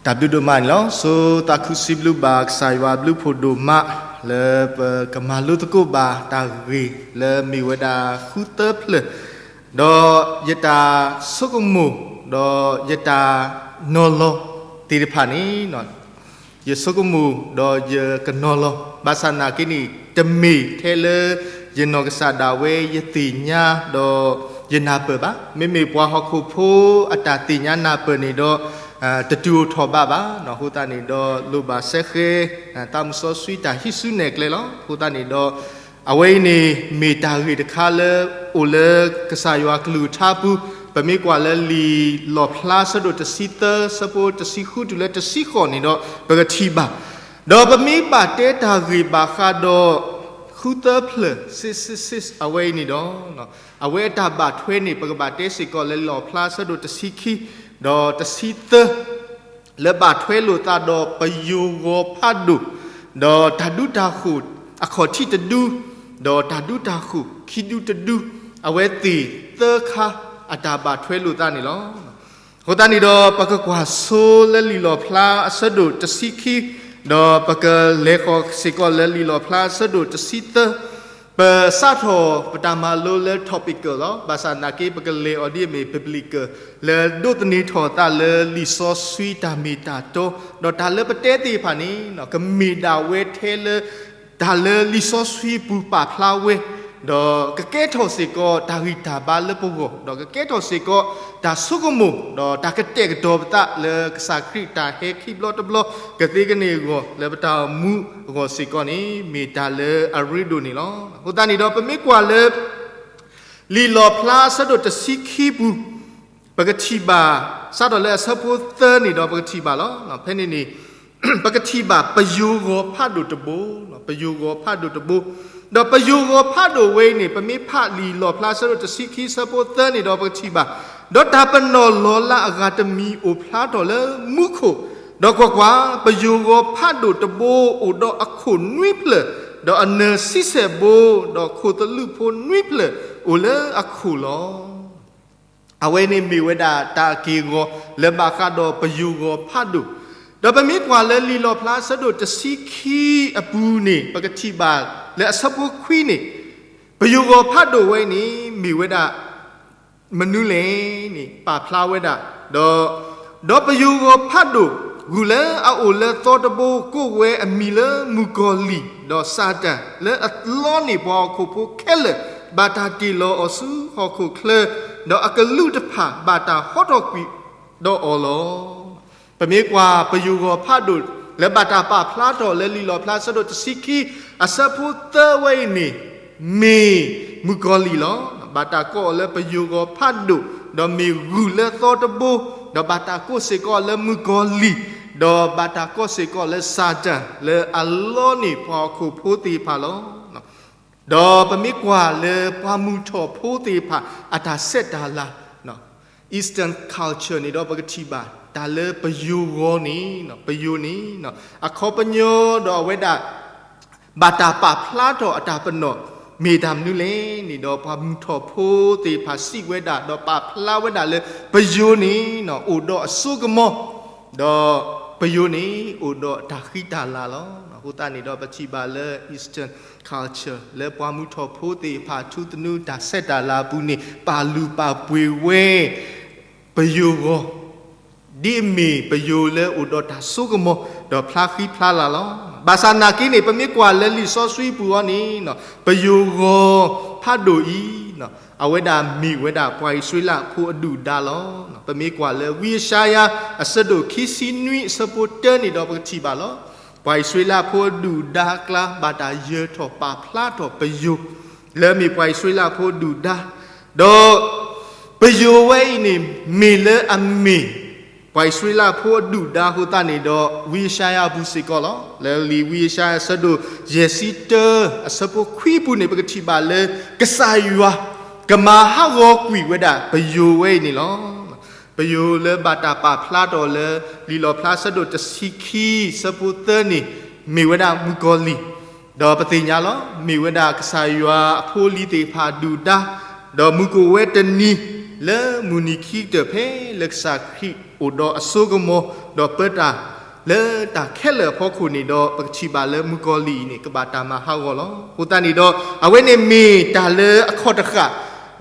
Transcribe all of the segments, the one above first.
တၢ်ဘျုးဒိၣ်မးန့ၣ်လီၤ. ဆိသးခုစံးဘျုးဘၣ်ကစၢ်ယွၤဘျုးဖှိၣ်ဒိၣ်မး လၢပကမၤလိသကိးဘၣ်တၢ်ဂ့ၢ်လၢမ့ၢ်ဝဲဒၣ်ဃုသၢဖျၢၣ်, ဒီးယတၢ်ဆိကမိၣ် ဒီးယတၢ်နီၤလီၤသ့ၣ်တဖၣ်န့ၣ် ယဆိကမိၣ်ဒီးယကနီၤလီၤ. ဘၣ်ဆၣ်နာ်က့န့ၣ် တမ့ၢ်ထဲလၢယနီၢ်ကစၢ်ဒၣ်ဝဲယသ့ၣ်ညါဒီးယနၢ်ပၢၢ်ဘၣ်. မ့မ့ၢ်ပှၤဟီၣ်ခိၣ်ဖိအတၢ်သ့ၣ်ညါနၢ်ပၢၢ်န့ၣ်ဒီး တတုၤအိၣ်ထီၣ်ဘးဘၣ်. အဃိသတးန့ၣ်ဒီး လိၣ်ဘၣ်စဲဃဲ သးမုၢ်စီဆှံတၢ်ဟံးစုနဲၣ်ကျဲလီၤ. အဃိသတးန့ၣ်ဒီး အဝဲအံၤန့ၣ် မ့ၢ်တၢ်ဂ့ၢ်တခါလၢအိၣ်လၢကစၢ်ယွၤကလုၢ်ကထါပူၤ, ပမ့ၢ်ကွၢ်လၢလံာ်လီၣ်ဖျါဆၢဒိၣ်တဆံသၢ ဆၢဖိတဆံဃုတုၤလၢတဆံဃိးန့ၣ်ဒီး ပကထံၣ်ဘၣ်. ဒီးပမ့ၢ်ဘၣ်တဲတၢ်ဂ့ၢ်ဘၣ်ဃးဒီး ဃုသၢဖျၢၣ် six six six အဝဲအံၤန့ၣ်ဒီး အဝဲအတၢ်ဘၣ်ထွဲန့ၣ် ပကဘၣ်တဲစ့ၢ်ကီးလၢလီၣ်ဖျါဆၢဒိၣ်တဆံခံ ဒီးတဆံသၢ လၢဘၣ်ထွဲလိာ်သးဒီးပယိၤဂီၤဖးဒိၣ်, ဒီးတၢ်ဒူတၢ်ဃိၣ်အခီၣ်ထံးတဒူ, ဒီးတၢ်ဒူတၢ်ဃိၣ်ခံဒူတဒူ, အဝဲသ့ၣ်သၢခါအတၢ်ဘၣ်ထွဲလိာ်သးန့ၣ်လီၤ. အဃိသတးန့ၣ်ဒီး ပကကွၢ်ဆိလၢလံာ်လီၣ်ဖျါအဆၢဒိၣ်တဆံခံ, ဒီးပကလဲၤဃီၤစ့ၢ်ကီးလၢလံာ်လီၣ်ဖျါအဆၢဒိၣ်တဆံသၢ, ပစးထီၣ်ပတၢ်မၤလိလၢ topical လီၤ. ဘၣ်ဆၣ်နာ်က့ ပကလဲၤအီၤဒ်အမ့ၢ် biblical လၢဒိးသန့ၤထီၣ်သးလၢလံာ်စီဆှံတၢ်မ့ၢ်တၢ်တီ, ဒီးတၢ်လၢပတဲသ့ၣ်တဖၣ်န့ၣ် ကမ့ၢ်ဒၣ်ဝဲထဲလၢ တၢ်လၢလံာ်စီဆှံပူၤပာ်ဖျါဝဲ, ဒီးကကဲထီၣ်စ့ၢ်ကီးတၢ်ဂံၢ်တၢ်ဘါလၢပဂီၢ်, ဒီးကကဲထီၣ်စ့ၢ်ကီးတၢ်ဆိကမိၣ်, ဒီးတၢ်ကတဲာ်ကတီၤပသးလၢကစၢ်ခရံာ်တၢ်ဟဲခံဘျီတဘျီ ကသ့ကန့ၢ်အဂီၢ်လၢပတၢ်အိၣ်မူအဂီၢ်စ့ၢ်ကီးန့ၣ် မ့ၢ်တၢ်လၢအရ့ဒိၣ်န့ၣ်လီၤ. အဃိသတးန့ၣ်ဒီး ပမ့ၢ်ကွၢ်လၢ လံာ်လီၣ်ဖျါအဆၢဒိၣ်တဆံခံပူၤ ပကထံၣ်ဘၣ်, စးထီၣ်လၢအဆၢဖိသၢန့ၣ်ဒီး ပကထံၣ်ဘၣ်လီၤ. ဖဲန့ၣ်န့ၣ် ပကထံၣ်ဘၣ်ပယိၤဂီၤဖးဒိၣ်တဘိ, ပယိၤဂီၤဖးဒိၣ်တဘိ, ဒီးပယိၤဂီၤဖးဒိၣ်ဝဲအံၤန့ၣ် ပမ့ၢ်ဖးလံာ်လီၣ်ဖျါဆၢဒိၣ်တဆံခံဆၢဖိသၢန့ၣ်ဒီး ပကထံၣ်ဘၣ်, ဒီးတၢ်ပနီၣ်လီၤလးအဂၤတမံၤအိၣ်ဖျါထီၣ်လၢမူခိၣ်, ဒီးကွၢ်ကွၢ်, ပယိၤဂီၤဖးဒိၣ်တဘိအိၣ်ဒီးအခိၣ်နွံဖျၢၣ်, ဒီးအနၢၤဆံဆဲၣ်ဘိ, ဒီးခိၣ်သလုးဖိနွံဖျၢၣ်အိၣ်လၢအခိၣ်လီၤ. အဝဲန့ၣ်မ့ၢ်ဝဲဒၣ်တၢ်အက့ၢ်အဂီၤလၢဘၣ်ဃးဒီးပယိၤဂီၤဖးဒိၣ်, ဒီးပမ့ၢ်ကွၢ်လၢလံာ်လီၣ်ဖျါဆၢဒိၣ်တဆံခံအပူၤန့ၣ် ပကထံၣ်ဘၣ်လၢအဆၢဖိခွံန့ၣ်, ပယိၤဂီၤဖးဒိၣ်ဝဲန့ၣ် မ့ၢ်ဝဲဒၣ် မနုၤလဲၣ်န့ၣ် ပာ်ဖျါဝဲဒၣ်, ဒီး, ဒီးပယိၤဂီၤဖးဒိၣ် ဂုၢ်လၢအအိၣ်လၢသီတဘိကိးဝဲအမံၤလၢမုၣ်ကီၤလံၢ်, ဒီးစၤတၢ်လၢအလီန့ၢ်ပှၤဟီၣ်ခိၣ်ဖိခဲလၢာ် ဘၣ်တၢ်တ့ၢ်လီၤအီၤဆူဟီၣ်ခိၣ်ချၢ, ဒီးအကလူးတဖၣ်ဘၣ်တၢ်ဟီထီၣ်ကွံာ်ဒီးအီၤလီၤ. ပမ့ၢ်ကွၢ်ပယိၤဂီၤဖးဒိၣ်လၢဘၣ်တၢ်ပာ်ဖျါထီၣ်လၢလံာ်လီၣ်ဖျါဆၢဒိၣ်တဆံခံ အဆၢဖိသၢဝဲအံၤန့ၣ် မ့ၢ်မုၣ်ကီၤလံၢ်လီၤ. ဘၣ်တၢ်ကိးအီၤလၢပယိၤဂီၤဖးဒိၣ်, ဒီးမ့ၢ်ဂုၢ်လၢသီတဘိ, ဒီးဘၣ်တၢ်ကိးစ့ၢ်ကီးလၢမုၣ်ကီၤလံၢ်, ဒီးဘၣ်တၢ်ကိးစ့ၢ်ကီးလၢစၤတၢ် လၢအလီန့ၢ်ပှၤဟီၣ်ခိၣ်ဖိသ့ၣ်တဖၣ်လီၤ. ဒီးပမ့ၢ်ကွၢ်လၢပှၤမုၢ်ထီၣ်ဖိသ့ၣ်တဖၣ် အတၢ်ဆဲးတၢ်လၤ, Eastern culture န့ၣ်ဒီး ပကထံၣ်ဘၣ် တၢ်လၢပယိၤဂီၤန့ၣ်, ပယိၤန့ၣ် အခီပညီဒီးအဝဲဒၣ် ဘၣ်တၢ်ပာ်ဖျါထီၣ်အတၢ်ပနီၣ် မ့ၢ်တၢ်မနုၤလဲၣ်န့ၣ်ဒီး ပှၤမုၢ်ထီၣ်ဖိသ့ၣ်တဖၣ်စံးဝဲဒၣ် ဒီးပာ်ဖျါဝဲဒၣ်လၢ ပယိၤန့ၣ် အိၣ်ဒီးအစိကမီၤ, ဒီးပယိၤန့ၣ် အိၣ်ဒီးတၢ်ဃံတၢ်လၤလီၤ. အဃိသတးန့ၣ်ဒီး ပထံၣ်ဘၣ်လၢ Eastern culture လၢပှၤမုၢ်ထီၣ်ဖိသ့ၣ်တဖၣ် ထူသနူတၢ်ဆဲးတၢ်လၤအပူၤန့ၣ် ပာ်လုၢ်ပာ်ပှ့ၤဝဲ ပယိၤဂီၤ ဒ်အမ့ၢ်ပယိၤလၢအိၣ်ဒီးတၢ်စိကမီၤ ဒီးဖျါဃံဖျါလၤလီၤ. ဘၣ်ဆၣ်နာ်က့န့ၣ် ပမ့ၢ်ကွၢ်လၢလံာ်စီဆှံပူၤအီၤန့ၣ် ပယိၤဂီၤဖးဒိၣ်အံၤ အဝဲဒၣ်မ့ၢ်ဝဲဒၣ်ပှၤအံၣ်စရ့လးဖိအဒုၣ်ဒါလီၤ. ပမ့ၢ်ကွၢ်လၢဝံယၡါယၤ အဆၢဒိၣ်ခံဆံနွံ အဆၢဖိတၢန့ၣ်ဒီး ပကထံၣ်ဘၣ်လီၤ. ပှၤအံၣ်စရ့လးဖိအဒုၣ်ဒါအကျါ ဘၣ်တၢ်ယၢၤထီၣ်ပာ်ဖျါထီၣ်ပယိၤ လၢအမ့ၢ်ပှၤအံၣ်စရ့လးဖိအဒုၣ်ဒါ, ဒီးပယိၤဝဲအံၤန့ၣ် မ့ၢ်လၢအမ့ၢ် ပှၤအံၣ်စရ့လးဖိအဒုၣ်ဒါအဃိသတးန့ၣ်ဒီး ဝံယၡါယၤအပူၤစ့ၢ်ကီးလီၤ. လၢလံာ်ဝံယၡါယၤအဆၢဒိၣ်ယဲၢ်ဆံတၢ အဆၢဖိခွံအပူၤန့ၣ် ပကထံၣ်ဘၣ်လၢ ကစၢ်ယွၤ ကမၤဟးဂီၤကွံာ်ဝဲဒၣ်ပယိၤဝဲအံၤန့ၣ်လီၤ. ပယိၤလၢဘၣ်တၢ်ပာ်ဖျါထီၣ်လၢ လံာ်လီၣ်ဖျါဆၢဒိၣ်တဆံခံ ဆၢဖိသၢန့ၣ် မ့ၢ်ဝဲဒၣ်မုၣ်ကီၤလံၢ်, ဒီးပသ့ၣ်ညါလီၤ မ့ၢ်ဝဲဒၣ်ကစၢ်ယွၤအဖိအလံၤသ့ၣ်တဖၣ်ဒုၣ်ဒါ, ဒီးမုၢ်ကအိၣ်ဝဲတနံၤ လၢမုၢ်နံၤခံကတၢၢ်ဖဲလၢကစၢ်ခရံာ်အိၣ်ဒီးအစိကမီၤ ဒီးပၢတၢ်လၢတၢ်ခဲလၢာ်အဖီခိၣ်န့ၣ်ဒီး ပကထံၣ်ဘၣ်လၢမုၣ်ကီၤလံၢ်အံၤန့ၣ် ကဘၣ်တၢ်မၤဟးဂီၤလီၤ. အဃိသတးန့ၣ်ဒီး အဝဲန့ၣ်မ့ၢ်တၢ်လၢအခီၣ်တဃၣ်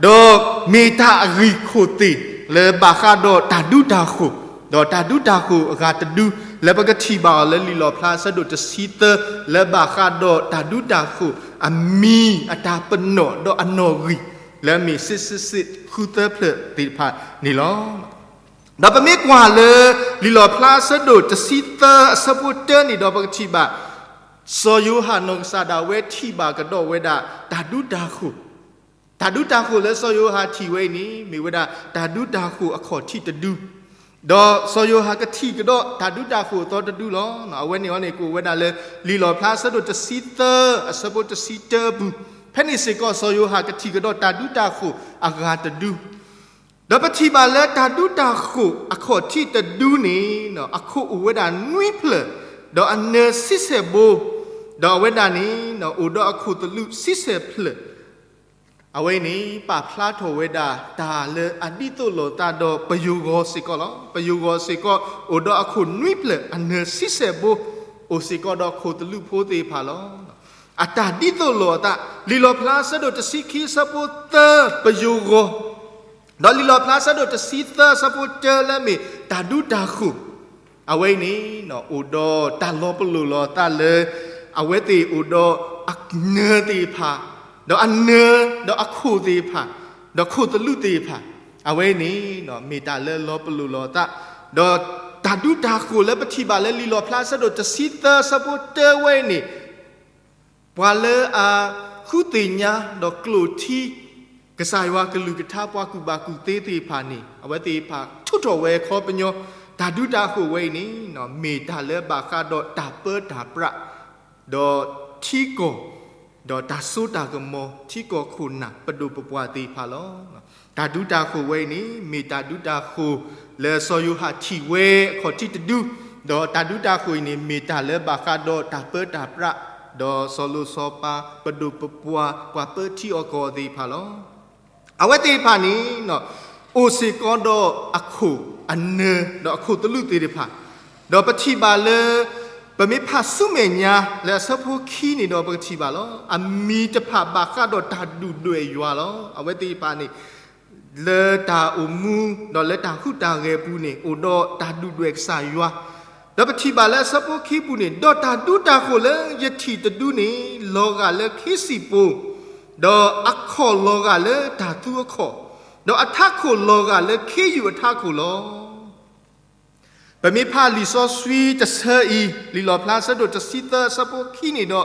ဒီးမ့ၢ်တၢ်အဂံၢ်ခိၣ်သ့ၣ်လၢဘၣ်ဃးဒီးတၢ်ဒူတၢ်ဃိၣ်, ဒီးတၢ်ဒူတၢ်ဃိၣ်အဂၤတဒူ လၢပကထံၣ်ဘၣ်အီၤလၢလံာ်လီၣ်ဖျါအဆၢဒိၣ်တဆံသၢ လၢဘၣ်ဃးဒီးတၢ်ဒူတၢ်ဃိၣ်အမံၤအတၢ်ပနီၣ်ဒီးအနီၣ်ဂံၢ် လၢအမ့ၢ်ဆံးဆံးဃုသၢဖျၢၣ်သ့ၣ်တဖၣ်န့ၣ်လီၤ. ဒီးပမ့ၢ်ကွၢ်လၢ လံာ်လီၣ်ဖျါအဆၢဒိၣ်တဆံသၢအဆၢဖိတၢန့ၣ်ဒီး ပကထံၣ်ဘၣ် စီၤယိၤဟၣ်နီၢ်ကစၢ်ဒၣ်ဝဲထံၣ်ဘၣ်ကဒီးဝဲဒၣ်တၢ်ဒူတၢ်ဃိၣ်, တၢ်ဒူတၢ်ဃိၣ်လၢစီၤယိၤဟၣ်ထံၣ်ဝဲအံၤန့ၣ် မ့ၢ်ဝဲဒၣ်တၢ်ဒူတၢ်ဃိၣ်အခီၣ်ထံးတဒူ, ဒီးစီၤယိၤဟၣ်ကထံၣ်ကဒီးတၢ်ဒူတၢ်ဃိၣ်အသီတဒူလီၤ. အဝဲန့ၣ်အီၤန့ၣ် ကအိၣ်ဝဲဒၣ်လၢ လံာ်လီၣ်ဖျါအဆၢဒိၣ်တဆံသၢအဆၢဖိတဆံတၢအပူၤ, ဖဲန့ၣ်စ့ၢ်ကီးစီၤယိၤဟၣ်ကထံၣ်ကဒီးတၢ်ဒူတၢ်ဃိၣ်အဂၤတဒူ ဒီးပထံၣ်ဘၣ်လၢတၢ်ဒူတၢ်ဃိၣ်အခီၣ်ထံးတဒူန့ၣ် အခိၣ်အိၣ်ဝဲဒၣ်နွံဖျၢၣ်, ဒီးအနၢၤဆံဆဲၣ်ဘိ, ဒီးအဝဲဒၣ်န့ၣ် အိၣ်ဒီးအခိၣ်သလုးဆံဆဲၣ်ဖျၢၣ်, အဝဲအံၤန့ၣ် ပာ်ဖျါထီၣ်ဝဲဒၣ်တၢ်လၢအဒ်သိးလိာ်သးဒီးပယိၤဂီၤစ့ၢ်ကီးလီၤ. ပယိၤဂီၤစ့ၢ်ကီး အိၣ်ဒီးအခိၣ်နွံဖျၢၣ်အနၢၤဆံဆဲၣ်ဘိ, အိၣ်စ့ၢ်ကီးဒီးခိၣ်သလုးဖိသ့ၣ်တဖၣ်လီၤ. အတၢ်ဒ်သိးလိာ်အသး, လံာ်လီၣ်ဖျါအဆၢဒိၣ်တဆံခံအဆၢဖိသၢ ပယိၤဂီၤ, ဒီးလံာ်လီၣ်ဖျါအဆၢဒိၣ်တဆံသၢအဆၢဖိတၢလၢမ့ၢ်တၢ်ဒူတၢ်ဃိၣ်, အဝဲအံၤန့ၣ် အိၣ်ဒီးတၢ်လီၤပလိာ်လီၤအသးလၢ အဝဲသ့ၣ်အိၣ်ဒီးအနၢၤသ့ၣ်တဖၣ်, ဒီးအနၢၤ, ဒီးအခိၣ်သ့ၣ်တဖၣ်, ဒီးခိၣ်သလုးသ့ၣ်တဖၣ်, အဝဲအံၤန့ၣ် မ့ၢ်တၢ်လၢလီၤပလိာ်လီၤအသး, ဒီးတၢ်ဒူတၢ်ဃိၣ်လၢပထံၣ်ဘၣ်လၢလံာ်လီၣ်ဖျါအဆၢဒိၣ်တဆံသၢအဆၢဖိတၢဝဲအံၤန့ၣ် ပှၤလၢအဃုသ့ၣ်ညါဒီးကျိၣ်ထံ ကစၢ်ယွၤကလုၢ်ကထါ ပှၤကူၣ်ဘၣ်ကူၣ်သ့သ့ၣ်တဖၣ်န့ၣ် အဝဲသ့ၣ်တဖၣ်ထုးထီၣ်ဝဲအခီပညီ, တၢ်ဒူတၢ်ဃိၣ်ဝဲအံၤန့ၣ် မ့ၢ်တၢ်လၢဘၣ်ဃးဒီးတၢ်ပၢတၢ်ပြး, ဒီးထံကီၢ်, ဒီးတၢ်စိတၢ်ကမီၤ ထံကီၢ်ခိၣ်နၢ်ပဒိၣ်ပပှၢ်သ့ၣ်တဖၣ်လီၤ. တၢ်ဒူတၢ်ဃိၣ်ဝဲအံၤန့ၣ် မ့ၢ်တၢ်ဒူတၢ်ဃိၣ်လၢစီၤယိၤဟၣ်ထံၣ်ဝဲအခီၣ်ထံးတဒူ, ဒီးတၢ်ဒူတၢ်ဃိၣ်အံၤန့ၣ် မ့ၢ်တၢ်လၢဘၣ်ဃးဒီးတၢ်ပၢတၢ်ပြး, ဒီးစီၤလိၤစီၤပၤ ပဒိၣ်ပပှၢ် ပှၤပၢထံအီၣ်ကီၢ်သ့ၣ်တဖၣ်လီၤ. အဝဲသ့ၣ်တဖၣ်န့ၣ် အိၣ်စ့ၢ်ကီးဒီးအခိၣ်အနၢၤ ဒီးအခိၣ်သလုးသ့ၣ်တဖၣ်, ဒီးပထံၣ်ဘၣ်လၢ ပမ့ၢ်ဖးဆူမဲာ်ညါလၢအဆၢဖိခံန့ၣ်ဒီး ပကထံၣ်ဘၣ်လီၤ. အမံၤတဖၣ်ဘၣ်ဃးဒီးတၢ်ဒုၣ်ဒွဲၣ်ယွၤလီၤ. အဝဲသ့ၣ်တဖၣ်န့ၣ် လၢတၢ်အိၣ်မူ ဒီးလၢတၢ်ဟူးတၢ်ဂဲၤအပူၤန့ၣ် အိၣ်ဒီးတၢ်ဒုၣ်ဒွဲၣ်ကစၢ်ယွၤ, ဒီးပထံၣ်ဘၣ်လၢအဆၢဖိခံပူၤန့ၣ်, ဒီးတၢ်ဒူတၢ်ဃိၣ်လၢယထံၣ်တဒူန့ၣ် လီၤဂာ်လၢခ့စံၣ်ပိၤ, ဒီးအခီၣ်လီၤဂာ်လၢတၢ်သူအခီၣ်, ဒီးအထးခိၣ်လီၤဂာ်လၢခ့ယုၢ်အထးခိၣ်လီၤ. ပမ့ၢ်ဖးလံာ်စီဆှံတဆၢအံၤ လံာ်လီၣ်ဖျါအဆၢဒိၣ်တဆံသၢအဆၢဖိခံန့ၣ်ဒီး,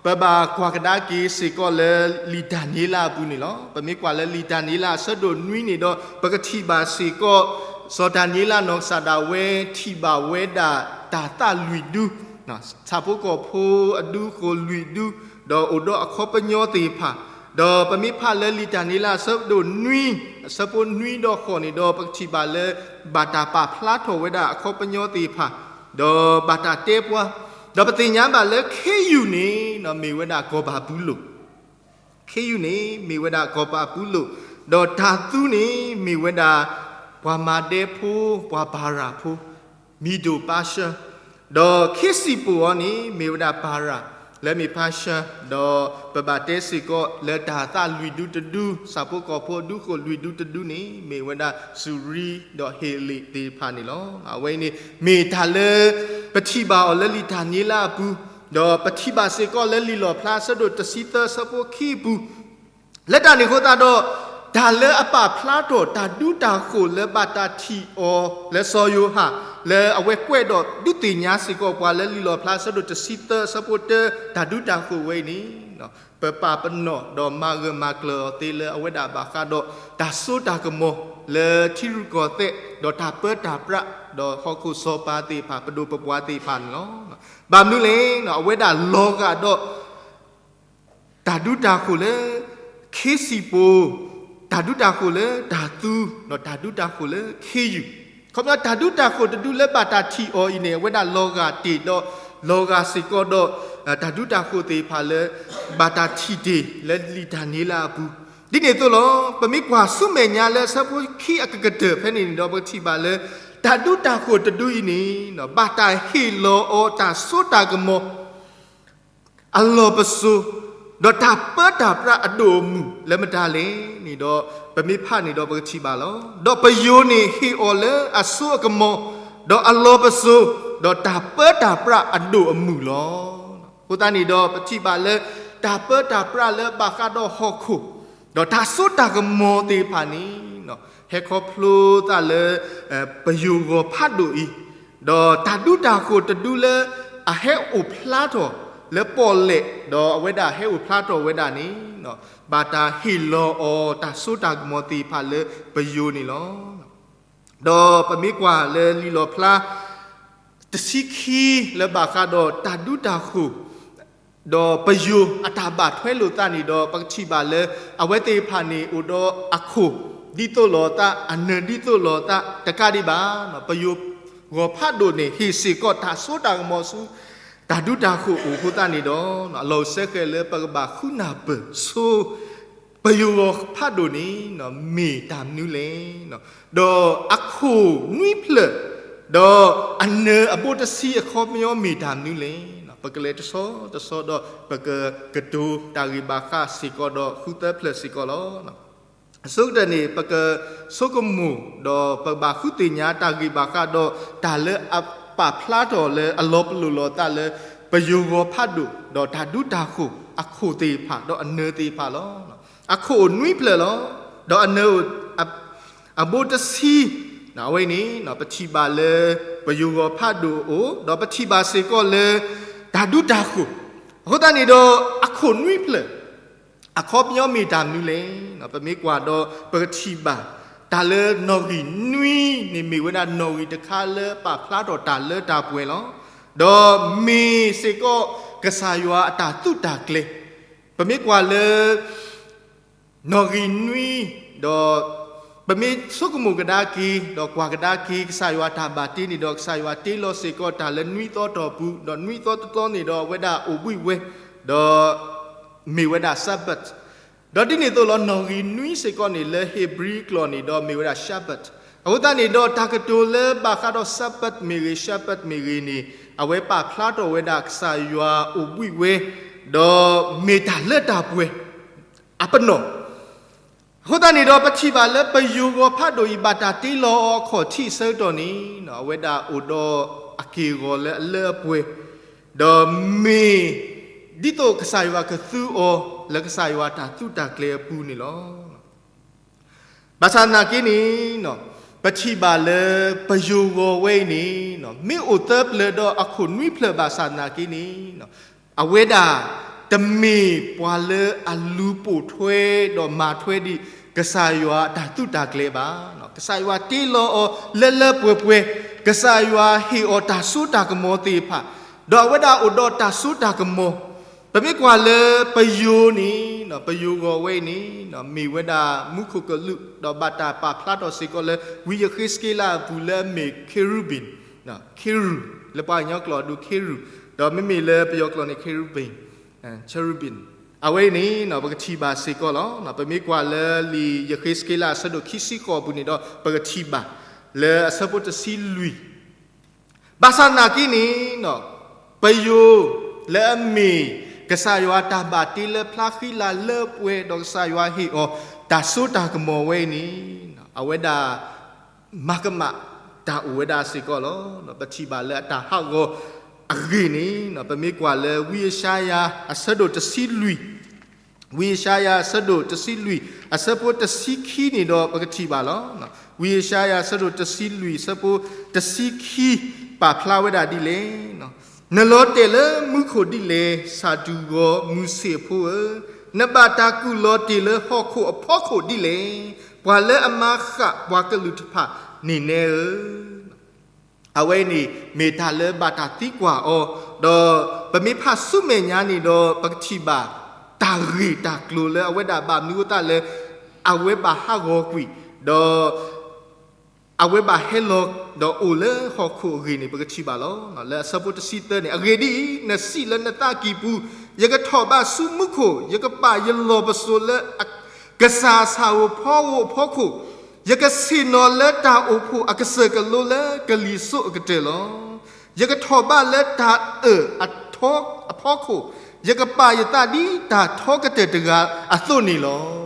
ပဘၣ်ကွၢ်ကဒါက့ၤစ့ၢ်ကီးလၢလံာ်ဒၤနံးယ့လးအပူၤန့ၣ်လီၤ. ပမ့ၢ်ကွၢ်လၢလံာ်ဒၤနံးယ့လးအဆၢဒိၣ်နွံန့ၣ်ဒီး ပကထံၣ်ဘၣ်စ့ၢ်ကီး စီၤဒၤနံးယ့လးနီၢ်ကစၢ်ဒၣ်ဝဲထံၣ်ဘၣ်ဝဲဒၣ်တၢ်သးလွံၢ်ဒူ, ဆၣ်ဖိကီၢ်ဖိအဒူဃိၣ်လွံၢ်ဒူ, ဒီးအိၣ်ဒီးအခီပညီသ့ၣ်တဖၣ်, ဒီးပမ့ၢ်ဖးလၢလံာ်ဒၤနံးယ့လးအဆၢဒိၣ်နွံ အဆၢဖိနွံဒီးဃိးန့ၣ်ဒီး ပကထံၣ်ဘၣ်လၢ ဘၣ်တၢ်ပာ်ဖျါထီၣ်ဝဲဒၣ်အခီပညီသ့ၣ်တဖၣ်, ဒီးဘၣ်တၢ်တဲပှၤ, ဒီးပသ့ၣ်ညါဘၣ်လၢခ့ယုၢ်န့ၣ် မ့ၢ်ဝဲဒၣ်ကီၢ်ဘၤဘူလိၣ်, ခ့ယုၢ်န့ၣ် မ့ၢ်ဝဲဒၣ်ကီၢ်ဘၤဘူလိၣ်, ဒီးတၤသူန့ၣ် မ့ၢ်ဝဲဒၣ် ပှၤမၤဒဲဖိ ပှၤပၤရၤဖိ မံၤဒိၣ်ပၤၡၢ, ဒီးခ့စံၣ်ပိၤအံၤန့ၣ် မ့ၢ်ဝဲဒၣ်ပၤရၤ လၢမ့ၢ်ပၤၡၢ, ဒီးပဘၣ်တဲစ့ၢ်ကီးလၢတၢ်သးလွံၢ်ဒူတဒူ ဆၣ်ဖိကီၢ်ဖိအဒူဃိၣ်လွံၢ်ဒူတဒူန့ၣ် မ့ၢ်ဝဲဒၣ်စူၤရံ ဒီးဟ့းလ့ၣ်သ့ၣ်တဖၣ်န့ၣ်လီၤ. အဝဲအံၤန့ၣ် မ့ၢ်တၢ်လၢ ပထံၣ်ဘၣ်အီၤလၢလံာ်ဒၤနံးယ့လးအပူၤ, ဒီးပထံၣ်ဘၣ်စ့ၢ်ကီးလၢလံာ်လီၣ်ဖျါအဆၢဒိၣ်တဆံသၢအဆၢဖိခံအပူၤ, လၢတၢ်န့ၣ်အဃိသတးဒီး တၢ်လၢအပာ်ဖျါထီၣ်တၢ်ဒူတၢ်ဃိၣ်လၢဘၣ်တၢ်ထံၣ်အီၤလၢစီၤယိၤဟၣ် လၢအဝဲကွဲးဒီးဒုးသ့ၣ်ညါစ့ၢ်ကီးပှၤလၢလံာ်လီၣ်ဖျါအဆၢဒိၣ်တဆံသၢအဆၢဖိတၢ တၢ်ဒူတၢ်ဃိၣ်ဝဲအံၤန့ၣ် ပပာ်ပနီၣ်ဒီးမၤဂၢၢ်မၤကျၢၤအီၤသ့လၢအဝဲဒၣ်ဘၣ်ဃးဒီး တၢ်စိတၢ်ကမီၤလၢထံရူၢ်ကီၢ်သဲး ဒီးတၢ်ပၢတၢ်ပြး ဒီးဟီၣ်ခိၣ်စီၤပၤသ့ၣ်တဖၣ် ပဒိၣ်ပပှၢ်သ့ၣ်တဖၣ်န့ၣ်လီၤ. ဘၣ်မနုၤလဲၣ် အဝဲဒၣ်လီၤဂာ်ဒီး တၢ်ဒူတၢ်ဃိၣ်လၢ ခ့စံၣ်ပိၤ, တၢ်ဒူတၢ်ဃိၣ်လၢတၤသူ, ဒီးတၢ်ဒူတၢ်ဃိၣ်လၢခ့ယုၢ်, ခီဖျိတၢ်ဒူတၢ်ဃိၣ်တဒူလၢဘၣ်တၢ်ထံၣ်အီၤအံၤန့ၣ် အဝဲဒၣ်လီၤဂာ်တ့ၢ်ဒီး လီၤဂာ်စ့ၢ်ကီးဒီး တၢ်ဒူတၢ်ဃိၣ်သ့ၣ်တဖၣ်လၢ ဘၣ်တၢ်ထံၣ်တ့ၢ်လၢလံာ်ဒၤနံးယ့လးအပူၤ, ဒ်န့ၣ်အသိးလီၤ. ပမ့ၢ်ကွၢ်ဆူမဲာ်ညါလၢအဆၢဖိခံအကကတၢၢ်ဖဲန့ၣ်န့ၣ်ဒီး ပကထံၣ်ဘၣ်လၢ တၢ်ဒူတၢ်ဃိၤတဒူအံၤန့ၣ် ဘၣ်တၢ်ဟ့ၣ်လီၤအီၤတၢ်စိတၢ်ကမီၤ အလီၢ်ပစိာ်, ဒီးတၢ်ပၢတၢ်ပြးအဒိၣ်အမုၢ်လၢမတၤလဲၣ်န့ၣ်ဒီး ပမ့ၢ်ဖးန့ၣ်ဒီးပကထံၣ်ဘၣ်လီၤ. ဒီးပယိၤန့ၣ်ဟ့ၣ်အီၤလၢအစိအကမီၤ, ဒီးအလီၢ်ပစိာ်, ဒီးတၢ်ပၢတၢ်ပြးအဒိၣ်အမုၢ်လီၤ. အဃိသတးန့ၣ်ဒီး ပထံၣ်ဘၣ်လၢ တၢ်ပၢတၢ်ပြးလၢဘၣ်ဃးဒီးဟီၣ်ခိၣ်, ဒီးတၢ်စိတၢ်ကမီၤသ့ၣ်တဖၣ်န့ၣ် ဟဲခီဖျိသးလၢ ပယိၤဂီၤဖးဒိၣ်အံၤ, ဒီးတၢ်ဒူတၢ်ဃိၤတဒူလၢ အဟဲအိၣ်ဖျါထီၣ်လၢပီၣ်လဲၣ်, ဒီးအဝဲဒၣ်ဟဲအိၣ်ဖျါထီၣ်ဝဲဒၣ်န့ၣ် ဘၣ်တၢ်ဟ့ၣ်လီၤအီၤတၢ်စိတၢ်ကမီၤသ့ၣ်တဖၣ်လၢပယိၤန့ၣ်လီၤ. ဒီးပမ့ၢ်ကွၢ်လၢလံာ်လီၣ်ဖျါ တဆံခံလၢဘၣ်ဃးဒီးတၢ်ဒူတၢ်ဃိၤ, ဒီးပယိၤအတၢ်ဘၣ်ထွဲလိာ်သးန့ၣ်ဒီး ပကထံၣ်ဘၣ်လၢ အဝဲသ့ၣ်တဖၣ်န့ၣ်အိၣ်ဒီးအခိၣ်ဒ်သိးလိာ်သး, အနၢၤဒ်သိးလိာ်သးတကးဒံးဘၣ်. ပယိၤဂီၤဖးဒိၣ်န့ၣ် ဟ့ၣ်စ့ၢ်ကီးတၢ်စိတၢ်ကမီၤဆူ တၢ်ဒူတၢ်ဃိၤအိၣ်အဃိသတးန့ၣ်ဒီး အလီၢ်အိၣ်ဆၢဃဲၤလၢပကဘၣ်ဃုနၢ်ပၢၢ်ဆိ ပယိၤဂီၤဖးဒိၣ်န့ၣ် မ့ၢ်တၢ်မနုၤလဲၣ်, ဒီးအခိၣ်နွံဖျၢၣ်, ဒီးအနၢၤအဘိတဆံအခီပညီမ့ၢ်တၢ်မနုၤလဲၣ်. ပကလဲၤတဆီတဆီဒီး ပကကတိၤတၢ်ဂ့ၢ်ဘၣ်ဃးစ့ၢ်ကီးဒီးဃုသၢဖျၢၣ်စ့ၢ်ကီးလီၤ. အဆိကတၢၢ်န့ၣ် ပကဆိကမိၣ် ဒီးပဘၣ်ဃုသ့ၣ်ညါတၢ်ဂ့ၢ်ဘၣ်ဃးဒီး တၢ်လၢအပာ်ဖျါထီၣ်လၢအလီၤပလိာ်လိာ်သးလၢ ပယိၤဂီၤဖးဒိၣ် ဒီးတၢ်ဒူတၢ်ဃိၤအခိၣ်သ့ၣ်တဖၣ် ဒီးအနၢၤသ့ၣ်တဖၣ်လီၤ. အခိၣ်အိၣ်နွံဖျၢၣ်လီၤ. ဒီးအနၢၤအိၣ် အဘိတဆံ, အဝဲန့ၣ် ပထံၣ်ဘၣ်လၢ ပယိၤဂီၤဖးဒိၣ်အအိၣ်, ဒီးပထံၣ်ဘၣ်စ့ၢ်ကီးလၢ တၢ်ဒူတၢ်ဃိၤ, အဃိသတးန့ၣ်ဒီး အခိၣ်နွံဖျၢၣ် အခီပညီမ့ၢ်တၢ်မနုၤလဲၣ်. ပမ့ၢ်ကွၢ်ဒီး ပကထံၣ်ဘၣ် တၢ်လၢနီၣ်ဂံၢ်နွံန့ၣ် မ့ၢ်ဝဲဒၣ်နီၣ်ဂံၢ်တခါလၢပာ်ဖျါထီၣ်တၢ်လၢတၢ်ပှဲၤလီၤ. ဒီးမ့ၢ်စ့ၢ်ကီး ကစၢ်ယွၤအတၢ်သုးတၢ်ကျဲၤ, ပမ့ၢ်ကွၢ်လၢ နီၣ်ဂံၢ်နွံ, ဒီး ပမ့ၢ်ဆိကမိၣ်ကဒါက့ၤ ဒီးကွၢ်ကဒါက့ၤ ကစၢ်ယွၤတၢ်ဘၣ်တ့န့ၣ်ဒီး ကစၢ်ယွၤတ့လီၤစ့ၢ်ကီးတၢ်လၢနွံသီတီၢ်ပူၤ, ဒီးနွံသီတသီန့ၣ်ဒီး အဝဲဒၣ်အိၣ်ဘှံးဝဲ, ဒီး မ့ၢ်ဝဲဒၣ် Sabbath. ဒီးဒ်န့ၣ်အသိးလီၤ နီၣ်ဂံၢ်နွံစ့ၢ်ကီးန့ၣ် လၢဧ့ၤဘြံၤကျိာ်န့ၣ်ဒီး မ့ၢ်ဝဲဒၣ် Shabbath. အဃိသတးန့ၣ်ဒီး တၢ်ကတိၤလၢဘၣ်ဃးဒီး Sabbath မ့ၢ်ဂ့ၤ Shabbath မ့ၢ်ဂ့ၤန့ၣ် အဝဲပာ်ဖျါထီၣ်ဝဲဒၣ်ကစၢ်ယွၤအိၣ်ဘှံးဝဲ, ဒီးမ့ၢ်တၢ်လၢတၢ်ပှဲၤ အပနီၣ်. အဃိသတးန့ၣ်ဒီး ပထံၣ်ဘၣ်လၢပယိၤဂီၤဖးဒိၣ်အံၤ ဘၣ်တၢ်တ့လီၤအီၤအခီၣ်ထံးအဆၢကတီၢ်န့ၣ် အဝဲဒၣ်အိၣ်ဒီးအက့ၢ်အဂီၤလၢအလၢအပှဲၤ, ဒီးမ့ၢ် ဒ်သိးကစၢ်ယွၤကသူအီၤ လၢကစၢ်ယွၤတၢ်သုးတၢ်ကျဲၤအပူၤန့ၣ်လီၤ. ဘၣ်ဆၣ်သနာ်က့န့ၣ် ပထံၣ်ဘၣ်လၢပယိၤဂီၤဝဲအံၤန့ၣ် မ့ၢ်အိၣ်သၢပျၢၤဒီးအခိၣ်နွံဖျၢၣ်ဘၣ်ဆၣ်သနာ်က့န့ၣ် အဝဲဒၣ်တမ့ၢ်ပှၤလၢအလူၤပိာ်ထွဲဒီးမၤထွဲဒံး ကစၢ်ယွၤအတၢ်သုးတၢ်ကျဲၤဘၣ်. ကစၢ်ယွၤတ့လီၤအီၤလၢလၢပှဲၤပှဲၤ, ကစၢ်ယွၤဟ့ၣ်အီၤတၢ်စိတၢ်ကမီၤသ့ၣ်တဖၣ်, ဒီးအဝဲဒၣ်အိၣ်ဒီးတၢ်စိတၢ်ကမီၤ. ပမ့ၢ်ကွၢ်လၢပယိၤန့ၣ် ပယိၤဂီၤဝဲအံၤန့ၣ် မ့ၢ်ဝဲဒၣ်မူခိၣ်ကလူး ဒီးဘၣ်တၢ်ပာ်ဖျါထီၣ်စ့ၢ်ကီးလၢ ဝံယဃ့းစက့လးအပူၤလၢအမ့ၢ် ခ့ရူဘ့ၣ်, ခ့ရူ, လၢပှၤကညီကျိာ်အဒိ ခ့ရူ, ဒီးမ့မ့ၢ်လၢပယီၤကျိာ်န့ၣ် ခ့ရူဘ့ၣ်, cherubim. အဝဲအံၤန့ၣ် ပကထံၣ်ဘၣ်စ့ၢ်ကီးလီၤ. ပမ့ၢ်ကွၢ်လၢလံာ်ယဃ့းစက့လးအဆၢဒိၣ်ခံဆံဃိးအပူၤန့ၣ်ဒီး ပကထံၣ်ဘၣ် လၢအဆၢဖိတဆံလွံၢ် ဘၣ်ဆၣ်သနာ်က့န့ၣ် ပယိၤလၢအမ့ၢ် ကစၢ်ယွၤတၢ်ဘၣ်တ့လၢဖျါဃံလၤလၢပှဲၤ ဒီးကစၢ်ယွၤဟ့ၣ်အီၤ တၢ်စိတၢ်ကမီၤဝဲအံၤန့ၣ် အဝဲဒၣ် မၤကမၣ်တၢ်အိၣ်ဝဲဒၣ်စ့ၢ်ကီးလီၤ. ပထံၣ်ဘၣ်လၢအတၢ်ဟးဂီၤအဂ့ၢ်န့ၣ် ပမ့ၢ်ကွၢ်လၢဝံယၡါယၤအဆၢဒိၣ်တဆံလွံၢ် ဝံယၡါယၤအဆၢဒိၣ်တဆံလွံၢ် အဆၢဖိတဆံခံန့ၣ်ဒီး ပကထံၣ်ဘၣ်လီၤ. ဝံယၡါယၤအဆၢဒိၣ်တဆံလွံၢ် အဆၢဖိတဆံခံ ပာ်ဖျါဝဲဒၣ်ဒ်လဲၣ်. နလီၤတဲာ်လၢမူခိၣ်ဒ်လဲၣ်, ဆၣ်ဒူၣ်ဂီၤမုၢ်ဆ့ၣ်ဖိဧၢ, နဘၣ်တၢ်ကူၣ်လီၤတ့ၢ်လၢဟီၣ်ခိၣ်အဖီခိၣ်ဒ်လဲၣ်, ပှၤလၢအမၤဃၣ်ပှၤကလုာ်တဖၣ်န့ၣ်နဲဧၢ. အဝဲန့ၣ်မ့ၢ်တၢ်လၢဘၣ်တၢ်သံကွၢ်အီၤ, ဒီးပမ့ၢ်ဖးဆူမဲာ်ညါန့ၣ်ဒီး ပကထံၣ်ဘၣ် တၢ်ဂ့ၢ်တၢ်ကျိၤလၢအဝဲဒၣ်ဘၣ်မနုၤအဃိသတးလၢ အဝဲဘၣ်ဟးဂီၤကွံာ်, ဒီး အဝဲဘၣ်ဟဲလီၤဒီးအိၣ်လၢဟီၣ်ခိၣ်အဂ့ၢ်န့ၣ် ပကထံၣ်ဘၣ်လီၤ. လၢအဆၢဖိတဆံသၢန့ၣ်, အဂ့ၢ်ဒ်အံၤ, နစံးလၢနသးကံၢ်ပူၤ, ယကထီၣ်ဘးဆူမူခိၣ်, ယကပာ်ယလီၢ်ပစိာ်လၢအ ကစၢ်ဆၣ်ဧိၤဖီဧိၤအဖီခိၣ်, ယကဆ့ၣ်နီၤလၢတၢ်အိၣ်ဖှိၣ်အကစၢၢ်ကလိလၢကလံၤစိးအကတၢၢ်လီၤ. ယကထီၣ်ဘၣ်လၢတၢ်အၢၣ်အထီအဖီခိၣ်, ယကပာ်ယသးဒ်တၢ်ထီကတၢၢ်တဂၤအသိးန့ၣ်လီၤ.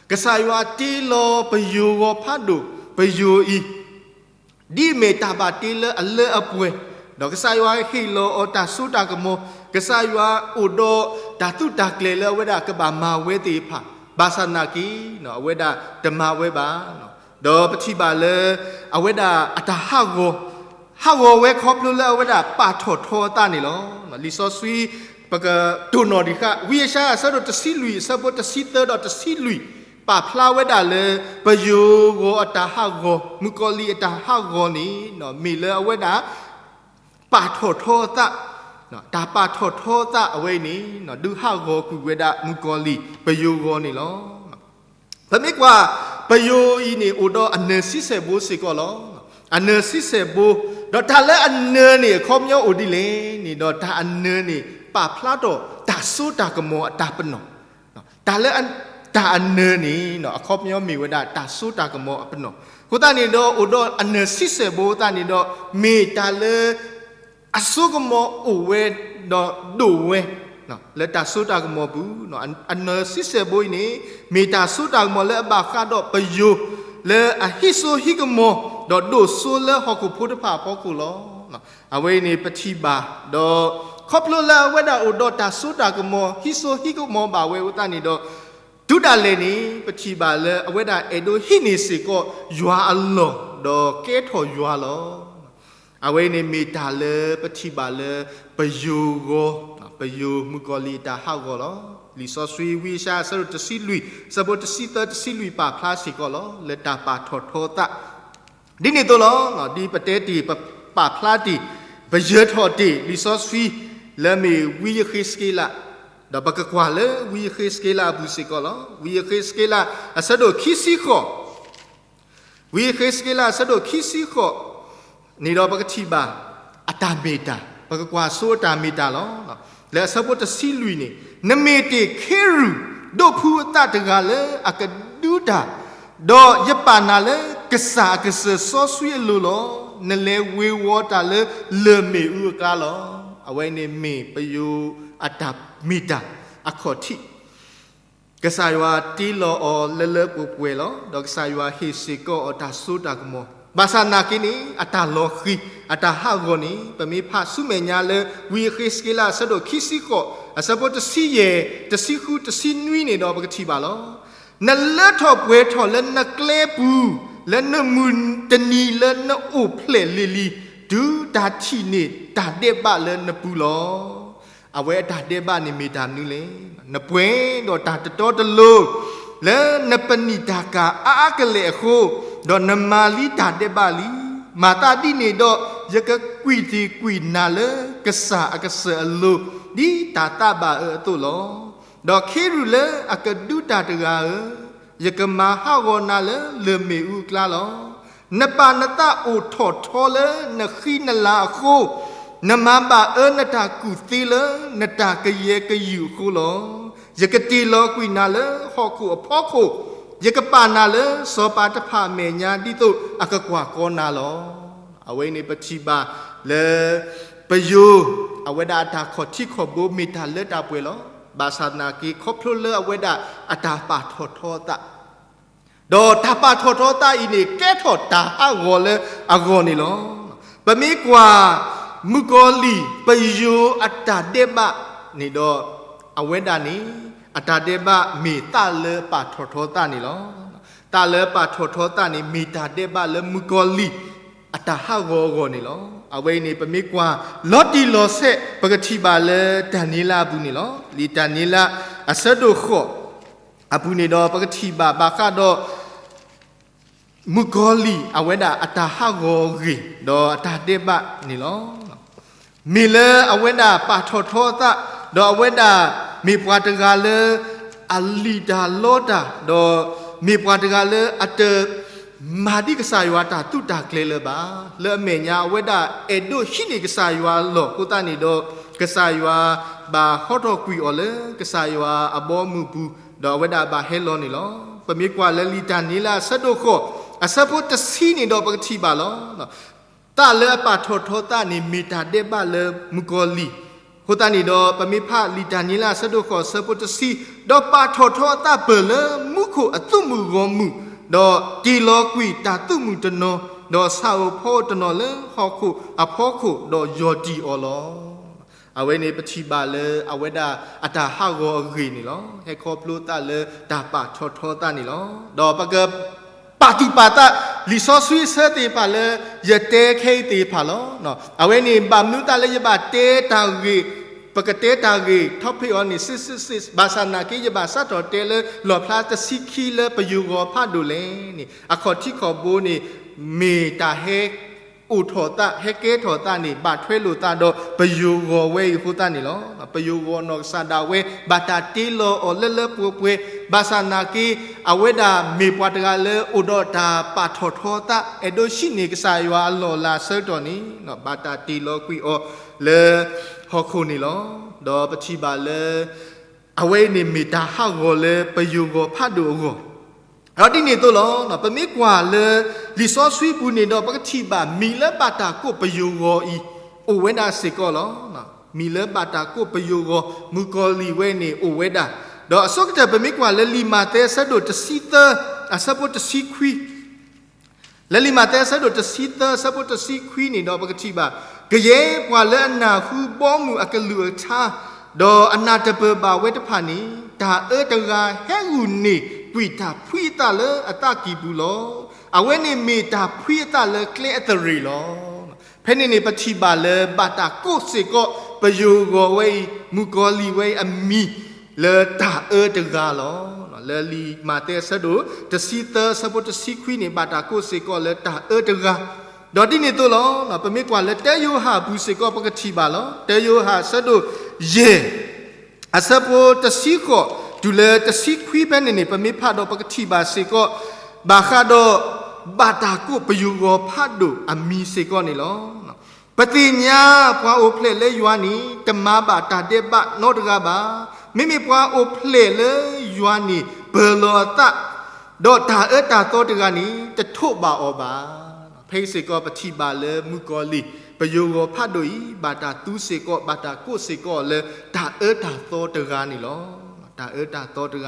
ကစၢ်ယွၤတ့လီၤပယိၤဂီၤဖးဒိၣ်, ပယိၤအံၤ ဒ်အမ့ၢ်တၢ်ဘၣ်တ့လၢအလၢအပှဲၤ, ဒီးကစၢ်ယွၤဟ့ၣ်လီၤအီၤတၢ်စိတၢ်ကမီၤ, ကစၢ်ယွၤအိၣ်ဒီးတၢ်သုးတၢ်ကျဲၤလၢအဝဲဒၣ်ကဘၣ်မၤဝဲသ့ၣ်တဖၣ်, ဘၣ်ဆၣ်နာ်က့ အဝဲဒၣ်တမၤဝဲဘၣ်. ဒီးပထံၣ်ဘၣ်လၢ အဝဲဒၣ်အတၢ်ဟးဂီၤ, ဟးဂီၤဝဲခီဖျိလၢအဝဲဒၣ်ပာ်ထီၣ်ထီအသးန့ၣ်လီၤ. လံာ်စီဆှံ ပကတိၢ်နီၣ်ဒံးဃာ် ဝံယၡါယၤအဆၢဒိၣ်တဆံလွံၢ် အဆၢဖိတဆံသၢဒီးတဆံလွံၢ် ပာ်ဖျါဝဲဒၣ်လၢ ပယိၤဂီၤအတၢ်ဟးဂီၤ, မုၣ်ကီၤလံၢ်အတၢ်ဟးဂီၤန့ၣ် မ့ၢ်လၢအဝဲဒၣ် ပာ်ထီၣ်ထီအသး, တၢ်ပာ်ထီၣ်ထီအသးအဝဲအံၤန့ၣ် ဒုးဟးဂီၤကွံာ်ဝဲဒၣ်မုၣ်ကီၤလံၢ်ပယိၤဂီၤန့ၣ်လီၤ. ပမ့ၢ်ကွၢ် ပယိၤအံၤန့ၣ် အိၣ်ဒီးအနၢၤဆံဆဲၣ်ဘိစ့ၢ်ကီးလီၤ. အနၢၤဆံဆဲၣ်ဘိ, ဒီးတၢ်လၢအနၢၤန့ၣ် အခီပညီအိၣ်ဒ်လဲၣ်န့ၣ်ဒီး တၢ်အနၢၤန့ၣ် ပာ်ဖျါထီၣ်တၢ်စိတၢ်ကမီၤအတၢ်ပနီၣ်, တၢ်လၢ တၢ်အနၢၤန့ၣ် အခီပညီမ့ၢ်ဝဲဒၣ်တၢ်စိတၢ်ကမီၤအပနီၣ်. အဃိသတးန့ၣ်ဒီး အိၣ်ဒီးအနၢၤဆံဆဲၣ်ဘိသတးန့ၣ်ဒီး မ့ၢ်တၢ်လၢ အစိကမီၤအိၣ်ဝဲ ဒီးဒိၣ်ဝဲ လၢတၢ်စိတၢ်ကမီၤပူၤ, အနၢၤဆံဆဲၣ်ဘိအံၤန့ၣ် မ့ၢ်တၢ်စိတၢ်ကမီၤလၢအဘၣ်ဃးဒီးပယိၤ လၢအဟံးစိဟံးကမီၤ ဒီးဒိၣ်စိလၢဟီၣ်ခိၣ်ဖိတဖၣ်အဖီခိၣ်လီၤ. အဝဲအံၤန့ၣ်ပထံၣ်ဘၣ်, ဒီးခီဖျိလၢအဝဲဒၣ်အိၣ်ဒီးတၢ်စိတၢ်ကမီၤ ဟံးစိဟံးကမီၤဘၣ်ဝဲအဃိသတးန့ၣ်ဒီး တုၤဒၣ်လဲာ်န့ၣ် ပထံၣ်ဘၣ်လၢအဝဲဒၣ်အဲၣ်ဒိးဟံးန့ၢ်စ့ၢ်ကီးယွၤအလီၢ် ဒီးကဲထီၣ်ယွၤလီၤ. အဝဲအံၤန့ၣ်မ့ၢ်တၢ်လၢပထံၣ်ဘၣ်လၢပယိၤဂီၤ, ပယိၤမုၣ်ကီၤလံၢ်အတၢ်ဟးဂီၤလီၤ. လံာ်စီဆှံဝံယၡါယၤအဆၢဒိၣ်တဆံလွံၢ် အဆၢဖိတဆံသၢ တဆံလွံၢ်ပာ်ဖျါစ့ၢ်ကီးလီၤ လၢတၢ်ပာ်ထီၣ်ထီသး ဒ်န့ၣ်အသိးလီၤ. ဒ်ပတဲတ့ၢ် ပပာ်ဖျါတ့ၢ် ပယၢၤထီၣ်တ့ၢ် လံာ်စီဆှံ လၢမ့ၢ်ဝံယဃ့းစက့လး, ဒီးပကကွၢ်လၢဝံယဃ့းစက့လးအပူၤစ့ၢ်ကီးလီၤ. ဝံယဃ့းစက့လး အဆၢဒိၣ်ခံဆံဃိး, ဝံယဃ့းစက့လးအဆၢဒိၣ်ခံဆံဃိး န့ၣ်ဒီးပကထံၣ်ဘၣ် အတၢ်မ့ၢ်တၢ်, ပကကွၢ်ဆိအတၢ်မ့ၢ်တၢ်လီၤ. လၢအဆၢဖိတဆံလွံၢ်န့ၣ် နမ့ၢ်တ့ၢ်ခ့ရူၣ် ဒိးဖုအသးတဂၤလၢအကဒုတၢ်, ဒီးယပာ်နၤလၢကစၢ်အကစၢၢ်စီဆှံအလိၤလီၤ. နလဲၤဝ့ၤဝီၤတၢ်လၢလၢၢ်မ့ၣ်အူအကျါလီၤ. အဝဲန့ၣ်မ့ၢ်ပယိၤအတၢ်မ့ၢ်တၢ်အခီၣ်ထံး ကစၢ်ယွၤတ့လီၤအီၤလၢလၢပှဲၤပှဲၤလီၤ. ဒီးကစၢ်ယွၤဟ့ၣ်စ့ၢ်ကီးအီၤတၢ်စိတၢ်ကမီၤ, ဘၣ်ဆၣ်နာ်က့န့ၣ် အတၢ်လီၤဃံၤ အတၢ်ဟးဂီၤန့ၣ် ပမ့ၢ်ဖးဆူမဲာ်ညါလၢ ဝံယဃ့းစက့လးအဆၢဒိၣ်ခံဆံဃိး အဆၢဖိတဆံယဲၢ် တဆံဃု တဆံနွံန့ၣ်ဒီးပကထံၣ်ဘၣ်လီၤ. နလၢထီၣ်ပှဲၤထီၣ်လၢနကျဲပူၤ, လၢနမုၢ်တနံၤလၢနအိၣ်ဖျဲၣ်လံၤလံၤ, တုၤတၢ်ထံၣ်န့ၢ်တၢ်ဒဲးဘးလၢနပူၤလီၤ. အဝဲအတၢ်ဒဲးဘးန့ၣ်မ့ၢ်တၢ်မနုၤလဲၣ်. နပှဲၤဒီးတၢ်တတီတလိၤ လၢနပနံာ်တၢ်ကၢ်အါအါကလဲာ်အဃိ, ဒီးနမၤလံတၢ်ဒဲးဘးလံ. မၤသးဒ်န့ၣ်ဒီး ယကကွံာ်တ့ၢ်ကွံာ်နၤလၢကစၢ်အကစၢၢ်အလိၤ, ဒ်တၢ်သးဘၣ်အၢအသိးလီၤ. ဒီးခ့ရူၣ်လၢအကဒုတၢ်တဂၤဧၢ, ယကမၤဟးဂီၤနၤလၢလၢၢ်မ့ၣ်အူအကျါလီၤ. နပၢ်နသးအိၣ်ထီၣ်ထီလၢနဃံနလၤအဃိ, နမၤဘၣ်အၢနတၢ်ကူၣ်သ့လၢနတၢ်ကယဲၢ်ကယုၢ်အဃိလီၤ. ယကတ့ၢ်လီၤကွံာ်နၤလၢဟီၣ်ခိၣ်အဖီခိၣ်, ယကပာ်နၤလၢစီၤပၤတဖၣ်အမဲာ်ညါ ဒ်သိးအကကွၢ်ကီနၤလီၤ. အဝဲန့ၣ်ပထံၣ်ဘၣ်လၢ ပယိၤ အဝဲဒၣ်အတၢ်ခီၣ်ထံးခီၣ်ဘိမ့ၢ်တၢ်လၢတၢ်ပှဲၤလီၤ. ဘၣ်ဆၣ်သနာ်က့ ခီဖျိလၢအဝဲဒၣ်အတၢ်ပာ်ထီၣ်ထီအသး, ဒီးတၢ်ပာ်ထီၣ်ထီအသးအံၤန့ၣ် ကဲထီၣ်တၢ်ဟးဂီၤလၢအဂီၢ်န့ၣ်လီၤ. ပမ့ၢ်ကွၢ် မုၣ်ကီၤလံၢ် ပယိၤအတၢ်ဒဲးဘးန့ၣ်ဒီး အဝဲဒၣ်န့ၣ် အတၢ်ဒဲးဘးမ့ၢ်သးလၢပာ်ထီၣ်ထီသးန့ၣ်လီၤ. သးလၢပာ်ထီၣ်ထီသးန့ၣ် မ့ၢ်တၢ်ဒဲးဘးလၢမုၣ်ကီၤလံၢ် အတၢ်ဟးဂီၤအဂီၢ်န့ၣ်လီၤ. အဝဲအံၤန့ၣ် ပမ့ၢ်ကွၢ် လီၤတံၢ်လီၤဆဲး ပကထံၣ်ဘၣ်လၢတၢ်နံၤလၢအပူၤန့ၣ်လီၤ. လံာ်တၢ်နံၤလၢအဆၢဒိၣ်ဃိး အပူၤန့ၣ်ဒီး ပကထံၣ်ဘၣ်ဘၣ်ဃးဒီး မုၣ်ကီၤလံၢ် အဝဲဒၣ်အတၢ်ဟးဂီၤအဂ့ၢ် ဒီးအတၢ်ဒဲးဘးန့ၣ်လီၤ. မ့ၢ်လၢအဝဲဒၣ်ပာ်ထီၣ်ထီသး, ဒီးအဝဲဒၣ်မ့ၢ်ပှၤတဂၤလၢ အလံၣ်တၢ်လီတၢ်, ဒီးမ့ၢ်ပှၤတဂၤလၢအတ မၤဒ်ကစၢ်ယွၤတၢ်သူၣ်တၢ်ကျဲၤလၢၤဘၣ်. လၢအမဲာ်ညါအဝဲဒၣ်အဲၣ်ဒိးဟံးန့ၢ်ကစၢ်ယွၤအလီၢ်အဃိသတးန့ၣ်ဒီး ကစၢ်ယွၤဘၣ်ဟီထီၣ်ကွံာ်အီၤလၢကစၢ်ယွၤအဘီအမုၢ်ပူၤ, ဒီးအဝဲဒၣ်ဘၣ်ဟဲလီၤန့ၣ်လီၤ. ပမ့ၢ်ကွၢ်လၢလံာ်တၢ်န့ၤလၢအဆၢဒိၣ်ဃိး အဆၢဖိတဆံန့ၣ်ဒီး ပကထံၣ်ဘၣ်လီၤ. သးလၢအပာ်ထီၣ်ထီသးန့ၣ် မ့ၢ်တၢ်ဒဲးဘးလၢမုၣ်ကီၤလံၢ်. အဃိသတးန့ၣ်ဒီး ပမ့ၢ်ဖးလံာ်တၢ်န့ၤလၢအဆၢဒိၣ်ဃိး အဆၢဖိတဆံ, ဒီးပာ်ထီၣ်ထီအသးပၢၢ်လၢမူခိၣ်အသုးမုၢ်ဂီၢ်မုၢ်, ဒီးတ့ၢ်လီၤကွံာ်တၢ်သုးမုၢ်တနီၤ, ဒီးဆၣ်ဧိၤဖီဧိၤတနီၤလၢဟီၣ်ခိၣ်အဖီခိၣ်, ဒီးယီၢ်တံၢ်အီၤလီၤ. အဝဲန့ၣ်ပထံၣ်ဘၣ်လၢအဝဲဒၣ်အတၢ်ဟးဂီၤအဂ့ၢ်န့ၣ်လီၤ. ဟဲခီဖျိသးလၢတၢ်ပာ်ထီၣ်ထီသးန့ၣ်လီၤ. ဒီးပကပာ်သူၣ်ပာ်သး လံာ်စီဆှံအဆၢသ့ၣ်တဖၣ်လၢယတဲခဲအံၤသ့ၣ်တဖၣ်လီၤ. အဝဲန့ၣ် ဘၣ်မနုၤသးလၢယဘၣ်တဲတၢ်ဂ့ၢ်, ပကတဲတၢ်ဂ့ၢ် topic အီၤန့ၣ် six six six, ဘၣ်ဆၣ်နာ်က့ ယဘၣ်စးထီၣ်တဲလၢလီၣ်ဖျါတဆံခံလၢပယိၤဂီၤဖးဒိၣ်လဲၣ်န့ၣ် အခီၣ်ထံးခီၣ်ဘိန့ၣ် မ့ၢ်တၢ်ဟဲ အိၣ်ထီၣ်သး ဟဲကဲထီၣ်သးန့ၣ် ဘၣ်ထွဲလိာ်သးဒီးပယိၤဂီၤဝဲအံၤအဃိသတးန့ၣ်လီၤ. ပယိၤဂီၤနီၢ်ကစၢ်ဒၣ်ဝဲ ဘၣ်တၢ်တ့လီၤအီၤလၢလၢပှဲၤပှဲၤ, ဘၣ်ဆၣ်နာ်က့ အဝဲဒၣ်မ့ၢ်ပှၤတဂၤလၢအိၣ်ဒီးတၢ်ပာ်ထီၣ်ထီသး အဲၣ်ဒိးဟံးန့ၢ်ကစၢ်ယွၤအလီၢ်အလၤအဆၢကတီၢ်န့ၣ် ဘၣ်တၢ်တ့လီၤကွံာ်အီၤလၢဟီၣ်ခိၣ်န့ၣ်လီၤ. ဒီးပထံၣ်ဘၣ်လၢ အဝဲအံၤန့ၣ်မ့ၢ်တၢ်ဟးဂီၤလၢပယိၤဂီၤဖးဒိၣ်အဂီၢ် ဒီးဒ်န့ၣ်အသိးလီၤ. ပမ့ၢ်ကွၢ်လၢလံာ်စီဆှံပူၤန့ၣ်ဒီး ပကထံၣ်ဘၣ်မံၤလၢဘၣ်တၢ်ကိးပယိၤဂီၤအံၤ အိၣ်ဝဲဒၣ်စ့ၢ်ကီးလီၤ. မံၤလၢဘၣ်တၢ်ကိးပယိၤဂီၤ မုၣ်ကီၤလံၢ်ဝဲန့ၣ်အိၣ်ဝဲဒၣ်, ဒီးအဆိကတၢၢ်ပမ့ၢ်ကွၢ်လၢလံာ်မးသဲအဆၢဒိၣ်တဆံသၢ အဆၢဖိတဆံခွံ လၢလံာ်မးသဲအဆၢဒိၣ်တဆံသၢ အဆၢဖိတဆံခွံန့ၣ်ဒီး ပကထံၣ်ဘၣ်, ကယဲၢ်ပှၤလၢအနၢ်ဟူဘီမုၢ်အကလုၢ်အကထါ, ဒီးအနၢ်တပၢၢ်ဘၣ်ဝဲတဖၣ်န့ၣ်, တၢ်အၢတဂၤဟဲဂုာ်န့ၢ်ကွံာ်တၢ်ဖှံအသးလၢအသးကံၢ်ပူၤလီၤ. အဝဲန့ၣ်မ့ၢ်တၢ်ဖှံအသးလၢကျဲအသရ့ၣ်လီၤ. ဖဲန့ၣ်န့ၣ် ပထံၣ်ဘၣ်လၢဘၣ်တၢ်ကိးစ့ၢ်ကီး ပယိၤဂီၤဝဲအံၤ မုၣ်ကီၤလံၢ်ဝဲအံၤအမံၤ လၢတၢ်အၢတဂၤလီၤ. လၢလံာ်မးသဲအဆၢဒိၣ်တဆံသၢ အဆၢဖိတဆံခွံန့ၣ် ဘၣ်တၢ်ကိးစ့ၢ်ကီးလၢတၢ်အၢတဂၤ, ဒီးဒ်န့ၣ်အသိးလီၤ. ပမ့ၢ်ကွၢ်လၢတၢယိၤဟၣ်အပူၤစ့ၢ်ကီး ပကထံၣ်ဘၣ်လီၤ. တၢယိၤဟၣ်အဆၢဒိၣ်ယဲၢ် အဆၢဖိတဆံဃိး တုၤလၢတဆံခွံဖဲန့ၣ်န့ၣ် ပမ့ၢ်ဖးဒီးပကထံၣ်ဘၣ်စ့ၢ်ကီး ဘၣ်ဃးဒီး ဘၣ်တၢ်ကိးပယိၤဂီၤဖးဒိၣ်အမံၤစ့ၢ်ကီးန့ၣ်လီၤ. ပသ့ၣ်ညါပှၤအိၣ်ဖျဲၣ်လၢယွၤန့ၣ် တမၤဘၣ်တၢ်ဒဲးဘးနီတဂၤဘၣ်. မ့မ့ၢ်ပှၤအိၣ်ဖျဲၣ်လၢယွၤန့ၣ် ပၢၢ်လီၤအသး, ဒီးတၢ်အၢတၢ်သီတဂၤန့ၣ် တထိးဘၣ်အီၤဘၣ်. ဖဲအံၤစ့ၢ်ကီးပထံၣ်ဘၣ်လၢမုၣ်ကီၤလံၢ် ပယိၤဂီၤဖးဒိၣ်အံၤ ဘၣ်တၢ်သူစ့ၢ်ကီး ဘၣ်တၢ်ကိးစ့ၢ်ကီးလၢတၢ်အၢတၢ်သီတဂၤန့ၣ်လီၤ. တၢ်အၢတၢ်သီတဂၤန့ၣ်လီၤ. ဒီးပ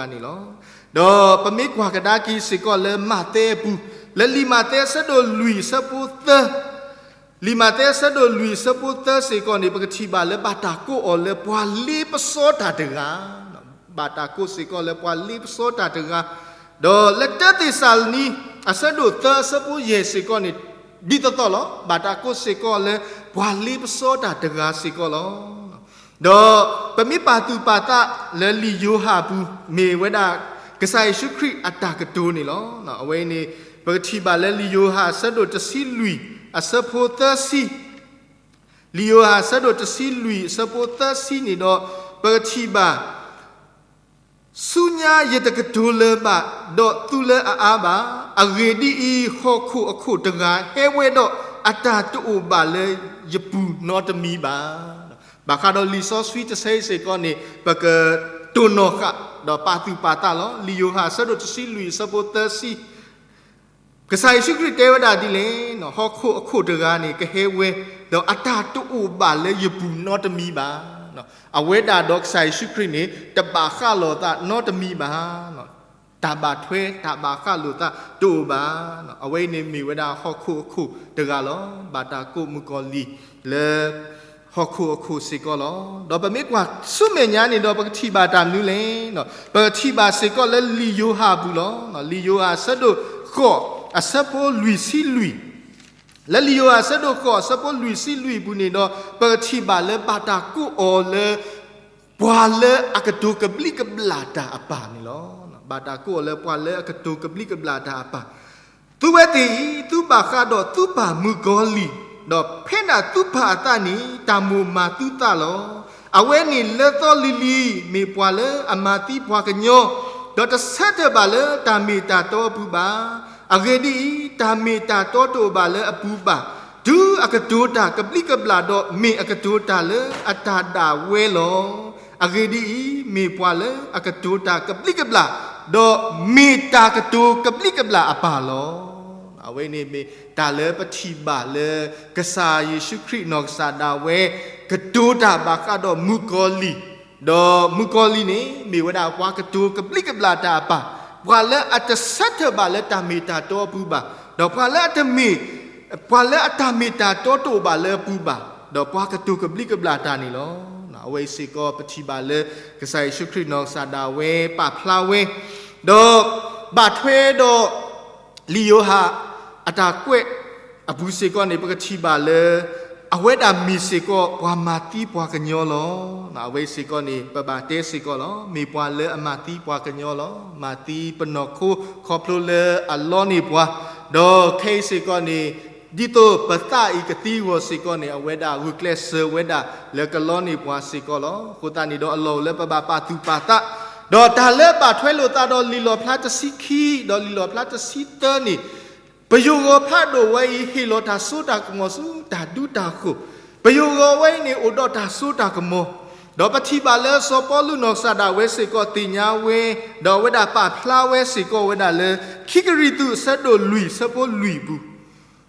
မ့ၢ်ကွၢ်ကဒါက့ၤစ့ၢ်ကီးလၢမးသဲအပူၤ, လၢလံာ်မးသဲအဆၢဒိၣ်လွံၢ်အဆၢဖိသၢ လံာ်မးသဲအဆၢဒိၣ်လွံၢ်အဆၢဖိသၢစ့ၢ်ကီးန့ၣ် ပကထံၣ်ဘၣ်လၢဘၣ်တၢ်ကိးအီၤလၢပှၤလ့ပစီတၢ်တဂၤ, ဘၣ်တၢ်ကိးစ့ၢ်ကီးလၢပှၤလ့ပစီတၢ်တဂၤ, ဒီးလၢတၢသ့းစၤလနံ အဆၢဒိၣ်သၢအဆၢဖိယဲၢ်စ့ၢ်ကီးန့ၣ် ဒ်သိးသိးလီၤ. ဘၣ်တၢ်ကိးစ့ၢ်ကီးလၢပှၤလ့ပစီတၢ်တဂၤစ့ၢ်ကီးလီၤ. ဒီးပမ့ၢ်ပာ်သူၣ်ပာ်သးလၢလံာ်ယိၤဟၣ်အပူၤ မ့ၢ်ဝဲဒၣ်ကစၢ်ယ့ၣ်ၡူးခရံာ်အတၢ်ကတိၤန့ၣ်လီၤ. အဝဲန့ၣ် ပကထံၣ်ဘၣ်လၢလံာ်ယိၤဟၣ်အဆၢဒိၣ်တဆံလွံၢ် အဆၢဖိသၢဆံ, လံာ်ယိၤဟၣ်အဆၢဒိၣ်တဆံလွံၢ်အဆၢဖိသၢဆံန့ၣ်ဒီး ပကထံၣ်ဘၣ် ဆူညါယတကတိၤလၢၤဘၣ်, ဒီးသူလၢအအါဘၣ်. အဂ့ၢ်ဒ်အံၤ, ဟီၣ်ခိၣ်အခိၣ်တဂၤဟဲဝဲဒီး အတၢ်တအိၣ်ဘၣ်လၢယပူၤနီတမံၤဘၣ်. ဘၣ်ဃးဒီးလံာ်စီဆှံတဆၢအံၤစ့ၢ်ကီးန့ၣ် ပကတိၢ်နီၣ်ဃာ် ဒီးပာ်သူၣ်ပာ်သးလီၤ. လံာ်ယိၤဟၣ်အဆၢဒိၣ်တဆံလွံၢ်အဆၢဖိသၢဆံ ကစၢ်ယ့ၣ်ၡူးခရံာ်တဲဝဲဒၣ်ဒ်လဲၣ်, ဟီၣ်ခိၣ်အခိၣ်တဂၤန့ၣ် ကဟဲဝဲ, ဒီးအတၢ်တအိၣ်ဘၣ်လၢယပူၤနီတမံၤဘၣ်. အဝဲဒၣ်ဒီးကစၢ်ယ့ၣ်ၡူးခရံာ်န့ၣ် တဘၣ်ဃးလိာ်သးနီတမံၤဘၣ်. တၢ်ဘၣ်ထွဲ တၢ်ဘၣ်ဃးလိာ်သးတအိၣ်ဘၣ်. အဝဲအံၤန့ၣ်မ့ၢ်ဝဲဒၣ်ဟီၣ်ခိၣ်အခိၣ်တဂၤလီၤ. ဘၣ်တၢ်ကိးမုၣ်ကီၤလံၢ်လၢ ဟီၣ်ခိၣ်အခိၣ်စ့ၢ်ကီးလီၤ. ဒီးပမ့ၢ်ကွၢ်ဆူမဲာ်ညါန့ၣ်ဒီး ပကထံၣ်ဘၣ်တၢ်မနုၤလဲၣ်. ပကထံၣ်ဘၣ်စ့ၢ်ကီးလၢလံာ်ယိၤဟၣ်အပူၤလီၤ. လံာ်ယိၤဟၣ်အဆၢဒိၣ်ဃိး အဆၢဖိလွံၢ်ဆံလွံၢ်, လၢလံာ်ယိၤဟၣ်အဆၢဒိၣ်ဃိး အဆၢဖိလွံၢ်ဆံလွံၢ်အပူၤန့ၣ်ဒီး ပကထံၣ်ဘၣ်လၢဘၣ်တၢ်ကိးအီၤလၢ ပှၤလၢအကတိၤကဘျံးကဘျၣ်တၢ်အပၢ်န့ၣ်လီၤ. ဘၣ်တၢ်ကိးအီၤလၢပှၤလၢအကတိၤကဘျံးကဘျၣ်တၢ်အပၢ်, သုဝဲသ့ၣ်အံၤ သုဘၣ်ဃးဒီးသုပၢ်မုၣ်ကီၤလံၢ်, ဒီးဖဲဒၣ်သုပၢ်အသးန့ၣ် တၢ်မိၣ်မၤသုသးလီၤ. အဝဲန့ၣ်လၢသီလံၤလံၤ မ့ၢ်ပှၤလၢအမၤသံပှၤကညီ, ဒီးတဆၢထၢၣ်ဘၣ်လၢတၢ်မ့ၢ်တၢ်တီအပူၤဘၣ်. အဂ့ၢ်ဒ်အံၤ, တၢ်မ့ၢ်တၢ်တီတအိၣ်ဘၣ်လၢအပူၤဘၣ်, တုၤအကတိၤတၢ်ကဘျံးကဘျၣ်ဒီး မ့ၢ်အကတိၤတၢ်လၢအတၢ်ဒၣ်ဝဲလီၤ. အဂ့ၢ်ဒ်အံၤ, မ့ၢ်ပှၤလၢအကတိၤတၢ်ကဘျံးကဘျၣ် ဒီးမ့ၢ်တၢ်ကတိၤကဘျံးကဘျၣ်အပၢ်လီၤ. အဝဲန့ၣ်မ့ၢ်တၢ်လၢပထံၣ်ဘၣ်လၢ ကစၢ်ယ့ၣ်ၡူးခရံာ်နီၢ်ကစၢ်ဒၣ်ဝဲ ကတိၤတၢ်ဘၣ်ဃးဒီးမုၣ်ကီၤလံၢ်, ဒီးမုၣ်ကီၤလံၢ်န့ၣ် မ့ၢ်ဝဲဒၣ်ပှၤကတိၤကဘျံးကဘျၣ်တၢ်အပၢ်, ပှၤလၢအတဆၢထၢၣ်ဘၣ်လၢတၢ်မ့ၢ်တၢ်တီအပူၤဘၣ်, ဒီးပှၤလၢအတမ့ၢ် ပှၤလၢအတၢ်မ့ၢ်တၢ်တီတအိၣ်ဘၣ်လၢအပူၤဘၣ်, ဒီးပှၤကတိၤကဘျံးကဘျၣ်တၢ်န့ၣ်လီၤ. အဝဲစ့ၢ်ကီးပထံၣ်ဘၣ်လၢ ကစၢ်ယ့ၣ်ၡူးခရံာ်နီၢ်ကစၢ်ဒၣ်ဝဲပာ်ဖျါဝဲ, ဒီးဘၣ်ထွဲဒီး လံာ်ယိၤဟၣ်အတၢ်ကွဲးအပူၤစ့ၢ်ကီးန့ၣ် ပကထံၣ်ဘၣ်လၢ အဝဲဒၣ်မ့ၢ်စ့ၢ်ကီးပှၤမၤသံပှၤကညီလီၤ. အဝဲစ့ၢ်ကီးန့ၣ် ပဘၣ်တဲစ့ၢ်ကီးလီၤ. မ့ၢ်ပှၤလၢအမၤသံပှၤကညီလီၤ. မၤသံပနီၢ်ခိခီဖျိလၢအလီန့ၢ်ပှၤ, ဒီးခဲအံၤစ့ၢ်ကီးန့ၣ် ဒ်သိးပသးအံၤကသံအဂီၢ်စ့ၢ်ကီးန့ၣ် အဝဲဒၣ်ဂုာ်ကျဲးစၢးဝဲဒၣ်လၢကလီန့ၢ်ပှၤစ့ၢ်ကီးလီၤ. အဃိသတးန့ၣ်ဒီးအလီၢ်အိၣ်လၢပဘၣ်ပာ်သူၣ်ပာ်သး, ဒီးတၢ်လၢဘၣ်ထွဲလိာ်သးဒီးလံာ်လီၣ်ဖျါတဆံခံ ဒီးလံာ်လီၣ်ဖျါတဆံသၢန့ၣ် ပယိၤဂီၤဖးဒိၣ်ဝဲအံၤ ဟ့ၣ်လီၤတၢ်စိတၢ်ကမီၤဆူတၢ်ဒူတၢ်ဃိၤ, ပယိၤဂီၤဝဲအံၤန့ၣ် အိၣ်ဒီးတၢ်စိတၢ်ကမီၤ, ဒီးပထံၣ်ဘၣ်လၢစီၤပီလူးနီၢ်ကစၢ်ဒၣ်ဝဲစ့ၢ်ကီးသ့ၣ်ညါဝဲ, ဒီးအဝဲဒၣ်ပာ်ဖျါဝဲစ့ၢ်ကီးဝဲဒၣ်လၢ ခံကရံၣ်သူးအဆၢဒိၣ်လွံၢ်အဆၢဖိလွံၢ်အပူၤ,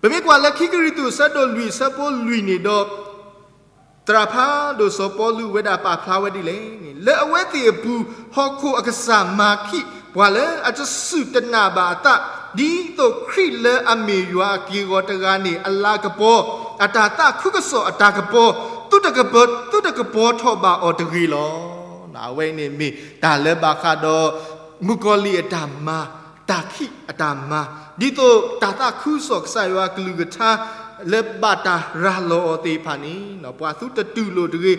ပမ့ၢ်ကွၢ်လၢခံကရံၣ်သူးအဆၢဒိၣ်လွံၢ်အဆၢဖိလွံၢ်န့ၣ်ဒီး သရၣ်ဖးဒိၣ်စီၤပီလူးဝဲဒၣ်ပာ်ဖျါဝဲဒ်လဲၣ်န့ၣ်, လၢအဝဲသ့ၣ်အပူၤ ဟီၣ်ခိၣ်အကစၢ်မၤခံး ပှၤလၢအတစူၢ်တနာ်ဘၣ်အသး, ဒ်သိးခရံာ်လၢအမ့ၢ်ယွၤအက့ၢ်အဂီၤတဂၤန့ၣ် အလၤကပီၤ, အတၢ်သးခုကစီၣ်အတၢ်ကပီၤ, သုတကပီၤ, သုတကပီၤထီၣ်ဘၣ်အီၤတဂ့ၤလီၤ. အဝဲန့ၣ်မ့ၢ်တၢ်လၢဘၣ်ဃးဒီး မုၣ်ကီၤလံၢ်အတၢ်မၤ, တၢ်ခံးအတၢ်မၤ, ဒ်သိးတၢ်သးခုကစီၣ်ကစၢ်ယွၤအကလုၢ်ကထါ လၢဘၣ်တၢ်ရၤလီၤအီၤသ့ၣ်တဖၣ်န့ၣ် ပှၤသုတတူၢ်လိာ်တဂ့ၤ, ဒီး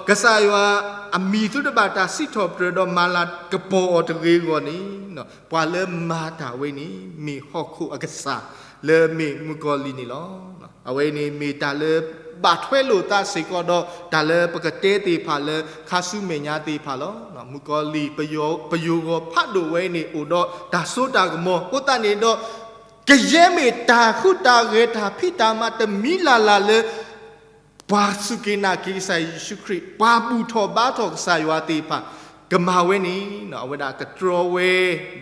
ကစၢ်ယွၤအမံၤသုတဘၣ်တၢ်စံးထီၣ်ပတြၢၤဒီးမၤလၤကပီၤအီၤတဂ့ၤအဂီၢ်န့ၣ်, ပှၤလၢမၤတၢ်ဝဲန့ၣ် မ့ၢ်ဟီၣ်ခိၣ်အကစၢ်လၢမ့ၢ်မုၣ်ကီၤလံၢ်န့ၣ်လီၤ. အဝဲန့ၣ်မ့ၢ်တၢ်လၢဘၣ်ထွဲလိာ်သးစ့ၢ်ကီးဒီး တၢ်လၢပကတဲသ့ၣ်တဖၣ်လၢခါဆူမဲာ်ညါသ့ၣ်တဖၣ်လီၤ. မုၣ်ကီၤလံၢ် ပယိၤဂီၤဖးဒိၣ်ဝဲန့ၣ် အိၣ်ဒီးတၢ်စိတၢ်ကမီၤ အဃိသတးန့ၣ်ဒီး ကယဲၢ်မ့ၢ်တၢ်ဟူးတၢ်ဂဲၤတၢ်ဖံးတၢ်မၤတမံၤလၢ်လၢ်လၢ ပှၤစူၢ်က့ၤနာ်က့ၤကစၢ်ယ့ၣ်ၡူးခရံာ် ပှၤဘူၣ်ထီၣ်ဘါထီၣ်ကစၢ်ယွၤသ့ၣ်တဖၣ် ကမၤဝဲန့ၣ် အဝဲဒၣ်ကတြီဝဲ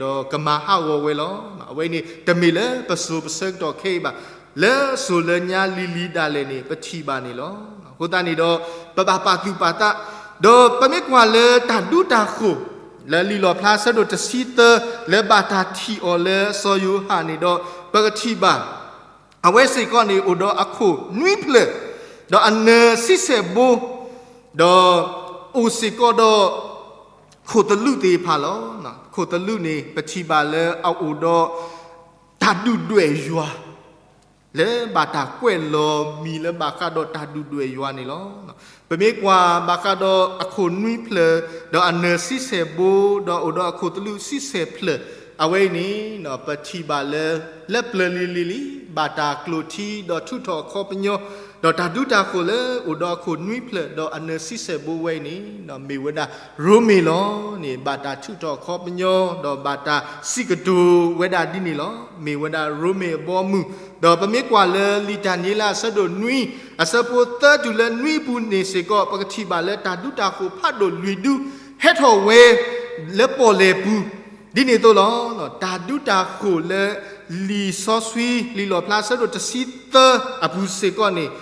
ဒီးကမၤဟးဂီၤဝဲလီၤ. အဝဲန့ၣ်တမ့ၢ်လၢပစိၤပဆၢကတီၢ်ခဲအံၤဘၣ်, လၢစိၤလၢညါလံၤလံၤဒၣ်လဲာ်န့ၣ် ပထံၣ်ဘၣ်န့ၣ်လီၤ. အဃိသတးန့ၣ်ဒီး ပဘၣ်ပာ်သူၣ်ပာ်သး, ဒီးပမ့ၢ်ကွၢ်လၢတၢ်ဒူတၢ်ဃိၤ လၢလံာ်လီၣ်ဖျါဆၢဒိၣ်တဆံသၢ လၢဘၣ်တၢ်ထံၣ်အီၤလၢစီၤယိၤဟၣ်န့ၣ်ဒီး ပကထံၣ်ဘၣ် အဝဲစ့ၢ်ကီးန့ၣ် အိၣ်ဒီးအခိၣ်နွံဖျၢၣ်, ဒီးအနၢၤဆံဆဲၣ်ဘိ, ဒီးအိၣ်စ့ၢ်ကီးဒီး ခိၣ်သလုးသ့ၣ်တဖၣ်လီၤ. ခိၣ်သလုးန့ၣ် ပထံၣ်ဘၣ်လၢအအိၣ်ဒီး တၢ်ဒုၣ်ဒွဲၣ်ယွၤ လၢဘၣ်တၢ်ကွဲးလီၤမံၤလၢဘၣ်ဃးဒီးတၢ်ဒုၣ်ဒွဲၣ်ယွၤန့ၣ်လီၤ. ပမ့ၢ်ကွၢ်ဘၣ်ဃးဒီးအခိၣ်နွံဖျၢၣ်, ဒီးအနၢၤဆံဆဲၣ်ဘိ, ဒီးအိၣ်ဒီးအခိၣ်သလုးဆံဆဲၣ်ဖျၢၣ်, အဝဲအံၤန့ၣ် ပထံၣ်ဘၣ်လၢ လၢပျၢၤလံၤလံၤလံၤ ဘၣ်တၢ်ကျိၣ်ထံဒီးထုးထီၣ်အခီပညီ, ဒီးတၢ်ဒူတၢ်ဃိၤလၢအိၣ်ဒီးအခိၣ်နွံဖျၢၣ် ဒီးအနၢၤဆံဆဲၣ်ဘိဝဲအံၤန့ၣ် မ့ၢ်ဝဲဒၣ်ရိမ့ၤလီၤန့ၣ် ဘၣ်တၢ်ထုးထီၣ်အခီပညီ ဒီးဘၣ်တၢ်စံးကတိၤဝဲဒၣ်ဒ်န့ၣ်လီၤ. မ့ၢ်ဝဲဒၣ်ရိမ့ၤအဘီအမုၢ်, ဒီးပမ့ၢ်ကွၢ်လၢလံာ်တၢ်နံၤလၢအဆၢဒိၣ်နွံ အဆၢဖိသၢတုၤလၢနွံအပူၤန့ၣ်စ့ၢ်ကီး ပကထံၣ်ဘၣ်လၢတၢ်ဒူတၢ်ဃိၤဖးဒိၣ်လွံၢ်ဒူ ဟဲထီၣ်ဝဲ လၢပီၣ်လဲၣ်ပူၤ ဒ်န့ၣ်အသိးလီၤ. တၢ်ဒူတၢ်ဃိၤလၢလံာ်စီဆှံ လံာ်လီၣ်ဖျါဆၢဒိၣ်တဆံသၢအပူၤစ့ၢ်ကီးန့ၣ်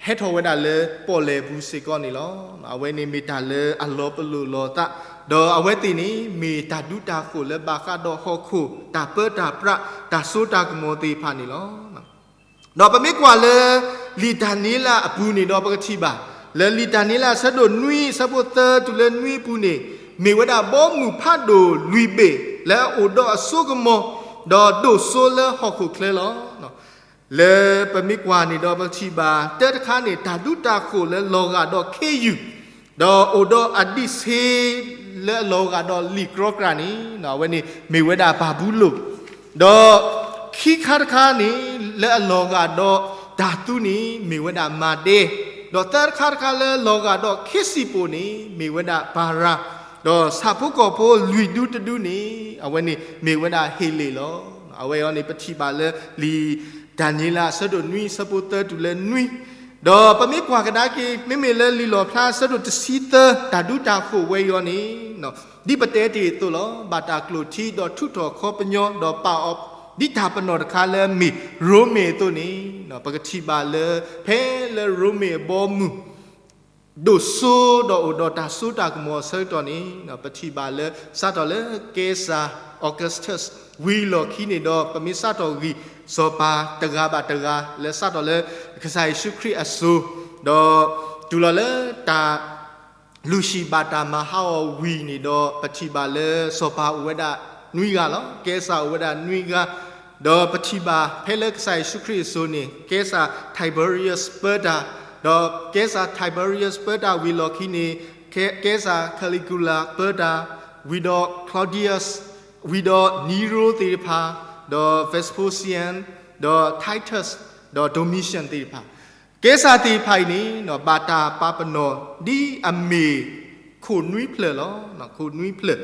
ဟဲထီၣ်ဝဲဒၣ်လၢပီၣ်လဲၣ်ပူၤစ့ၢ်ကီးန့ၣ်လီၤ. အဝဲန့ၣ်မ့ၢ်တၢ်လၢအလီၤပလိာ်လီၤသး, ဒီးအဝဲသ့ၣ်န့ၣ် မ့ၢ်တၢ်ဒူတၢ်ဃိၤလၢဘၣ်ဃးဒီးဟီၣ်ခိၣ် တၢ်ပၢတၢ်ပြး တၢ်စိတၢ်ကမီၤသ့ၣ်တဖၣ်န့ၣ်လီၤ. ဒီးပမ့ၢ်ကွၢ်လၢ လံာ်တၢ်နံၤလၢအပူၤန့ၣ်ဒီးပကထံၣ်ဘၣ်, လၢလံာ်တၢ်နံၤလၢအဆၢဒိၣ်နွံ အဆၢဖိသၢတုၤလၢနွံအပူၤန့ၣ် မ့ၢ်ဝဲဒၣ်ဘီမုၢ်ဖးဒိၣ်လွံၢ်ဘ့ၣ် လၢအအိၣ်ဒီးအစိကမီၤ ဒီးဒိၣ်စိလၢဟီၣ်ခိၣ်ချၢလီၤ. လၢပမ့ၢ်ကွၢ်န့ၣ်ဒီးပထံၣ်ဘၣ် တၢတခါန့ၣ် တၢ်ဒူတၢ်ဃိၤလၢလီၤဂာ်ဒီးခ့ယုၢ်, ဒီးအိၣ်ဒီးအဒံးဆှံ လၢအလီၤဂာ်ဒီးလံာ်ကြီကြာ်န့ၣ် အဝဲန့ၣ်မ့ၢ်ဝဲဒၣ်ဘၤဘူလိၣ်, ဒီးခံခါတခါန့ၣ် လၢအလီၤဂာ်ဒီးတၢ်သူန့ၣ် မ့ၢ်ဝဲဒၣ်မၤဒဲ, ဒီးသၢတခါတခါလၢလီၤဂာ်ဒီးခ့စံၣ်ပိၣ်န့ၣ် မ့ၢ်ဝဲဒၣ်ပၤရၤ, ဒီးဆၣ်ဖိကီၢ်ဖိလွံၢ်ဒူတဒူန့ၣ် အဝဲန့ၣ်မ့ၢ်ဝဲဒၣ်ဟ့းလ့ၣ်လီၤ. အဝဲအံၤန့ၣ် ပထံၣ်ဘၣ်လၢလံာ်တၢ်နံၤလၢအဆၢဒိၣ်နွံ အဆၢဖိသၢတုၤလၢနွံ, ဒီးပမ့ၢ်ကွၢ်ကဒါက့ၤ မ့မ့ၢ်လၢလံာ်လီၣ်ဖျါအဆၢဒိၣ်တဆံသၢ တၢ်ဒူတၢ်ဃိၤဝဲအံၤန့ၣ် ဒ်ပတဲတ့ၢ်အသိးလီၤ. ဘၣ်တၢ်ကျိၣ်ထံဒီးထုးထီၣ်ခီပညီ ဒီးပာ်အီၤ ဒ်တၢ်ပနီၣ်တခါလၢအမ့ၢ်ရိမ့ၤအသိးန့ၣ်, ပကထံၣ်ဘၣ်လၢ ဖဲလၢရိမ့ၤအဘီအမုၢ် ဒိၣ်စိဒီးအိၣ်ဒီးတၢ်စိတၢ်ကမီၤအဆၢကတီၢ်န့ၣ်, ပထံၣ်ဘၣ်လၢ စးထီၣ်လၢကဲစၢ် Augustus ဝံၤအလီၢ်ခံန့ၣ်ဒီး ပမ့ၢ်စးထီၣ်ဂံၢ်စီၤပၤတဂၤဘၣ်တဂၤ လၢစးထီၣ်လၢကစၢ်ယ့ၣ်ၡူးခရံာ်အစိၤ, ဒီးတုၤလီၤလၢတၢ် လူၢ်ဟံၣ်ဘၣ်တၢ်မၤဟးဂီၤဝံၤန့ၣ်ဒီး ပထံၣ်ဘၣ်လၢစီၤပၤအိၣ်ဝဲဒၣ်နွံဂၤလီၤ. ကဲစၢ်အိၣ်ဝဲဒၣ်နွံဂၤ, ဒီးပထံၣ်ဘၣ်ဖဲလၢကစၢ်ယ့ၣ်ၡူးခရံာ်အစိၤန့ၣ် ကဲစၢ် Tiberius ပၢတၢ်, ဒီးကဲစၢ် Tiberius ပၢတၢ်ဝံၤအလီၢ်ခံန့ၣ် ကဲစၢ် Caligula ပၢတၢ်, ဝံၤဒီး Claudius, ဝံၤဒီး Nero သ့ၣ်တဖၣ်, ဒီး Vespasian, ဒီး Titus, ဒီး Domitian သ့ၣ်တဖၣ် ကဲစၢ်သ့ၣ်တဖၣ်အံၤန့ၣ် ဘၣ်တၢ်ပာ်ပနီၣ်ဒ်အမ့ၢ်ခိၣ်နွံဖျၢၣ်လီၤ. ခိၣ်နွံဖျၢၣ်,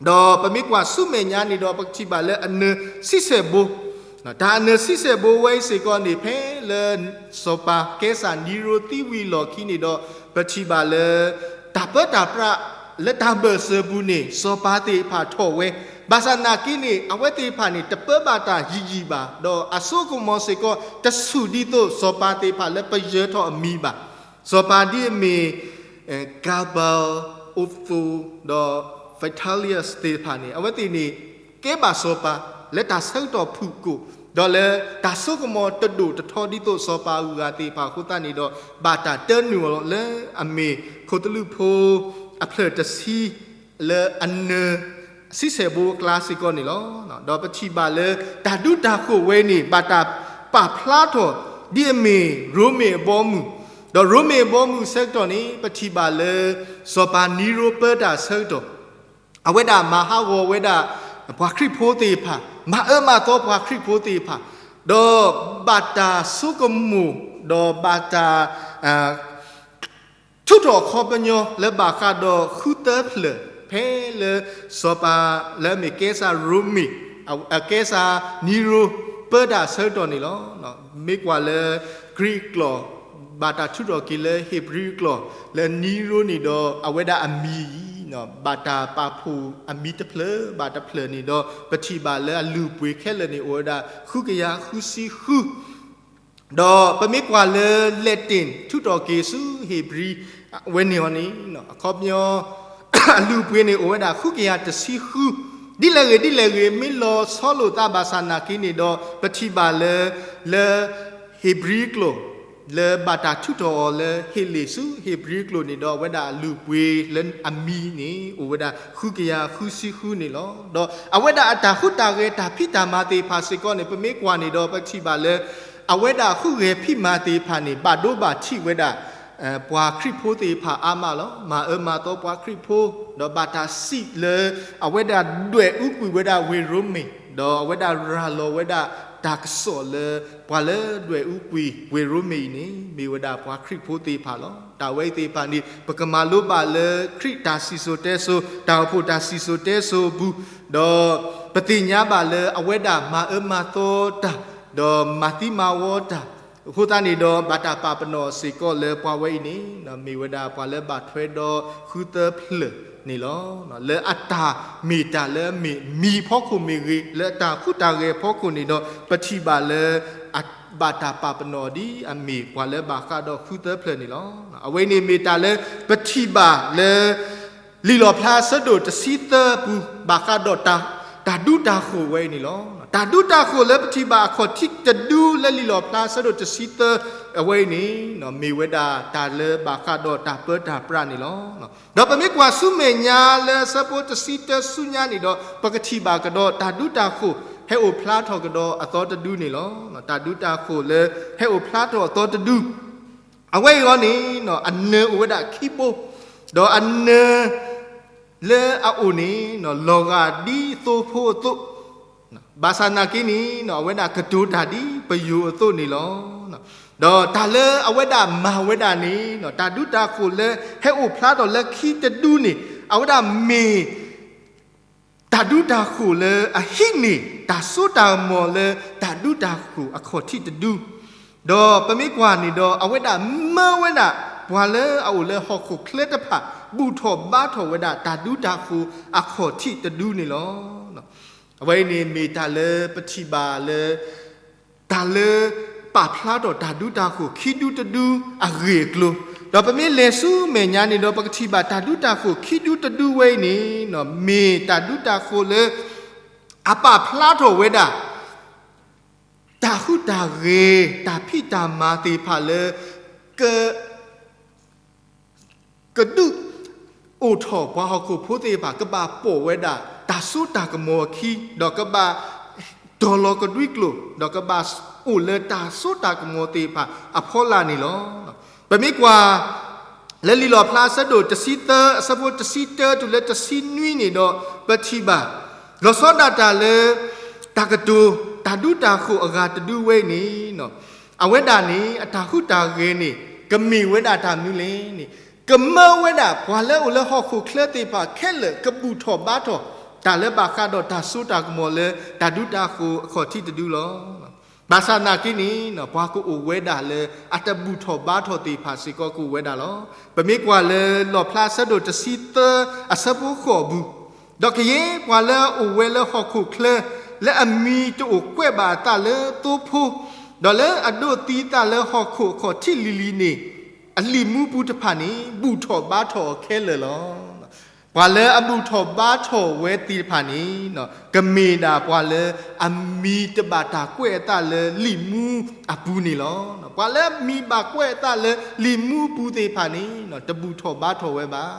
ဒီးပမ့ၢ်ကွၢ်ဆူမဲာ်ညါန့ၣ်ဒီး ပကထံၣ်ဘၣ်လၢအနၢၤဆံဆဲၣ်ဘိ, တၢ်အနၢၤဆံဆဲၣ်ဘိဝဲအံၤစ့ၢ်ကီးန့ၣ် ဖဲလၢစီၤပၤကဲစၢ်နံရိသံဝံၤအလီၢ်ခံန့ၣ်ဒီး ပထံၣ်ဘၣ်လၢ တၢ်ပၢတၢ်ပြးလၢတၢ်ဘၢၣ်စၢၤပူၤန့ၣ် စီၤပၤသ့ၣ်တဖၣ်ထီၣ်ဝဲ, ဘၣ်ဆၣ်နာ်က့န့ၣ် အဝဲသ့ၣ်တဖၣ်န့ၣ် တပၢဘၣ်တၢ်ယံာ်ယံာ်ဘၣ်, ဒီးအစိကမီၤစ့ၢ်ကီး တဆူၣ်ဒ်သိးစီၤပၤသ့ၣ်တဖၣ်လၢပယၢၤထီၣ်အမံၤဘၣ်. စီၤပၤဒ်အမ့ၢ် Gabal, Otho ဒီး Vitellius သ့ၣ်တဖၣ်န့ၣ် အဝဲသ့ၣ်န့ၣ် ကဲဘၣ်စီၤပၤလၢတၢ်ဆၢကတီၢ်ဖုၣ်ကိာ်, ဒီးလၢတၢ်စိကမီၤတဒိၣ်တထီဒ်သိးစီၤပၤအဂၤသ့ၣ်တဖၣ်အဃိသတးန့ၣ်ဒီး ဘၣ်တၢ်တၢနုာ်အီၤလၢအမ့ၢ်ခိၣ်သလုးဖိအဖျၢၣ်တဆံ လၢအနၢၤဆံဆဲၣ်ဘိအကျါစ့ၢ်ကီးန့ၣ်လီၤ. ဒီးပထံၣ်ဘၣ်လၢတၢ်ဒူတၢ်ဃိၣ်ဝဲန့ၣ် ဘၣ်တၢ်ပာ်ဖျါထီၣ်ဒ်အမ့ၢ်ရိမ့ၤအဘီအမုၢ်, ဒီးရိမ့ၤအဘီအမုၢ်အဆၢကတီၢ်န့ၣ် ပထံၣ်ဘၣ်လၢ စီၤပၤနံရိပၢတၢ်အဆၢကတီၢ် အဝဲဒၣ်မၤဟးဂီၤဝဲဒၣ် ပှၤခရံာ်ဖိသ့ၣ်တဖၣ်, မၤအၢမၤသီပှၤခရံာ်ဖိသ့ၣ်တဖၣ်, ဒီးဘၣ်တၢ်ဆိကမိၣ်, ဒီးဘၣ်တၢ် ထုးထီၣ်ခီပညီလၢဘၣ်ဃးဒီးဃုသၢဖျၢၣ် ဖဲလၢစီၤပၤလၢအမ့ၢ်ကဲစၢ်ရိမ့ၤ, ကဲစၢ်နံရိပၢတၢ်အဆၢကတီၢ်န့ၣ်လီၤ. မ့ၢ်ကွၢ်လၢ Greek ကျိာ် ဘၣ်တၢ်ထုးထီၣ်က့ၤလၢ Hebrew ကျိာ် လၢနံရိန့ၣ်ဒီး အဝဲဒၣ်အမံၤအံၤ ဘၣ်တၢ်ပာ်ဖှိၣ်အမံၤတဖျၢၣ်ဘၣ်တဖျၢၣ်န့ၣ်ဒီး ပထံၣ်ဘၣ်လၢအလုၢ်အပှ့ၤခဲလၢာ်န့ၣ် အိၣ်ဝဲဒၣ်ဃုကယၤဃုဆံဃု ဒီးပမ့ၢ်ကွၢ်လၢ Latin ထုးထီၣ်က့ၤဆူ Hebrew ဝဲန့ၣ်အီၤန့ၣ် အခီပညီ အလုၢ်အပှ့ၤန့ၣ် အိၣ်ဝဲဒၣ်ဃုကယၤတဆံဃု, ဒ်လဲၣ်ဂ့ၤဒ်လဲၣ်ဂ့ၤ မ့ၢ်လီၤဆီလိာ်သးဘၣ်ဆၣ်နာ်က့န့ၣ်ဒီး ပထံၣ်ဘၣ်လၢ လၢ Hebrew ကျိာ် လၢဘၣ်တၢ်ထုးထီၣ်အီၤလၢ ဟ့ၣ်လ့ၣ်ဆူ Hebrew ကျိာ်န့ၣ်ဒီး အဝဲဒၣ်အလုၢ်အပှ့ၤလၢအမံၤန့ၣ် အိၣ်ဝဲဒၣ်ဃုကယၤဃုဆံဃုန့ၣ်လီၤ. ဒီးအဝဲဒၣ်အတၢ်ဟူးတၢ်ဂဲၤတၢ်ဖံးတၢ်မၤသ့ၣ်တဖၣ်စ့ၢ်ကီးန့ၣ် ပမ့ၢ်ကွၢ်န့ၣ်ဒီး ပထံၣ်ဘၣ်လၢ အဝဲဒၣ်ဟူးဂဲၤဖံးမၤသ့ၣ်တဖၣ်န့ၣ် ဘၣ်ဒိဘၣ်ထံးဝဲဒၣ် ပှၤခရံာ်ဖိသ့ၣ်တဖၣ်အါမးလီၤ. မၤအၢမၤသီပှၤခရံာ်ဖိ ဒီးဘၣ်တၢ်စံးလၢ အဝဲဒၣ်ဒွဲၣ်အူကွံာ်ဝဲဒၣ်ဝ့ၢ်ရိမ့ၤ ဒီးအဝဲဒၣ်ရၤလီၤဝဲဒၣ်တၢ်ကစီၣ်လၢ ပှၤလၢဒွဲၣ်အူကွံာ်ဝ့ၢ်ရိမ့ၤအံၤန့ၣ် မ့ၢ်ဝဲဒၣ်ပှၤခရံာ်ဖိသ့ၣ်တဖၣ်လီၤ. တၢ်ဝဲအံၤသ့ၣ်တဖၣ်န့ၣ် ပကမၤလိဘၣ်လၢခရံာ်တၢ်စံၣ်စိၤတဲစိၤ တၢ်အိၣ်ဖှိၣ်တၢ်စံၣ်စိၤတဲစိၤအပူၤ ဒီးပသ့ၣ်ညါဘၣ်လၢအဝဲဒၣ်မၤအၢမၤသီတၢ် ဒီးမၤသံမၤဝီတၢ် အဃိသတးန့ၣ်ဒီး ဘၣ်တၢ်ပာ်ပနီၣ်စ့ၢ်ကီးလၢပှၤဝဲအံၤန့ၣ် မ့ၢ်ဝဲဒၣ်ပှၤလၢဘၣ်ထွဲဒီးဃုသၢဖျၢၣ်န့ၣ်လီၤ. လၢအတၢ်မ့ၢ်တၢ်လၢအမ့ၢ်မံၤအဖီခိၣ်မ့ၢ်ဂ့ၤ, လၢအတၢ်ဟူးတၢ်ဂဲၤအဖီခိၣ်န့ၣ်ဒီး ပထံၣ်ဘၣ်လၢ အဘၣ်တၢ်ပာ်ပနီၣ်ဒ်အမ့ၢ်ပှၤလၢဘၣ်ဃးဒီးဃုသၢဖျၢၣ်န့ၣ်လီၤ. အဝဲန့ၣ်မ့ၢ်တၢ်လၢပထံၣ်ဘၣ်လၢ လံာ်လီၣ်ဖျါအဆၢဒိၣ်တဆံသၢအပူၤ ဘၣ်ဃးဒီးတၢ်ဒူတၢ်ဃိၣ်ဝဲအံၤန့ၣ်လီၤ. တၢ်ဒူတၢ်ဃိၣ်လၢပထံၣ်ဘၣ်အခီၣ်ထံးတဒူလၢလံာ်လီၣ်ဖျါအဆၢဒိၣ်တဆံသၢအဝဲအံၤန့ၣ် မ့ၢ်ဝဲဒၣ်တၢ်လၢဘၣ်ဃးဒီးတၢ်ပၢတၢ်ပြးန့ၣ်လီၤ. ဒီးပမ့ၢ်ကွၢ်ဆူမဲာ်ညါလၢအဆၢဖိတဆံတၢဆူညါန့ၣ်ဒီး ပကထံၣ်ဘၣ်ကဒီးတၢ်ဒူတၢ်ဃိၣ် ဟဲအိၣ်ဖျါထီၣ်ကဒီးအသီတဒူန့ၣ်လီၤ. တၢ်ဒူတၢ်ဃိၣ်လၢ ဟဲအိၣ်ဖျါထီၣ်အသီတဒူ အဝဲအံၤအီၤန့ၣ် အနၢၤအိၣ်ဝဲဒၣ်ခံဘိ, ဒီးအနၢၤ လၢအအိၣ်န့ၣ် လီၤဂာ်ဒ်သိဖိအသိး, ဘၣ်ဆၣ်နာ်က့န့ၣ် အဝဲဒၣ်ကတိၤတၢ်ဒ်ပယိၤအသိးန့ၣ်လီၤ. ဒီးတၢ်လၢအဝဲဒၣ်မၤဝဲဒၣ်န့ၣ် တၢ်ဒူတၢ်ဃိၣ်လၢဟဲအိၣ်ဖျါထီၣ်လၢခံတဒူန့ၣ် အဝဲဒၣ်မ့ၢ် တၢ်ဒူတၢ်ဃိၣ်လၢအဟံးန့ၢ် တၢ်စိတၢ်ကမီၤလၢတၢ်ဒူတၢ်ဃိၣ်အခီၣ်ထံးတဒူ, ဒီးပမ့ၢ်ကွၢ်န့ၣ်ဒီး အဝဲဒၣ်မၢဝဲဒၣ် ပှၤလၢအအိၣ်လၢဟီၣ်ခိၣ်ချၢတဖၣ် ဘူၣ်ထီၣ်ဘါထီၣ်ဝဲဒၣ်တၢ်ဒူတၢ်ဃိၤအခီၣ်ထံးတဒုန့ၣ်လီၤ. အဝဲအံၤန့ၣ်မ့ၢ်တၢ်လၢပထံၣ်ဘၣ်လၢ တၢ်လၢပာ်ဖျါထီၣ်တၢ်ဒူတၢ်ဃိၤခံဒူတဒုအဂ့ၢ်အကျိၤ, ဒီးပမ့ၢ်လဲၤဆူမဲာ်ညါန့ၣ်ဒီး ပကထံၣ်ဘၣ်တၢ်ဒူတၢ်ဃိၤခံဒူတဒုဝဲအံၤန့ၣ် မ့ၢ်တၢ်ဒူတၢ်ဃိၤလၢ အပာ်ဖျါထီၣ်ဝဲဒၣ် တၢ်ဟူးတၢ်ဂဲၤ တၢ်ဖံးတၢ်မၤသ့ၣ်တဖၣ်လၢ က ကဒုးအိၣ်ထီၣ်ပှၤဟီၣ်ခိၣ်ဖိသ့ၣ်တဖၣ် ကဘၣ်ပိာ်ဝဲဒၣ်တၢ်စိတၢ်ကမီၤအခံ, ဒီးကဘၣ်တီၤလီၤကဒွံကျိာ်, ဒီးကဘၣ်အိၣ်လၢတၢ်စိတၢ်ကမီၤသ့ၣ်တဖၣ်အဖီလာ်န့ၣ်လီၤ. ပမ့ၢ်ကွၢ် လၢလံာ်လီၣ်ဖျါအဆၢဒိၣ်တဆံသၢ အဆၢဖိတဆံတၢတုၤလၢတဆံနွံန့ၣ်ဒီး ပထံၣ်ဘၣ် လီၤဆီဒၣ်တၢ်လၢ တၢ်ကတိၤ တၢ်ဒူတၢ်ဃိၤအဂၤတဒုဝဲအံၤန့ၣ် အဝဲဒၣ်န့ၣ် အတၢ်ဟူးတၢ်ဂဲၤန့ၣ် ကမ့ၢ်ဝဲဒၣ်တၢ်မနုၤလဲၣ်န့ၣ် ကမၢဝဲဒၣ်ပှၤလၢအိၣ်လၢဟီၣ်ခိၣ်ချၢသ့ၣ်တဖၣ်ခဲလၢာ် ကဘူၣ်ထီၣ်ဘါထီၣ် တၢ်လၢဘၣ်ဃးဒီးတၢ်စိတၢ်ကမီၤလၢတၢ်ဒူတၢ်ဃိၤအခီၣ်ထံးတဒုလီၤ. ဘၣ်ဆၣ်သနာ်က့န့ၣ် ပှၤကအိၣ်ဝဲဒၣ်လၢအတဘူၣ်ထီၣ်ဘါထီၣ်သ့ၣ်တဖၣ်စ့ၢ်ကီးကအိၣ်ဝဲဒၣ်လီၤ. ပမ့ၢ်ကွၢ်လၢလီၣ်ဖျါအဆၢဒိၣ်တဆံသၢ အဆၢဖိဃိးပူၤ ဒီးကယဲၢ်ပှၤလၢအအိၣ်ဝဲလၢဟီၣ်ခိၣ်ချၢ လၢအမံၤတအိၣ်ကွဲးဘၣ်အသးလၢသိဖိ, ဒီးလၢအဒိးသံအသးလၢဟီၣ်ခိၣ်အခီၣ်ထံးလံၤလံၤန့ၣ် အလံာ်မူပူၤတဖၣ်န့ၣ် ဘူၣ်ထီၣ်ဘါထီၣ်အီၤခဲလၢာ်လီၤ. ပှၤလၢအဘူၣ်ထီၣ်ဘါထီၣ်ဝဲသ့ၣ်တဖၣ်န့ၣ် ကမ့ၢ်ဒၣ်ပှၤလၢအမံၤတဘၣ်တၢ်ကွဲးအသးလၢလံာ်မူအပူၤန့ၣ်လီၤ. ပှၤလၢအမံၤဘၣ်ကွဲးအသးလၢလံာ်မူအပူၤသ့ၣ်တဖၣ်န့ၣ် တဘူၣ်ထီၣ်ဘါထီၣ်ဝဲဘၣ်.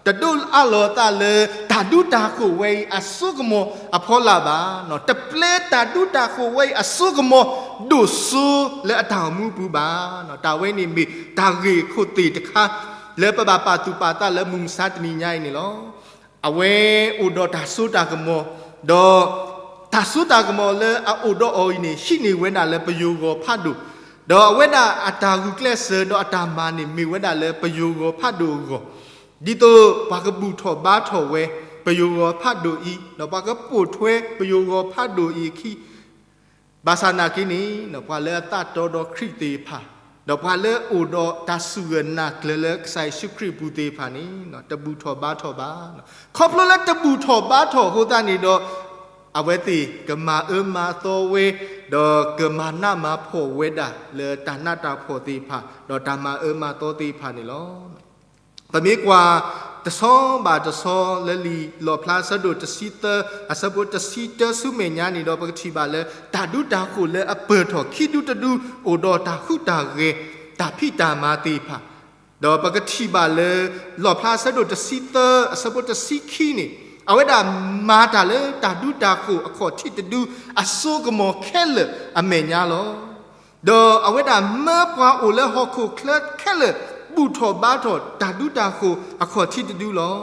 တဒိးအးလီၤအသးလၢတၢ်ဒူတၢ်ဃိၤဝဲအံၤအစိကမီၤအဖီလာ်ဘၣ်. တပျဲတၢ်ဒူတၢ်ဃိၤဝဲအံၤအစိကမီၤဒိၣ်စိလၢအတၢ်အိၣ်မူအပူၤဘၣ်. တၢ်ဝဲန့ၣ်မ့ၢ်တၢ်ဂ့ၢ်ခိၣ်သ့ၣ်တခါ လၢပဘၣ်ပာ်သူၣ်ပာ်သးလၢမုၢ်မဆါတနံၤညါအံၤန့ၣ်လီၤ. အဝဲအိၣ်ဒီးတၢ်စိတၢ်ကမီၤ, ဒီးတၢ်စိတၢ်ကမီၤလၢအအိၣ်ဒီးအီၤအံၤန့ၣ် ဟံးန့ၢ်ဝဲဒၣ်လၢပယိၤဂီၤဖးဒိၣ်, ဒီးအဝဲဒၣ်အတၢ်ဂုာ်ကျဲးစၢးဒီးအတၢ်မၤန့ၣ် မ့ၢ်ဝဲဒၣ်လၢပယိၤဂီၤဖးဒိၣ်အဂီၢ်, ဒ်သိးပှၤကဘူၣ်ထီၣ်ဘါထီၣ်ဝဲပယိၤဂီၤဖးဒိၣ်အံၤ, ဒီးပှၤကပိာ်ထွဲပယိၤဂီၤဖးဒိၣ်အံၤအခံ ဘၣ်ဆၣ်သနာ်က့န့ၣ် ပှၤလၢအသးတီဒီးခရံာ်သ့ၣ်တဖၣ်, ဒီးပှၤလၢအအိၣ်ဒီးတၢ်ဆူၣ်ဂၢၢ်နၢ်ကျၢၤလၢကစၢ်ယ့ၣ်ၡူးခရံာ်အပူၤသ့ၣ်တဖၣ်န့ၣ် တဘူၣ်ထီၣ်ဘါထီၣ်ဘၣ်. ခီဖျိလၢတဘူၣ်ထီၣ်ဘါထီၣ်အဃိသတးန့ၣ်ဒီး အဝဲသ့ၣ်ကမၤအၢမၤသီဝဲ, ဒီးကမၤနးမၤဖှီၣ်ဝဲဒၣ်လၢတၢ်နးတၢ်ဖှီၣ်သ့ၣ်တဖၣ်, ဒီးတၢ်မၤအၢမၤသီသ့ၣ်တဖၣ်န့ၣ်လီၤ. ပမ့ၢ်ကွၢ်တဆီဘၣ်တဆီလၢလံာ်လီၣ်ဖျါဆၢဒိၣ်တဆံသၢ အဆၢဖိတဆံတၢဆူမဲာ်ညါန့ၣ်ဒီး ပကထံၣ်ဘၣ်လၢတၢ်ဒူတၢ်ဃိၤလၢအပၢၢ်ထီၣ်ခံဒူတဒူ အိၣ်ဒီးတၢ်ဟူးတၢ်ဂဲၤ တၢ်ဖံးတၢ်မၤသ့ၣ်တဖၣ်, ဒီးပကထံၣ်ဘၣ်လၢ လီၣ်ဖျါဆၢဒိၣ်တဆံသၢ အဆၢဖိတဆံခံန့ၣ် အဝဲဒၣ်မၤတၢ်လၢတၢ်ဒူတၢ်ဃိၤအခီၣ်ထံးတဒူ အစိကမီၤခဲလၢာ်အမဲာ်ညါလီၤ. ဒီးအဝဲဒၣ်မၢပှၤအိၣ်လၢဟီၣ်ခိၣ်ချၢခဲလၢာ် ဘူၣ်ထီၣ်ဘါထီၣ်တၢ်ဒူတၢ်ဃိၤအခီၣ်ထံးတဒူလီၤ.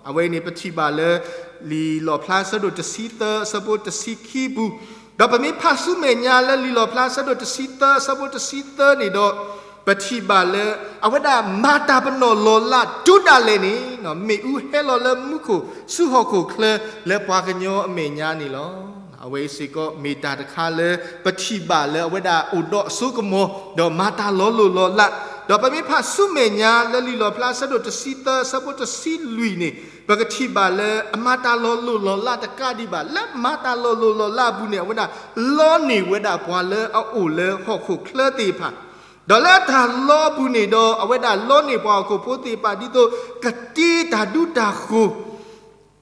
အဝဲအံၤန့ၣ် ပထံၣ်ဘၣ်လၢ လံာ်လီၣ်ဖျါဆၢဒိၣ်တဆံသၢ အဆၢဖိတဆံခံပူၤ, ဒီးပမ့ၢ်ဖးဆူမဲာ်ညါလၢလံာ်လီၣ်ဖျါဆၢဒိၣ်တဆံသၢ အဆၢဖိတဆံသၢန့ၣ်ဒီး ပထံၣ်ဘၣ်လၢ အဝဲဒၣ်မၤတၢ်ပနီၣ်လီၤလးတုၤဒၣ်လဲာ်န့ၣ် မ့ၣ်အူဟဲလီၤလၢမူခိၣ်ဆူဟီၣ်ခိၣ်ချၢလၢပှၤကညီအမဲာ်ညါန့ၣ်လီၤ. အဝဲအံၤစ့ၢ်ကီးမ့ၢ်တၢ်တခါလၢ ပထံၣ်ဘၣ်လၢအဝဲဒၣ်အိၣ်ဒီးအစိကမီၤ ဒီးမၤတၢ်လီၤလိၢ်လီၤလး, ဒီးပမ့ၢ်ဖးဆူမဲာ်ညါလၢလံာ်လီၣ်ဖျါဆၢဒိၣ်တဆံသၢ အဆၢဖိတဆံလွံၢ်န့ၣ် ပကထံၣ်ဘၣ်လၢအမၤတၢ်လီၤလိၢ်လီၤလးတကးဒံးဘၣ် လၢမၤတၢ်လီၤလိၢ်လီၤလးအပူၤန့ၣ် အဝဲဒၣ်လီန့ၢ်ဝဲဒၣ်ပှၤလၢအအိၣ်လၢဟီၣ်ခိၣ်ချၢသ့ၣ်တဖၣ်, ဒီးလၢအတၢ်လီအပူၤန့ၣ်ဒီး အဝဲဒၣ်လီန့ၢ်ပှၤဟီၣ်ခိၣ်ဖိသ့ၣ်တဖၣ် ဒ်သိးကတ့တၢ်ဒူတၢ်ဃိၤ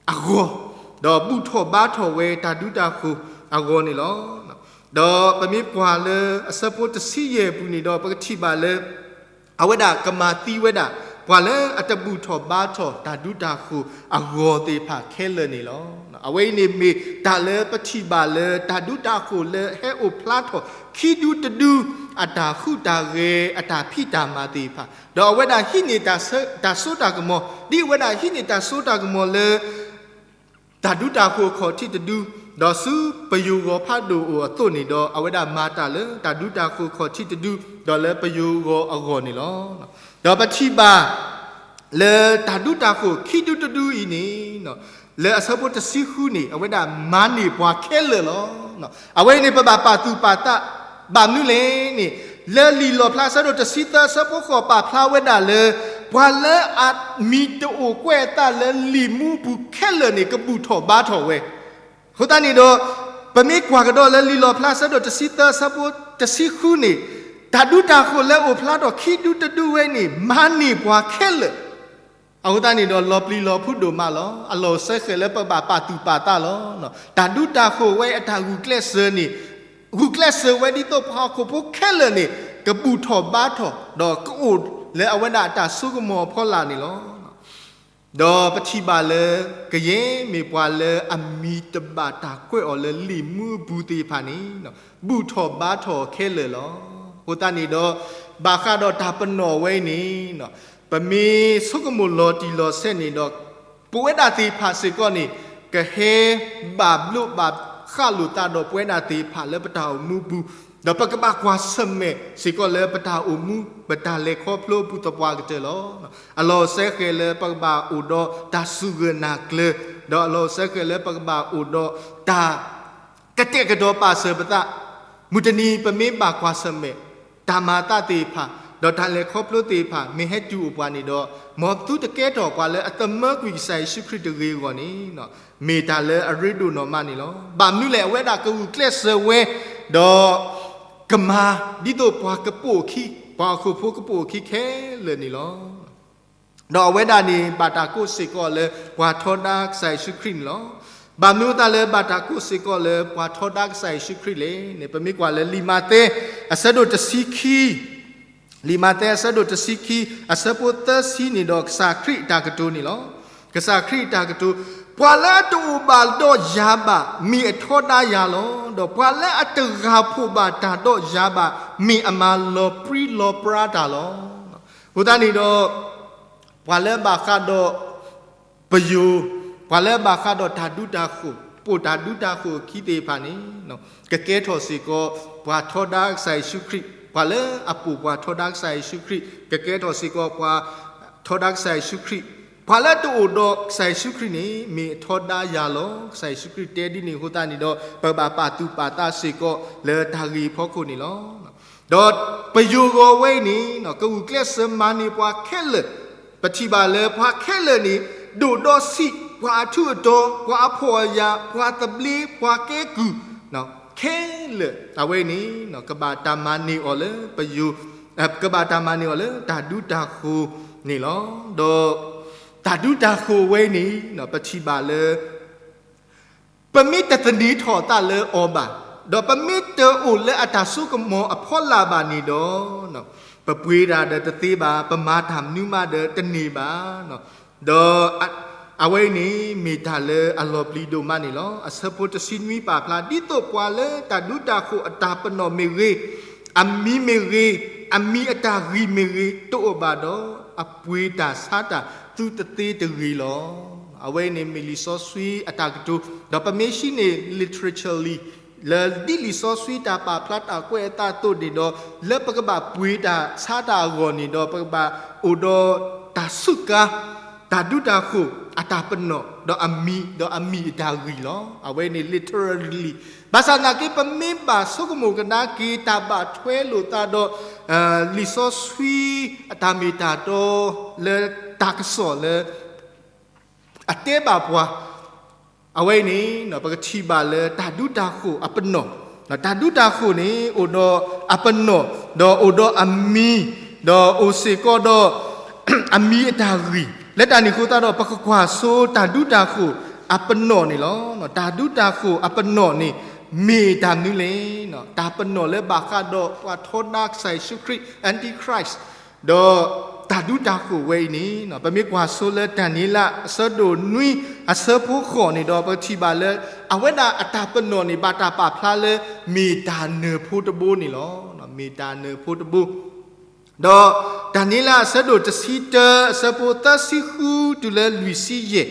အဂီၢ်, ဒီးဘူၣ်ထီၣ်ဘါထီၣ်ဝဲတၢ်ဒူတၢ်ဃိၤအဂီၢ်န့ၣ်လီၤ. ဒီးပမ့ၢ်ကွၢ်လၢအဆၢဖိတဆံယဲၢ်အပူၤန့ၣ်ဒီး ပကထံၣ်ဘၣ်လၢ အဝဲဒၣ်ကမၤသံဝဲဒၣ် ပှၤလၢအတဘူၣ်ထီၣ်ဘါထီၣ်တၢ်ဒူတၢ်ဃိၤအဂီၢ်သ့ၣ်တဖၣ်ခဲလၢာ်န့ၣ်လီၤ. အဝဲအံၤန့ၣ်မ့ၢ်တၢ်လၢပထံၣ်ဘၣ်လၢတၢ်ဒူတၢ်ဃိၤလၢဟဲအိၣ်ဖျါထီၣ်ခံဒူတဒူ အတၢ်ဟူးတၢ်ဂဲၤ အတၢ်ဖံးတၢ်မၤသ့ၣ်တဖၣ်, ဒီးအဝဲဒၣ်ဟံးန့ၢ်တၢ်စိတၢ်ကမီၤ ဒ်အဝဲဒၣ်ဟံးန့ၢ်တၢ်စိတၢ်ကမီၤလၢ တၢ်ဒူတၢ်ဃိၤအခီၣ်ထံးတဒူ, ဒီးဆူပယိၤဂီၤဖးဒိၣ်အိၣ်အသိးန့ၣ်ဒီး အဝဲဒၣ်မၤတၢ်လၢတၢ်ဒူတၢ်ဃိၤအခီၣ်ထံးတဒူ, ဒီးလၢပယိၤဂီၤအဂီၢ်န့ၣ်လီၤ. ဒီးပထံၣ်ဘၣ် လၢတၢ်ဒူတၢ်ဃိၤခံဒူတဒူအံၤန့ၣ် လၢအဆၢဖိတဆံဃုန့ၣ် အဝဲဒၣ်မၤန့ၢ်ပှၤခဲလၢာ်လီၤ. အဝဲအံၤန့ၣ် ပဘၣ်ပာ်သူၣ်ပာ်သး ဘၣ်မနုၤလဲၣ်န့ၣ် လၢလံာ်လီၣ်ဖျါဆၢဒိၣ်တဆံသၢ အဆၢဖိဃိးပာ်ဖျါဝဲဒၣ်လၢ ပှၤလၢအမံၤတအိၣ်ကွဲးအသးလၢလံာ်မူအပူၤခဲလၢာ်န့ၣ် ကဘူၣ်ထီၣ်ဘါထီၣ်ဝဲ. အဃိသတးန့ၣ်ဒီး ပမ့ၢ်ကွၢ်ကဒီးလၢလံာ်လီၣ်ဖျါအဆၢဒိၣ်တဆံသၢ အဆၢဖိတဆံဃုန့ၣ်, တၢ်ဒူတၢ်ဃိၤလၢအိၣ်ဖျါထီၣ်ခံဒူတဒူဝဲန့ၣ် မၤန့ၢ်ပှၤခဲလၢာ်. အဃိသတးန့ၣ်ဒီး လီၤပျံၤလီၤဖုးဒိၣ်မးလီၤ. အလီၢ်စဲဃဲၤလၢပဘၣ်ပာ်သူၣ်ပာ်သးလီၤ. တၢ်ဒူတၢ်ဃိၤဝဲအတၢ်ဂုာ်ကျဲးစၢးန့ၣ် ဂုာ်ကျဲးစၢးဝဲဒ်သိးပှၤဟီၣ်ခိၣ်ဖိခဲလၢာ်န့ၣ် ကဘူၣ်ထီၣ်ဘါထီၣ် ဒီးကအိၣ်လၢအဝဲဒၣ်အတၢ်စိကမီၤအဖီလာ်န့ၣ်လီၤ. ဒီးပထံၣ်ဘၣ်လၢ ကယဲၢ်မ့ၢ်ပှၤလၢအမံၤတဘၣ်တၢ်ကွဲးအီၤလၢလံာ်မူအပူၤသ့ၣ်တဖၣ်န့ၣ် ဘူၣ်ထီၣ်ဘါထီၣ်ခဲလၢာ်လီၤ. အဃိသတးန့ၣ်ဒီး ဘၣ်ဃးဒီးတၢ်ပနီၣ်ဝဲအံၤန့ၣ် ပမ့ၢ်ဆိကမိၣ်လီၤတံၢ်လီၤဆဲးန့ၣ်ဒီး ပဝဲဒၣ်သ့ၣ်တဖၣ်စ့ၢ်ကီးန့ၣ် ကဟဲဘၣ်ဘျိးဘၣ်ဃးလိာ်သးဒီးပဝဲဒၣ်သ့ၣ်တဖၣ်လၢပတၢ်အိၣ်မူပူၤ, ဒီးပကဘၣ်ကွၢ်ဆၢၣ်မဲာ်စ့ၢ်ကီးလၢပတၢ်အိၣ်မူ ပတၢ်လဲၤခီဖျိအပူၤသပှၢ်ကတၢၢ်လီၤ. အလီၢ်စဲဃဲၤလၢပကဘၣ်အိၣ်ဒီးတၢ်စူၢ်ဂၢၢ်နာ်ကျၢၤ, ဒီးအလီၢ်စဲဃဲၤလၢပကဘၣ်အိၣ်ဒီးတၢ် ကတဲာ်ကတီၤပာ်စၢၤပသး, မုၢ်တနံၤပမ့ၢ်ဘၣ်ကွၢ်ဆၢၣ်မဲာ် တၢ်မၤအသးသ့ၣ်တဖၣ် ဒီးတၢ်လဲၤခီဖျိသ့ၣ်တဖၣ် မ့ၢ်ဟဲတုၤအိၣ်ပှၤန့ၣ်ဒီး မ်သုတကဲထီၣ်ပှၤလၢအသမၢကွံာ်ကစၢ်ယ့ၣ်ၡူးခရံာ်တဂ့ၤအဂီၢ်န့ၣ် မ့ၢ်တၢ်လၢအရ့ဒိၣ်နီၢ်မးန့ၣ်လီၤ. ဘၣ်မနုၤလဲၣ် အဝဲဒၣ်ကဂုာ်ကျဲးစၢးဝဲ ဒီးကမၤဒ်သိးပှၤကပိာ်အခံ, ပှၤဟီၣ်ခိၣ်ဖိကပိာ်အခံခဲလၢာ်န့ၣ်လီၤ. ဒီးအဝဲဒၣ်န့ၣ် ဘၣ်တၢ်ကိးစ့ၢ်ကီးလၢ ပှၤထီဒါကစၢ်ယ့ၣ်ၡူးခရံာ်န့ၣ်လီၤ. ဘၣ်မနုၤအသးလၢဘၣ်တၢ်ကိးစ့ၢ်ကီးလၢ ပှၤထီဒါကစၢ်ယ့ၣ်ၡူးခရံာ်လဲၣ်န့ၣ် ပမ့ၢ်ကွၢ်လၢလံာ်မးသဲ အဆၢဒိၣ်တဆံခံ, လံာ်မးသဲအဆၢဒိၣ်တဆံခံ အဆၢဖိသၢဆံန့ၣ်ဒီး ကစၢ်ခရံာ်အတၢ်ကတိၤန့ၣ်လီၤ. ကစၢ်ခရံာ်အတၢ်ကတိၤ, ပှၤလၢအတအိၣ်ဘၣ်ဒီးယၤဘၣ် မ့ၢ်အထီဒါယၤလီၤ. ဒီးပှၤလၢအတဂၤဖှိၣ်ဘၣ်တၢ်ဒီးယၤဘၣ် မ့ၢ်အမၤလီၤပြံလီၤပြါတၢ်လီၤ. အဃိသတးန့ၣ်ဒီး ပှၤလၢအဘၣ်ဃးဒီးပယိၤ, ပှၤလၢအဘၣ်ဃးဒီးတၢ်ဒူတၢ်ဃိၤ, ပိာ်တၢ်ဒူတၢ်ဃိၤအခံသ့ၣ်တဖၣ်န့ၣ် ကကဲထီၣ်စ့ၢ်ကီး ပှၤထီဒါကစၢ်ယ့ၣ်ၡူးခရံာ်, ပှၤလၢအပိာ်ပှၤထီဒါကစၢ်ယ့ၣ်ၡူးခရံာ် ကကဲထီၣ်စ့ၢ်ကီးပှၤထီဒါကစၢ်ယ့ၣ်ၡူးခရံာ်, ပှၤလၢတအိၣ်ဒီးကစၢ်ယ့ၣ်ၡူးခရံာ်န့ၣ် မ့ၢ်အထီဒါယၤလီၤ. ကစၢ်ယ့ၣ်ၡူးခရံာ်တဲဒ်န့ၣ်အဃိသတးန့ၣ်ဒီး ပဘၣ်ပာ်သူၣ်ပာ်သးစ့ၢ်ကီးလၢတၢ်ဂ့ၢ်အဖီခိၣ်န့ၣ်လီၤ. ဒီးပယိၤဂီၤဝဲအံၤန့ၣ် ကဂုာ်ကျဲးစၢးမၤန့ၢ်ပှၤခဲလၢာ်, ပထံၣ်ဘၣ်လၢပှၤခဲလၢာ်န့ၣ် ဒိၣ်ဒီးဆံး, ပှၤအထူးအတီၤ, ပှၤအဖှီၣ်အယာ်, ပှၤသဘျ့, ပှၤကဲကုၢ်, ခဲလၢာ်အဝဲန့ၣ် ကဘၣ်တၢ်မၤန့ၢ်အီၤလၢပယိၤ, ကဘၣ်တၢ်မၤန့ၢ်အီၤလၢတၢ်ဒူတၢ်ဃိၤန့ၣ်လီၤ. ဒီးတၢ်ဒူတၢ်ဃိၤဝဲအံၤန့ၣ် ပထံၣ်ဘၣ်လၢ ပမ့ၢ်တသန့ၤထီၣ်အသးလၢအီၤဘၣ်, ဒီးပမ့ၢ်တအိၣ်လၢအတၢ်စိကမီၤအဖီလာ်ဘၣ်န့ၣ်ဒီး, ပပှ့ၤတၢ်ဒီးတသ့ဘၣ်, ပမၤတၢ်မနုၤမးဒီးတန့ၢ်ဘၣ်. ဒီးအဝဲအံၤန့ၣ် မ့ၢ်တၢ်လၢအလီၤပျံၤဒိၣ်မးန့ၣ်လီၤ. အဆၢဖိတဆံနွံပာ်ဖျါ ဒ်သိးပှၤလၢတၢ်ဒူတၢ်ဃိၤအတၢ်ပနီၣ်မ့ၢ်ဂ့ၤ, အမံၤမ့ၢ်ဂ့ၤ, အမံၤအတၢ်ဂံၢ်မ့ၢ်ဂ့ၤ, တအိၣ်ဘၣ်ဒီးအပှ့ၤတၢ်ဆါတၢ်သုတသ့တဂ့ၤလီၤ. အဝဲအံၤန့ၣ်မ့ၢ်လံာ်စီဆှံအတၢ်ကတိၤ, ဒီးပမ့ၢ်ဟံးန့ၢ် literally လၢဒ်လံာ်စီဆှံတၢ်ပာ်ဖျါတၢ်ကွဲးအသးအသိးန့ၣ်ဒီး, လၢပကဘၣ်ပှ့ၤတၢ်ဆါတၢ်အဂီၢ်န့ၣ်ဒီး ပကဘၣ်အိၣ်ဒီးတၢ်ဆူးကါ, တၢ်ဒူတၢ်ဃိၤ, အတၢ်ပနီၣ်, ဒီးအမံၤ, ဒီးအမံၤအတၢ်ဂံၢ်လီၤ. အဝဲန့ၣ် literally ဘၣ်ဆၣ်သနာ်က့ ပမ့ၢ်ဘၣ်ဆိကမိၣ်ကဒါက့ၤ တၢ်ဘၣ်ထွဲလိာ်သးဒီး လံာ်စီဆှံအတၢ်မ့ၢ်တၢ်တီလၢတၢ်ကစီၣ်လၢ အတဲဘၣ်ပှၤ, အဝဲအံၤန့ၣ် ပကထံၣ်ဘၣ်လၢတၢ်ဒူတၢ်ဃိၤအပနီၣ်, တၢ်ဒူတၢ်ဃိၤန့ၣ် အိၣ်ဒီးအပနီၣ်, ဒီးအိၣ်ဒီးအမံၤ, ဒီးအိၣ်စ့ၢ်ကီးဒီး အမံၤအတၢ်ဂံၢ်, လၢတၢ်န့ၣ်အဃိသတးဒီး ပကကွၢ်ဆိတၢ်ဒူတၢ်ဃိၤအပနီၣ်န့ၣ်လီၤ. တၢ်ဒူတၢ်ဃိၤအပနီၣ်န့ၣ် မ့ၢ်တၢ်မနုၤလဲၣ်. တၢ်ပနီၣ်လၢဘၣ်ဃးဒီးပှၤထီဒါကစၢ်ယ့ၣ်ၡူးခရံာ် Antichrist ဒီးတၢ်ဒူတၢ်ဃိၤဝဲအံၤန့ၣ် ပမ့ၢ်ကွၢ်ဆိလၢတၢ်နံၤလၢ်အဆၢဒိၣ်နွံ အဆၢဖိဃိးန့ၣ်ဒီး ပကထံၣ်ဘၣ်လၢ အဝဲဒၣ်အတၢ်ပနီၣ်န့ၣ် ဘၣ်တၢ်ပာ်ဖျါလၢ မ့ၢ်တၢ်နၢၤဖိတဘိန့ၣ်လီၤ. မ့ၢ်တၢ်နၢၤဖိတဘိ ဒီးတၢ်နံၤလၢ်အဆၢဒိၣ်တဆံတၢ အဆၢဖိသၢဆံဃုတုၤလၢလွံၢ်ဆံယဲၢ်,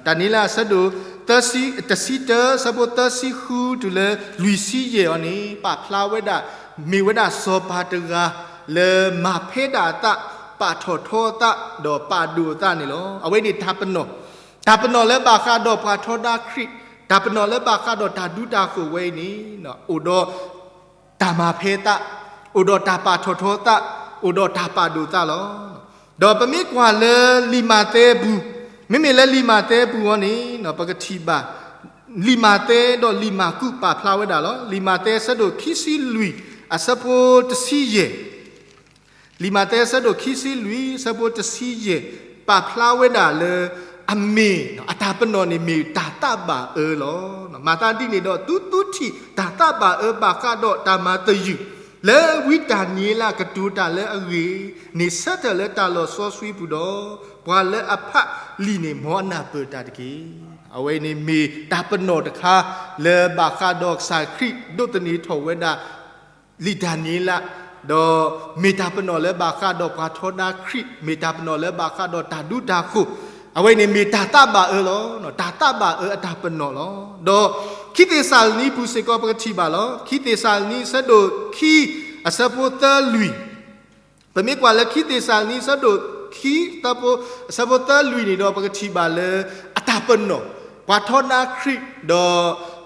တၢ်နံၤလၢ်အဆၢဒိၣ် တဆံတၢ အဆၢဖိသၢဆံဃုတုၤလၢလွံၢ်ဆံယဲၢ်အံၤန့ၣ် ပာ်ဖျါဝဲဒၣ် မ့ၢ်ဝဲဒၣ်စီၤပၤတဂၤ လၢမၤဖဲဒၣ်အသး, ပာ်ထီၣ်ထီအသး, ဒီးပာ်ဒိၣ်အသးန့ၣ်လီၤ. အဝဲန့ၣ်တၢ်ပနီၣ်, တၢ်ပနီၣ်လၢဘၣ်ဃးဒီးပှၤထီဒါခရံာ်, တၢ်ပနီၣ်လၢဘၣ်ဃးဒီးတၢ်ဒူတၢ်ဃိၤဝဲအံၤန့ၣ် အိၣ်ဒီး တၢ်မၤဖဲသး, အိၣ်ဒီးတၢ်ပာ်ထီၣ်ထီသး, အိၣ်ဒီးတၢ်ပာ်ဒိၣ်သးလီၤ. ဒီးပမ့ၢ်ကွၢ်လၢလံာ်မးသဲပူၤ, မ့မ့ၢ်လၢလံာ်မးသဲပူၤအံၤန့ၣ် ပကထံၣ်ဘၣ် လံာ်မးသဲဒီးလံာ်မၢ်ကူးပာ်ဖျါဝဲဒၣ်လီၤ. လံာ်မးသဲအဆၢဒိၣ်ခံဆံလွံၢ် အဆၢဖိတဆံယဲၢ် လံာ်မးသဲအဆၢဒိၣ်ခံဆံလွံၢ် အဆၢဖိတဆံယဲၢ် ပာ်ဖျါဝဲဒၣ်လၢ အမ့ၢ် အတၢ်ပနီၣ်န့ၣ် မ့ၢ်တၢ်သးဘၣ်အၢလီၤ. မၤသးဒ်န့ၣ်ဒီး သုသုထံၣ်တၢ်သးဘၣ်အၢဘၣ်ဃးဒီးတၢ်မၤသယုၢ် လၢဝံတၢ်နံၤလၢကတိၤတၢ်လၢအဂ့ၢ်န့ၣ် ဆၢထၢၣ်လၢတၢ်လီၢ်စီဆှံပူၤဒီး ပှၤလၢအဖးလံာ်န့ၣ် မ်အနၢ်ပၢၢ်တၢ်တက့ၢ်. အဝဲန့ၣ်မ့ၢ်တၢ်ပနီၣ်တခါ လၢဘၣ်ဃးဒီးကစၢ်ခရံာ်ဒိးသန့ၤထီၣ်ဝဲဒၣ် လံာ်ဒၤနံးယ့လး, ဒီးမ့ၢ်တၢ်ပနီၣ်လၢဘၣ်ဃးဒီးပှၤထီဒါခရံာ်, မ့ၢ်တၢ်ပနီၣ်လၢဘၣ်ဃးဒီးတၢ်ဒူတၢ်ဃိၤ, အဝဲန့ၣ်မ့ၢ်တၢ်သးဘၣ်အၢလီၤ. တၢ်သးဘၣ်အၢအတၢ်ပနီၣ်လီၤ. ဒီးခံသ့းစၤလနံပူၤစ့ၢ်ကီးပကထံၣ်ဘၣ်လီၤ. ခံသ့းစၤလနံဆၢဒိၣ်ခံ အဆၢဖိသၢလွံၢ် ပမ့ၢ်ကွၢ်လၢခံသ့းစၤလနံဆၢဒိၣ်ခံ အဆၢဖိသၢလွံၢ်န့ၣ်ဒီး ပကထံၣ်ဘၣ်လၢ အတၢ်ပနီၣ်, ပှၤထီဒါခရံာ်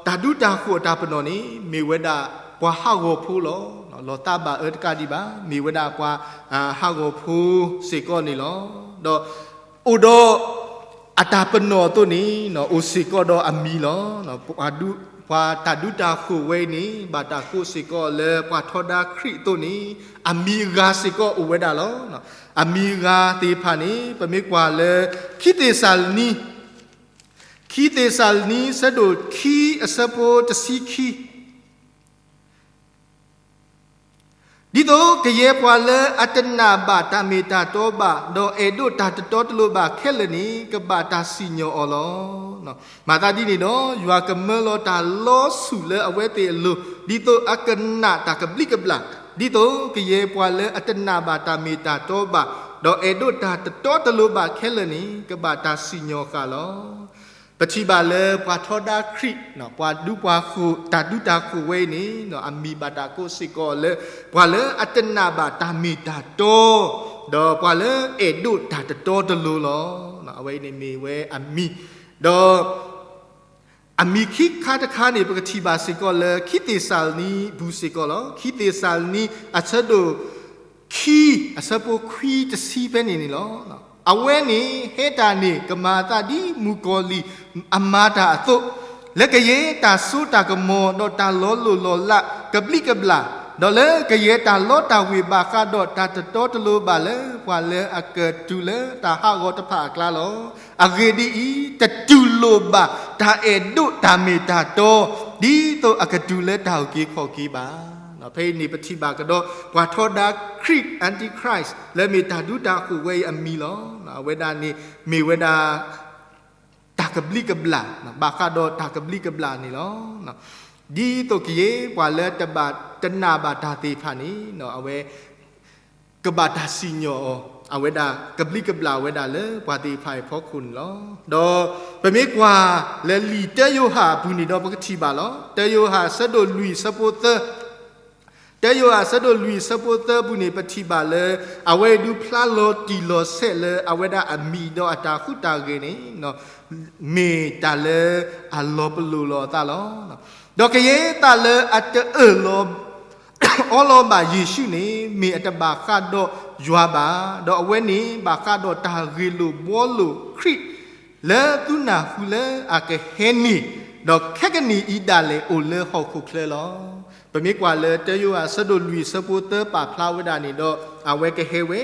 ဒီးတၢ်ဒူတၢ်ဃိၤအတၢ်ပနီၣ်န့ၣ် မ့ၢ်ဝဲဒၣ်ပှၤဟးဂီၤဖိလီၤ. လီၤသးဘၣ်အၢတကးဒံးဘၣ်, မ့ၢ်ဝဲဒၣ်ပှၤဟးဂီၤဖိစ့ၢ်ကီးန့ၣ်လီၤ. ဒီးအိၣ်ဒီးအတၢ်ပနီၣ်အသိးန့ၣ် အိၣ်စ့ၢ်ကီးဒီးအမံၤလီၤ. ပှၤတၢ်ဒူတၢ်ဃိၤဝဲအံၤန့ၣ် ဘၣ်တၢ်ကိးစ့ၢ်ကီးလၢပှၤထီဒါခရံာ်အသိးန့ၣ် အမံၤအဂၤစ့ၢ်ကီးအိၣ်ဝဲဒၣ်လီၤ. အမံၤအဂၤသ့ၣ်တဖၣ်န့ၣ် ပမ့ၢ်ကွၢ်လၢ ခံသ့းစၤလနံ, ခံသ့းစၤလနံဆၢဒိၣ်ခံ အဆၢဖိတဆံခံ ဒ်သိးကယဲၢ်ပှၤလၢအတနာ်ဘၣ်တၢ်မ့ၢ်တၢ်တီဘၣ်, ဒီးအဲၣ်ဒိးတၢ်တတီတလိၤဘၣ်ခဲလၢာ်န့ၣ် ကဘၣ်တၢ်စံၣ်ညီၣ်အီၤလီၤ. မၤသးဒ်န့ၣ်ဒီး ယွၤကမၢလီၤတၢ်လီဆူၣ်လၢအဝဲသ့ၣ်အလိၤ, ဒ်သိးအကနာ်တၢ်ကဘျံးကဘျၣ်, ဒ်သိးကယဲၢ်ပှၤလၢအတနာ်ဘၣ်တၢ်မ့ၢ်တၢ်တီဘၣ်, ဒီးအဲၣ်ဒိးတၢ်တတီတလိၤဘၣ်ခဲလၢာ်န့ၣ် ကဘၣ်တၢ်စံၣ်ညီၣ်ဃာ်လီၤ. ပထံၣ်ဘၣ်လၢပှၤထီဒါခရံာ်, ပှၤဒူပှၤဃိၤ, တၢ်ဒူတၢ်ဃိၤဝဲအံၤန့ၣ် အမံၤဘၣ်တၢ်ကိးစ့ၢ်ကီးလၢ ပှၤလၢအတနာ်ဘၣ်တၢ်မ့ၢ်တၢ်တီ, ဒီးပှၤလၢအဲၣ်ဒိးတၢ်တတီတလိၤလီၤ. အဝဲအံၤန့ၣ်မ့ၢ်ဝဲအမံၤ, ဒီး အမံၤခံခါတခါန့ၣ် ပကထံၣ်ဘၣ်စ့ၢ်ကီးလၢ ခံသ့းစၤလနံပူၤစ့ၢ်ကီးလီၤ. ခံသ့းစၤလနံ အဆၢဒိၣ်ခံ အဆၢဖိခွံတဆံဖဲန့ၣ်န့ၣ်လီၤ. အဝဲန့ၣ်ဟဲတၢ်န့ၣ် ကမၤအသးဒ်မုၣ်ကီၤလံၢ်အမၤတၢ်အသိး, လၢကယဲၢ်တၢ်စိတၢ်ကမီၤ ဒီးတၢ်လီၤလိၢ်လီၤလးကဘျံးကဘျၣ်, ဒီးလၢကယဲၢ်တၢ်လီတၢ်ဝ့ၤဘၣ်ဃးဒီးတၢ်တတီတလိၤဘၣ်လၢ ပှၤလၢအကတုၤလၢတၢ်ဟးဂီၤတဖၣ်အကျါလီၤ. အဂ့ၢ်ဒ်အံၤ, တတူၢ်လိာ်ဘၣ်တၢ်အဲၣ်ဒိးတၢ်မ့ၢ်တၢ်တီ, ဒ်သိးအကတုၤလၢတၢ်အုၣ်က့ၤခီၣ်က့ၤဘၣ်. ဖဲအံၤန့ၣ် ပထံၣ်ဘၣ်ကဒီး ပှၤထီဒါခရံာ် Antichrist လၢမ့ၢ်တၢ်ဒူတၢ်ဃိၤဝဲအံၤအမံၤလီၤ. အဝဲဒၣ်န့ၣ် မ့ၢ်ဝဲဒၣ် တၢ်ကဘျံးကဘျၣ်, ဘၣ်ဃးဒီးတၢ်ကဘျံးကဘျၣ်န့ၣ်လီၤ. ဒ်သိးကယဲၢ်ပှၤလၢတဘၣ် တနာ်ဘၣ်တၢ်သ့ၣ်တဖၣ်န့ၣ် အဝဲ ကဘၣ်တၢ်စံၣ်ညီၣ်အီၤ, အဝဲဒၣ်ကဘျံးကဘျၣ်ဝဲဒၣ်လၢပှၤသ့ၣ်တဖၣ်အဖီခိၣ်န့ၣ်လီၤ. ဒီးပမ့ၢ်ကွၢ်လၢလံာ်တၢယိၤဟၣ်အပူၤန့ၣ်ဒီး ပကထံၣ်ဘၣ်လီၤ. တၢယိၤဟၣ်အဆၢဒိၣ်လွံၢ်အဆၢဖိသၢ တၢယိၤဟၣ်အဆၢဒိၣ်လွံၢ်အဆၢဖိသၢအပူၤန့ၣ် ပထံၣ်ဘၣ်လၢ အဝဲဒုးဖျါလီၤတံၢ်လီၤဆဲးလၢအဝဲဒၣ်အမံၤဒီးအတၢ်ဟူးတၢ်ဂဲၤန့ၣ် မ့ၢ်တၢ်လၢအလီၤပလိာ်လီၤအသးလီၤ. ဒီးကယဲၢ်တၢ်လၢအတအၢၣ်လီၤ အီလီၤဘၣ်ယ့ၣ်ၡူးန့ၣ် မ့ၢ်အတဘၣ်ဃးဒီးယွၤဘၣ်, ဒီးအဝဲန့ၣ်ဘၣ်ဃးဒီးတၢ်ဂ့ၢ်လိာ်ဘှီလိာ်ခရံာ် လၢသုနၢ်ဟူလၢအကဟဲန့ၣ်, ဒီးခဲကနံၣ်အံၤဒၣ်လဲာ်အိၣ်လၢဟီၣ်ခိၣ်ချၢလီၤ. ပမ့ၢ်ကွၢ်လၢတၢယိၤဟၣ်အဆၢဒိၣ်လွံၢ်အဆၢဖိသၢပာ်ဖျါဝဲဒၣ်န့ၣ်ဒီး အဝဲကဟဲဝဲ,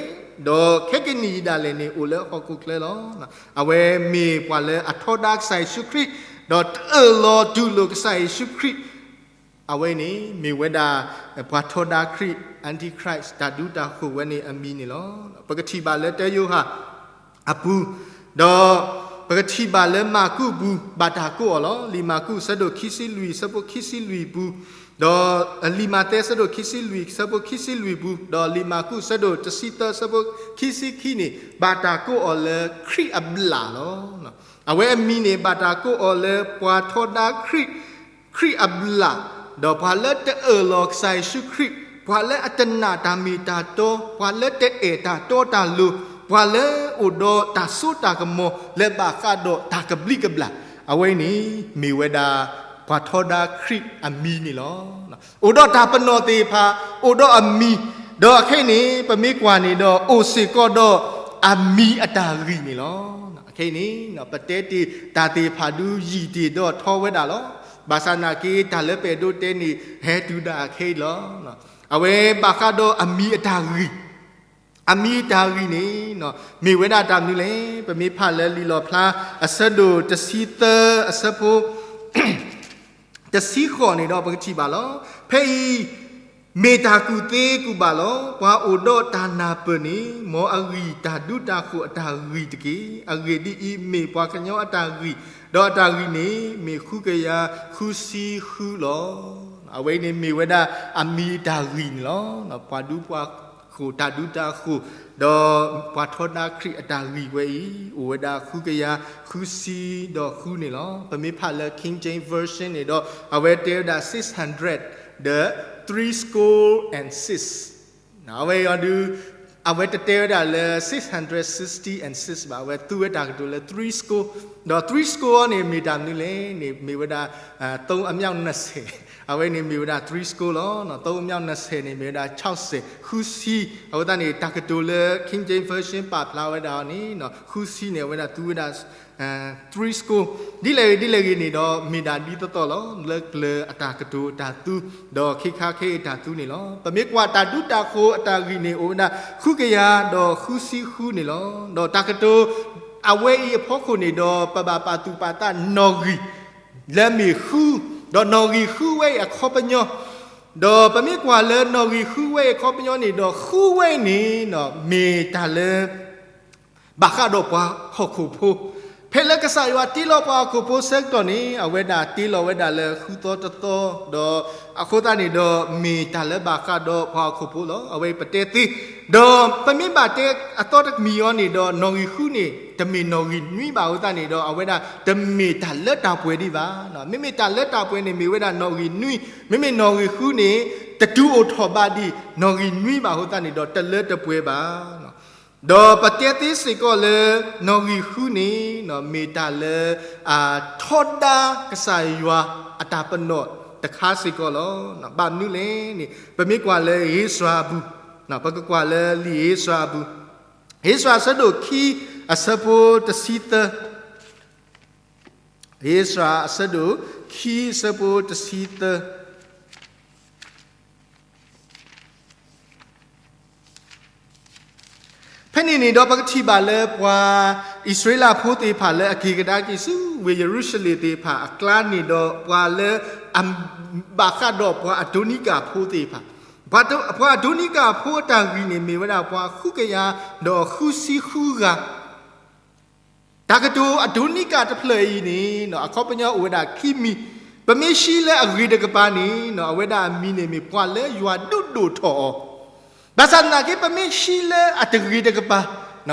ဒီးခဲကနံၣ်အံၤဒၣ်လဲာ်န့ၣ်အိၣ်လၢဟီၣ်ခိၣ်ချၢလီၤ. အဝဲမ့ၢ်ပှၤလၢအထီဒါကစၢ်ယ့ၣ်ၡူးခရံာ်, ဒီးတအၢၣ်လီၤတူၢ်လိာ်ကစၢ်ယ့ၣ်ၡူးခရံာ် အဝဲန့ၣ်မ့ၢ်ဝဲဒၣ် ပှၤထီဒါခရံာ် Antichrist တၢ်ဒူတၢ်ဃိၤဝဲန့ၣ်အမံၤန့ၣ်လီၤ. ပကထံၣ်ဘၣ်လၢတၢယိၤဟၣ်အပူၤ, ဒီးပကထံၣ်ဘၣ်လၢမၢ်ကူးအပူၤ ဘၣ်တၢ်ကိးအီၤလီၤ. လံာ်မၢ်ကူးအဆၢဒိၣ်ခံဆံလွံၢ်အဆၢဖိခံဆံလွံၢ်အပူၤ, ဒီးလံာ်မးသဲအဆၢဒိၣ်ခံဆံလွံၢ်အဆၢဖိခံဆံလွံၢ်အပူၤ, ဒီးလံာ်မၢ်ကူးအဆၢဒိၣ်တဆံသၢအဆၢဖိခံဆံခံန့ၣ် ဘၣ်တၢ်ကိးအီၤလၢခရံာ်အဘျၣ်လီၤ. အဝဲအမံၤန့ၣ် ဘၣ်တၢ်ကိးအီၤလၢပှၤထီဒါခရံာ် ခရံာ်အဘျၣ်, ဒီးပှၤလၢတအၢၣ်လီၤကစၢ်ယ့ၣ်ၡူးခရံာ်, ပှၤလၢအတနာ်တၢ်မ့ၢ်တၢ်တီ, ပှၤလၢတအဲၣ်တၢ်တီတၢ်လိၤ, ပှၤလၢအိၣ်ဒီးတၢ်စိတၢ်ကမီၤလၢဘၣ်ဃးဒီးတၢ်ကဘျံးကဘျၣ်, အဝဲအံၤန့ၣ် မ့ၢ်ဝဲဒၣ်ပှၤထီဒါခရံာ်အမံၤန့ၣ်လီၤ. အိၣ်ဒီးတၢ်ပနီၣ်သ့ၣ်တဖၣ်, အိၣ်ဒီးအမံၤ, ဒီးခဲအံၤန့ၣ် ပမ့ၢ်ကွၢ်န့ၣ်ဒီး အိၣ်စ့ၢ်ကီးဒီး အမံၤအတၢ်ဂံၢ်န့ၣ်လီၤ. အခဲအံၤန့ၣ် ပတဲတ့ၢ်တၢ်သ့ၣ်တဖၣ်ဒုးယံာ်တ့ၢ်ဒီးထီဝဲဒၣ်လီၤ. ဘၣ်ဆၣ်နာ်က့ တၢ်လၢပအဲၣ်ဒိးတဲန့ၣ် ဟဲတုၤဒၣ်အခဲအံၤလီၤ. အဝဲဘၣ်ဃးဒီးအမံၤအတၢ်ဂံၢ်, အမံၤအတၢ်ဂံၢ်န့ၣ် မ့ၢ်ဝဲဒၣ်တၢ်မနုၤလဲၣ်. ပမ့ၢ်ဖးလၢလံာ်လီၣ်ဖျါ အဆၢဒိၣ်တဆံသၢ အဆၢဖိ တဆံဃိးန့ၣ်ဒီး ပကထံၣ်ဘၣ်လီၤ. ဖဲအံၤ မ့ၢ်တၢ်ကူၣ်သ့ကူၣ်ဘၣ်လီၤ. ပှၤအိၣ်ဒီးတၢ်နၢ်ပၢၢ်န့ၣ် မ်အဂံၢ်တၢ်ဒူတၢ်ဃိၤအတၢ်ဂံၢ်တက့ၢ်. အဂ့ၢ်ဒ်အံၤ, မ့ၢ်ပှၤကညီအတၢ်ဂံၢ်, ဒီးအတၢ်ဂံၢ်န့ၣ် မ့ၢ်ဃုကယၤဃုဆံဃုလီၤ. အဝဲအံၤန့ၣ်မ့ၢ်ဝဲဒၣ်အမံၤတၢ်ဂံၢ်န့ၣ်လီၤ. ပှၤဒူပှၤဃိၤတၢ်ဒူတၢ်ဃိၤ, ဒီးပှၤထီဒါခရံာ်အတၢ်ဂံၢ်ဝဲအံၤ အိၣ်ဝဲဒၣ်ဃုကယၤဃုဆံဒီးဃုန့ၣ်လီၤ. ပမ့ၢ်ဖးလၢ King James Version န့ၣ်ဒီး အဝဲတဲဝဲဒၣ် six hundred ဒီး three score and six အဝဲအံၤဒုး အဝဲတတဲဝဲဒၣ်လၢ six hundred sixty and six ဘၣ်, အဝဲသူဝဲတၢ်ကတိၤလၢ three score, ဒီး three score န့ၣ် မ့ၢ်တၢ်မနုၤလဲၣ်န့ၣ် မ့ၢ်ဝဲဒၣ် သုံးအမြောက်နှစ်ဆယ်, အဝဲန့ၣ်မ့ၢ်ဝဲဒၣ် three score လီၤ. သုံးအမြောက်နှစ်ဆယ်န့ၣ် မ့ၢ်ဝဲဒၣ် ခြောက်ဆယ်, ဃုဆံ, အဃိသတးန့ၣ် တၢ်ကတိၤလၢ King James Version ပာ်ဖျါဝဲဒၣ်အီၤန့ၣ် ဃုဆံန့ၣ် အဝဲဒၣ်သူဝဲဒၣ် three score, ဒ်လဲၣ်ဂ့ၤဒ်လဲၣ်ဂ့ၤန့ၣ်ဒီး မ့ၢ်ဒၣ်ဒ်သိးသိးလီၤ. လၢကျၢၤအတၢ်ကတိၤတၢ်သူ ဒီးခ့ခါခဲအံၤတၢ်သူန့ၣ်လီၤ. ပမ့ၢ်ကွၢ်တၢ်ဒူတၢ်ဃိၤအတၢ်ဂံၢ်န့ၣ် အိၣ်ဝဲဒၣ်ဃုကယၤဒီးဃုဆံဃုန့ၣ်လီၤ. ဒီးတၢ်ကတိၤအဝဲအံၤအဖီခိၣ်န့ၣ်ဒီး ပဘၣ်ပာ်သူၣ်ပာ်သးနီၣ်ဂံၢ် လၢမ့ၢ်ဃု, ဒီးနီၣ်ဂံၢ်ဃုဝဲအံၤအခီပညီ, ဒီးပမ့ၢ်ကွၢ်လၢနီၣ်ဂံၢ်ဃုဝဲအံၤအခီပညီန့ၣ်ဒီး ဃုဝဲအံၤန့ၣ် မ့ၢ်တၢ်လၢ ဘၣ်ဃးဒီးပှၤဟီၣ်ခိၣ်ဖိ, ဖဲလၢကစၢ်ယွၤတ့လီၤပှၤဟီၣ်ခိၣ်ဖိဆၢကတီၢ်န့ၣ် အဝဲဒၣ်တ့လီၤဝဲဒၣ်လၢဃုသီတသီ, ဒီးအဃိသတးန့ၣ်ဒီး မ့ၢ်တၢ်လၢဘၣ်ဃးဒီးပှၤဟီၣ်ခိၣ်ဖိလီၤ. အဝဲပတဲသ့, ဒီးပမ့ၢ်ဘၣ်တဲအသီတမံၤအံၤန့ၣ်ဒီး နီၣ်ဂံၢ်ဃုန့ၣ် တမ့ၢ်နီၣ်ဂံၢ်နွံဘၣ်အဃိသတးန့ၣ်ဒီး အဝဲဒၣ်တမ့ၢ်တၢ်လၢတၢ်ပှဲၤဒံးဘၣ်. မ့မ့ၢ်တၢ်လၢတၢ်ပှဲၤန့ၣ် မ့ၢ်ဝဲဒၣ်နီၣ်ဂံၢ်နွံ, မ့မ့ၢ်နီၣ်ဂံၢ်ဃုန့ၣ် တတုၤအိၣ်ထီၣ်ဘၣ်ဒံးနီၣ်ဂံၢ်နွံဘၣ်အဃိသတးန့ၣ်ဒီး တလၢတပှဲၤဘၣ်. ဒီးပတဲသ့စ့ၢ်ကီးလၢ နီၣ်ဂံၢ်ဃုန့ၣ် မ့ၢ်တၢ်လၢ ထီဒါကစၢ်ယွၤအတၢ်ပနီၣ်တခါစ့ၢ်ကီးလီၤ. ဘၣ်မနုၤလဲၣ်န့ၣ် ပမ့ၢ်ကွၢ်လၢဧ့စြၤအပူၤ, ပကကွၢ်လၢလံာ်ဧ့စြၤအပူၤ, ဧ့စြၤအဆၢဒိၣ်ခံ အဆၢဖိတဆံသၢ, ဧ့စြၤအဆၢဒိၣ်ခံ အဆၢဖိတဆံသၢ ဖဲန့ၣ်န့ၣ်ဒီး ပကထံၣ်ဘၣ်လၢပှၤအံၣ်စရ့လးဖိသ့ၣ်တဖၣ်လၢအက့ၤကဒါက့ၤဆူ ဝ့ၢ်ယရူၤၡလ့ၣ်သ့ၣ်တဖၣ်အကျါန့ၣ်ဒီး ပှၤလၢအ ဘၣ်ဃးဒီးပှၤအဒိနံကၤဖိသ့ၣ်တဖၣ်, ပှၤအဒိနံကၤဖိအတၢ်ဂံၢ်န့ၣ် မ့ၢ်ဝဲဒၣ်ပှၤဃုကယၤဒီးဃုဆံဃုဂၤ တၢ်ကတိၤအဒိနံကၤတဖျၢၣ်အံၤန့ၣ် အခီပညီအိၣ်ဝဲဒၣ်ခံမံၤ, ပမ့ၢ်ဟံးလၢအဂ့ၤတကပၤန့ၣ် အဝဲဒၣ်အမံၤန့ၣ်မ့ၢ် ပှၤလၢယွၤဒုးဒိၣ်ထီၣ်အီၤ, ဘၣ်ဆၣ်သနာ်က့ ပမ့ၢ်ဟံးလၢအတဂ့ၤတကပၤ,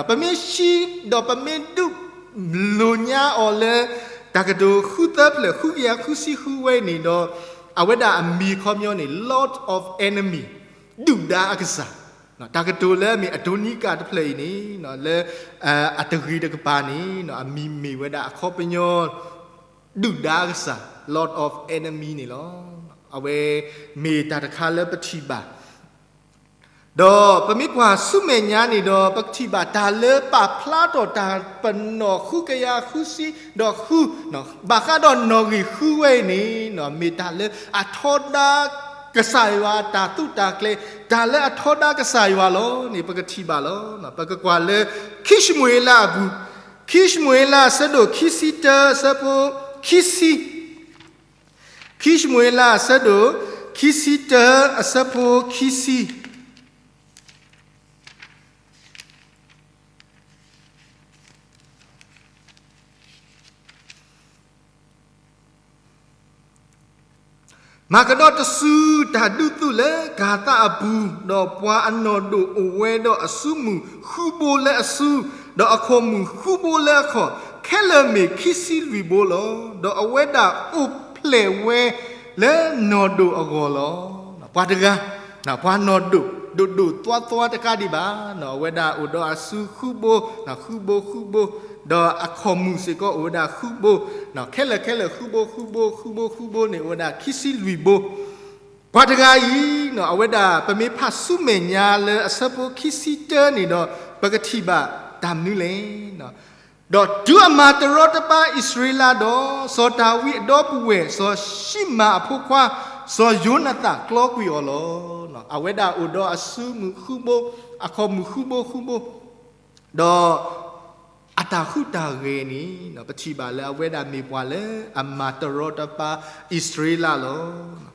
ပမ့ၢ်ဟံးဒီးပမ့ၢ်ဒုးလိာ်ညါအီၤလၢ တၢ်ကတိၤဃုသၢဖျၢၣ် ဃုကယၤဃုဆံဃုဝဲန့ၣ်ဒီး အဝဲဒၣ်အမံၤအခီပညီန့ၣ် Lord of enemy, ဒုၣ်ဒါအကစၢ် တၢ်ကတိၤလၢအမ့ၢ်အဒိနံကၤတဖျၢၣ်အံၤန့ၣ် လၢအတဂ့ၤတကပၤန့ၣ် အမံၤမ့ၢ်ဝဲဒၣ်အခီပညီ ဒုၣ်ဒါအကစၢ် Lord of enemy န့ၣ်လီၤ. အဝဲမ့ၢ်တၢ်တခါလၢပထံၣ်ဘၣ် ဒီးပမ့ၢ်ကွၢ်ဆူမဲာ်ညါန့ၣ်ဒီး ပကထံၣ်ဘၣ်တၢ်လၢပာ်ဖျါထီၣ်တၢ်ပနီၣ်ဃုကယၤဃုဆံဒီးဃု ဘၣ်ဃးဒီးနီၣ်ဂံၢ်ဃုဝဲအံၤန့ၣ် မ့ၢ်တၢ်လၢအထီဒါကစၢ်ယွၤတၢ်သုးတၢ်ကျဲၤ, တၢ်လၢအထီဒါကစၢ်ယွၤလီၤန့ၣ် ပကထံၣ်ဘၣ်လီၤ. ပကကွၢ်လၢ ခံၡမူၤအ့လးအပူၤ, ခံၡမူၤအ့လးအဆၢဒိၣ်ခံဆံတၢ အဆၢဖိခံဆံ ခံၡမူၤအ့လးအဆၢဒိၣ်ခံဆံတၢ အဆၢဖိခံဆံ မၤကဒီးတစုတၢ်ဒုးသုးလၢကၤသးအပူၤ, ဒီးပှၤအနီၢ်ဒိၣ်အိၣ်ဝဲဒီးအစုမုၢ်ဃုဘိလၢအစု, ဒီးအခီၣ်မုၢ်ဃုဘိလၢအခီၣ်, ခဲလၢာ်မ့ၢ်ခံဆံလွံၢ်ဘိလီၤ. ဒီးအဝဲဒၣ်အိၣ်ဖျဲၣ်ဝဲလၢနီၢ်ဒိၣ်အဂီၢ်လီၤ. ပှၤတဂၤ ပှၤနီၢ်ဒိၣ် ဒိၣ်ဒိၣ်သွါသွါတကးဒံးဘၣ်, အဝဲဒၣ်အိၣ်ဒီးအစုဃုဘိ, ဃုဘိဃုဘိ, ဒီးအခီၣ်မုၢ်စ့ၢ်ကီးအိၣ်ဝဲဒၣ်ဃုဘိ, ခဲလၢာ်ခဲလၢာ်ဃုဘိဃုဘိ ဃုဘိဃုဘိန့ၣ် အိၣ်ဝဲဒၣ်ခံဆံလွံၢ်ဘိ. ပှၤတဂၤအံၤ အဝဲဒၣ်ပမ့ၢ်ဖးဆူမဲာ်ညါလၢအဆၢဖိခံဆံတၢန့ၣ်ဒီး ပကထံၣ်ဘၣ် တၢ်မနုၤလဲၣ်. ဒီးတုၤအမၤတရီတပါအံၣ်စရ့လးဒီး, စီၤဒၤဝံးအဒီပုၢ်ဝဲၢ်, စီၤၡံမၤအဖိခွါ, စီၤယိၤနသၣ်ကျီကွံာ်အီၤလီၤ. အဝဲဒၣ်အိၣ်ဒီးအစုမုၢ်ဃုဘိ, အခီၣ်မုၢ်ဃုဘိဃုဘိ, ဒီးအတၢ်ဟူးတၢ်ဂဲၤန့ၣ် ပထံၣ်ဘၣ်လၢအဝဲဒၣ်မ့ၢ်ပှၤလၢအမၤတရီတပါအံၣ်စရ့လးလီၤ.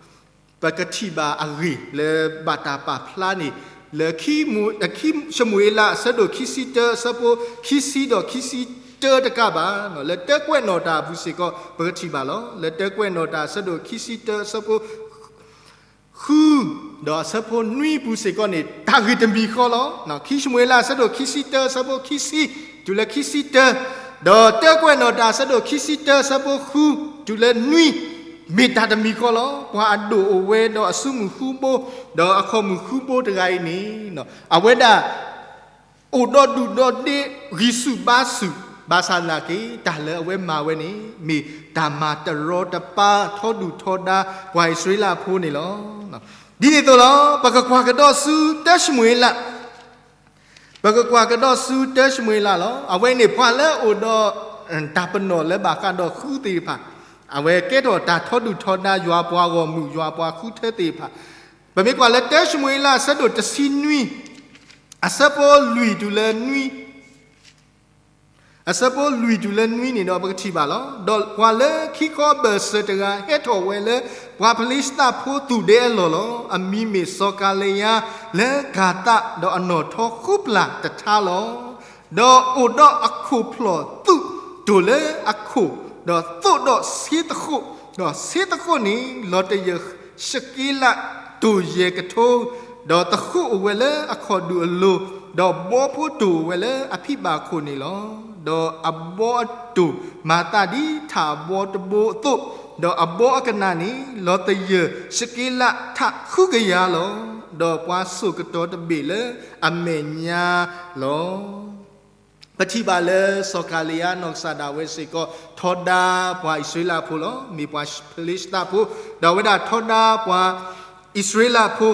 ပကထံၣ်ဘၣ်အဂ့ၢ်လၢဘၣ်တၢ်ပာ်ဖျါန့ၣ် လၢခံ ၡမူၤအ့လးအဆၢဒိၣ်ခံဆံတၢ အဆၢဖိခံဆံဒီးခံဆံတၢတကးဘၣ်, လၢတၢ်ကွဲးနီၣ်တၢ်အပူၤစ့ၢ်ကီး ပကထံၣ်ဘၣ်လီၤ. လၢတၢ်ကွဲးနီၣ်တၢ်အဆၢဒိၣ်ခံဆံတၢ အဆၢဖိ ဃု, ဒီးအဆၢဖိနွံပူၤစ့ၢ်ကီးန့ၣ် တၢ်ဂ့ၢ်တမံၤဃီလီၤ. ခံၡမူၤအ့လးအဆၢဒိၣ်ခံဆံတၢ အဆၢဖိခံဆံ တုၤလၢခံဆံတၢ, ဒီးတၢ်ကွဲးနီၣ်တၢ်အဆၢဒိၣ်ခံဆံတၢ အဆၢဖိဃု တုၤလၢနွံ, မ့ၢ်တၢ်တမံၤဃီလီၤ. ပှၤအဒိၣ်အိၣ်ဝဲဒီးအစုမုၢ်ဃုဘိ, ဒီးအခီၣ်မုၢ်ဃုဘိတဂၤအံၤန့ၣ် အဝဲဒၣ် အိၣ်ဒီးဒုၣ်ဒီးဒ့ ဂံၢ်ဆူၣ်ဘါဆူၣ်, ဘၣ်ဆၣ်သနာ်က့ တၢ်လၢအဝဲမၤဝဲန့ၣ် မ့ၢ်တၢ်မၤတရီတပါထီဒုၣ်ထီဒါပှၤအံၣ်စရ့လးဖိန့ၣ်လီၤ. ဒ်န့ၣ်အသိးလီၤ. ပကကွၢ်ကဒီးဆူတၢၡမူၤအ့လး, ပကကွၢ်ကဒီးဆူတၢၡမူၤအ့လးလီၤ. အဝဲန့ၣ်ပှၤလၢအအိၣ်ဒီး တၢ်ပနီၣ်လၢဘၣ်ဃးဒီးဃုသ့ၣ်တဖၣ်, အဝဲကဲထီၣ်တၢ်ထီဒုၣ်ထီဒါယွၤပှၤဂီၢ်မုၢ် ယွၤပှၤဃုထၢသ့ၣ်တဖၣ်, ပမ့ၢ်ကွၢ်လၢတၢၡမူၤအ့လးအဆၢဒိၣ်တဆံနွံ, အဆၢဖိလွံၢ်တုၤလၢနွံ, အဆၢဖိလွံၢ်တုၤလၢနွံန့ၣ်ဒီး ပကထံၣ်ဘၣ်လီၤ. ဒီးပှၤလၢခံခီအဘၢၣ်စၢၤတဂၤဟဲထီၣ်ဝဲလၢ ပှၤဖလ့ၡသးဖိသူၣ်ဒဲအလီၢ်လီၤ. အမံၤမ့ၢ်စီၤကၤလယါ လၢကၤသး, ဒီးအနီၣ်ထီဃုပျၢ်တထါလီၤ. ဒီးအိၣ်ဒီးအခိၣ်ဖျီၣ်သူၣ်တိၢ်လၢအခိၣ်, ဒီးသိးဒီးဆ့သဃိး, ဒီးဆ့သဃိးန့ၣ် လီၤတယၢၢ်ၡက့လးတိၢ်ယဲၢ်ကထိ, ဒီးသဃိးအိၣ်ဝဲလၢအခီၣ်ဒူၣ်အလိၤ, ဒီးဘီဖိတိၢ်ဝဲလၢအဖံးဘၣ်ခိၣ်န့ၣ်လီၤ. ဒီးအဘီအတိၢ်မၤသးဒ်ထၣ်အဘီတဘိအသိး, ဒီးအဘီအကနၣ်န့ၣ် လီၤတယၢၢ်ၡက့လးထးဃုကယၤလီၤ. ဒီးပှၤစိာ်ကတီၤတဘ့ၣ်လၢအမဲာ်ညါလီၤ. ပထံၣ်ဘၣ်လၢစီၤကၤလယါနီၢ်ကစၢ်ဒၣ်ဝဲစ့ၢ်ကီး ထီဒါပှၤအံၣ်စရ့လးဖိလီၤ. မ့ၢ်ပှၤဖလ့ၡသးဖိ, ဒီးအဝဲဒၣ်ထီဒါပှၤအံၣ်စရ့လးဖိ,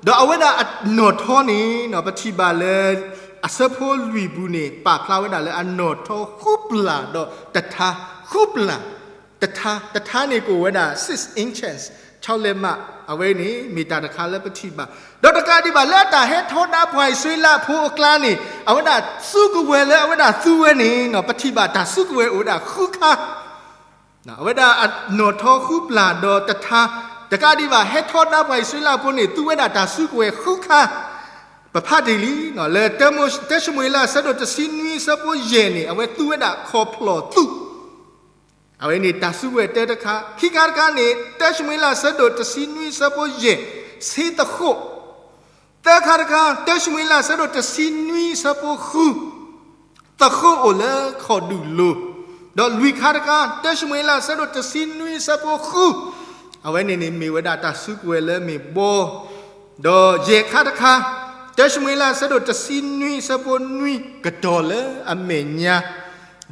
ဒီးအဝဲဒၣ်အနီၣ်ထီန့ၣ် ပထံၣ်ဘၣ်လၢ အဆၢဖိလွံၢ်ပူၤန့ၣ် ပာ်ဖျါဝဲဒၣ်လၢအနီၣ်ထီဃုပျၢ်ဒီးတထါ, ဃုပျၢ်, တထါ, တထါန့ၣ်ကအိၣ်ဝဲဒၣ် six inches, ဆီလဲမး, အဝဲန့ၣ်မ့ၢ်တၢ်တခါလၢပထံၣ်ဘၣ်, ဒီးတကးဒံးဘၣ်လၢအတၢ်ဟဲထီဒါပှၤအံၣ်စရ့လးဖိအကျါန့ၣ် အဝဲဒၣ်စုကဝဲၤလၢအဝဲဒၣ်သူဝဲန့ၣ် ပထံၣ်ဘၣ်တၢ်စုကဝဲၤအိၣ်ဝဲဒၣ်ဃုခါ အဝဲဒၣ်အနီၣ်ထီဃုပျၢ်ဒီးတထါ, တကးဒံးဘၣ် ဟဲထီဒါပှၤအံၣ်စရ့လးဖိန့ၣ် သူဝဲဒၣ်တၢ်စုကဝဲၤဃုခါ, ပဖးတ့ၢ်လံ, လၢ တၢၡမူၤအ့လးအဆၢဒိၣ်တဆံနွံအဆၢဖိယဲၢ်န့ၣ် အဝဲသူဝဲဒၣ်ခီၣ်ဖျီၣ်သူၣ်, အဝဲန့ၣ်တၢ်စုကဝဲၤတၢတခါ, ခံခါတခါန့ၣ် တၢၡမူၤအ့လးအဆၢဒိၣ်တဆံနွံအဆၢဖိယဲၢ်, ဆ့သဃိး သၢခါတခါ တၢၡမူၤအ့လးအဆၢဒိၣ်တဆံနွံအဆၢဖိဃု, သဃိးအိၣ်လၢခီၣ်ဒူၣ်လိၤ, ဒီးလွံၢ်ခါတခါ တၢၡမူၤအ့လးအဆၢဒိၣ်တဆံနွံအဆၢဖိဃု, အဝဲန့ၣ်န့ၣ်မ့ၢ်ဝဲဒၣ်တၢ်စုကဝဲၤလၢမ့ၢ်ဘီ, ဒီးယဲၢ်ခါတခါ တၢၡမူၤအ့လးအဆၢဒိၣ်တဆံနွံအဆၢဖိနွံ ကတီၤလၢအမဲာ်ညါ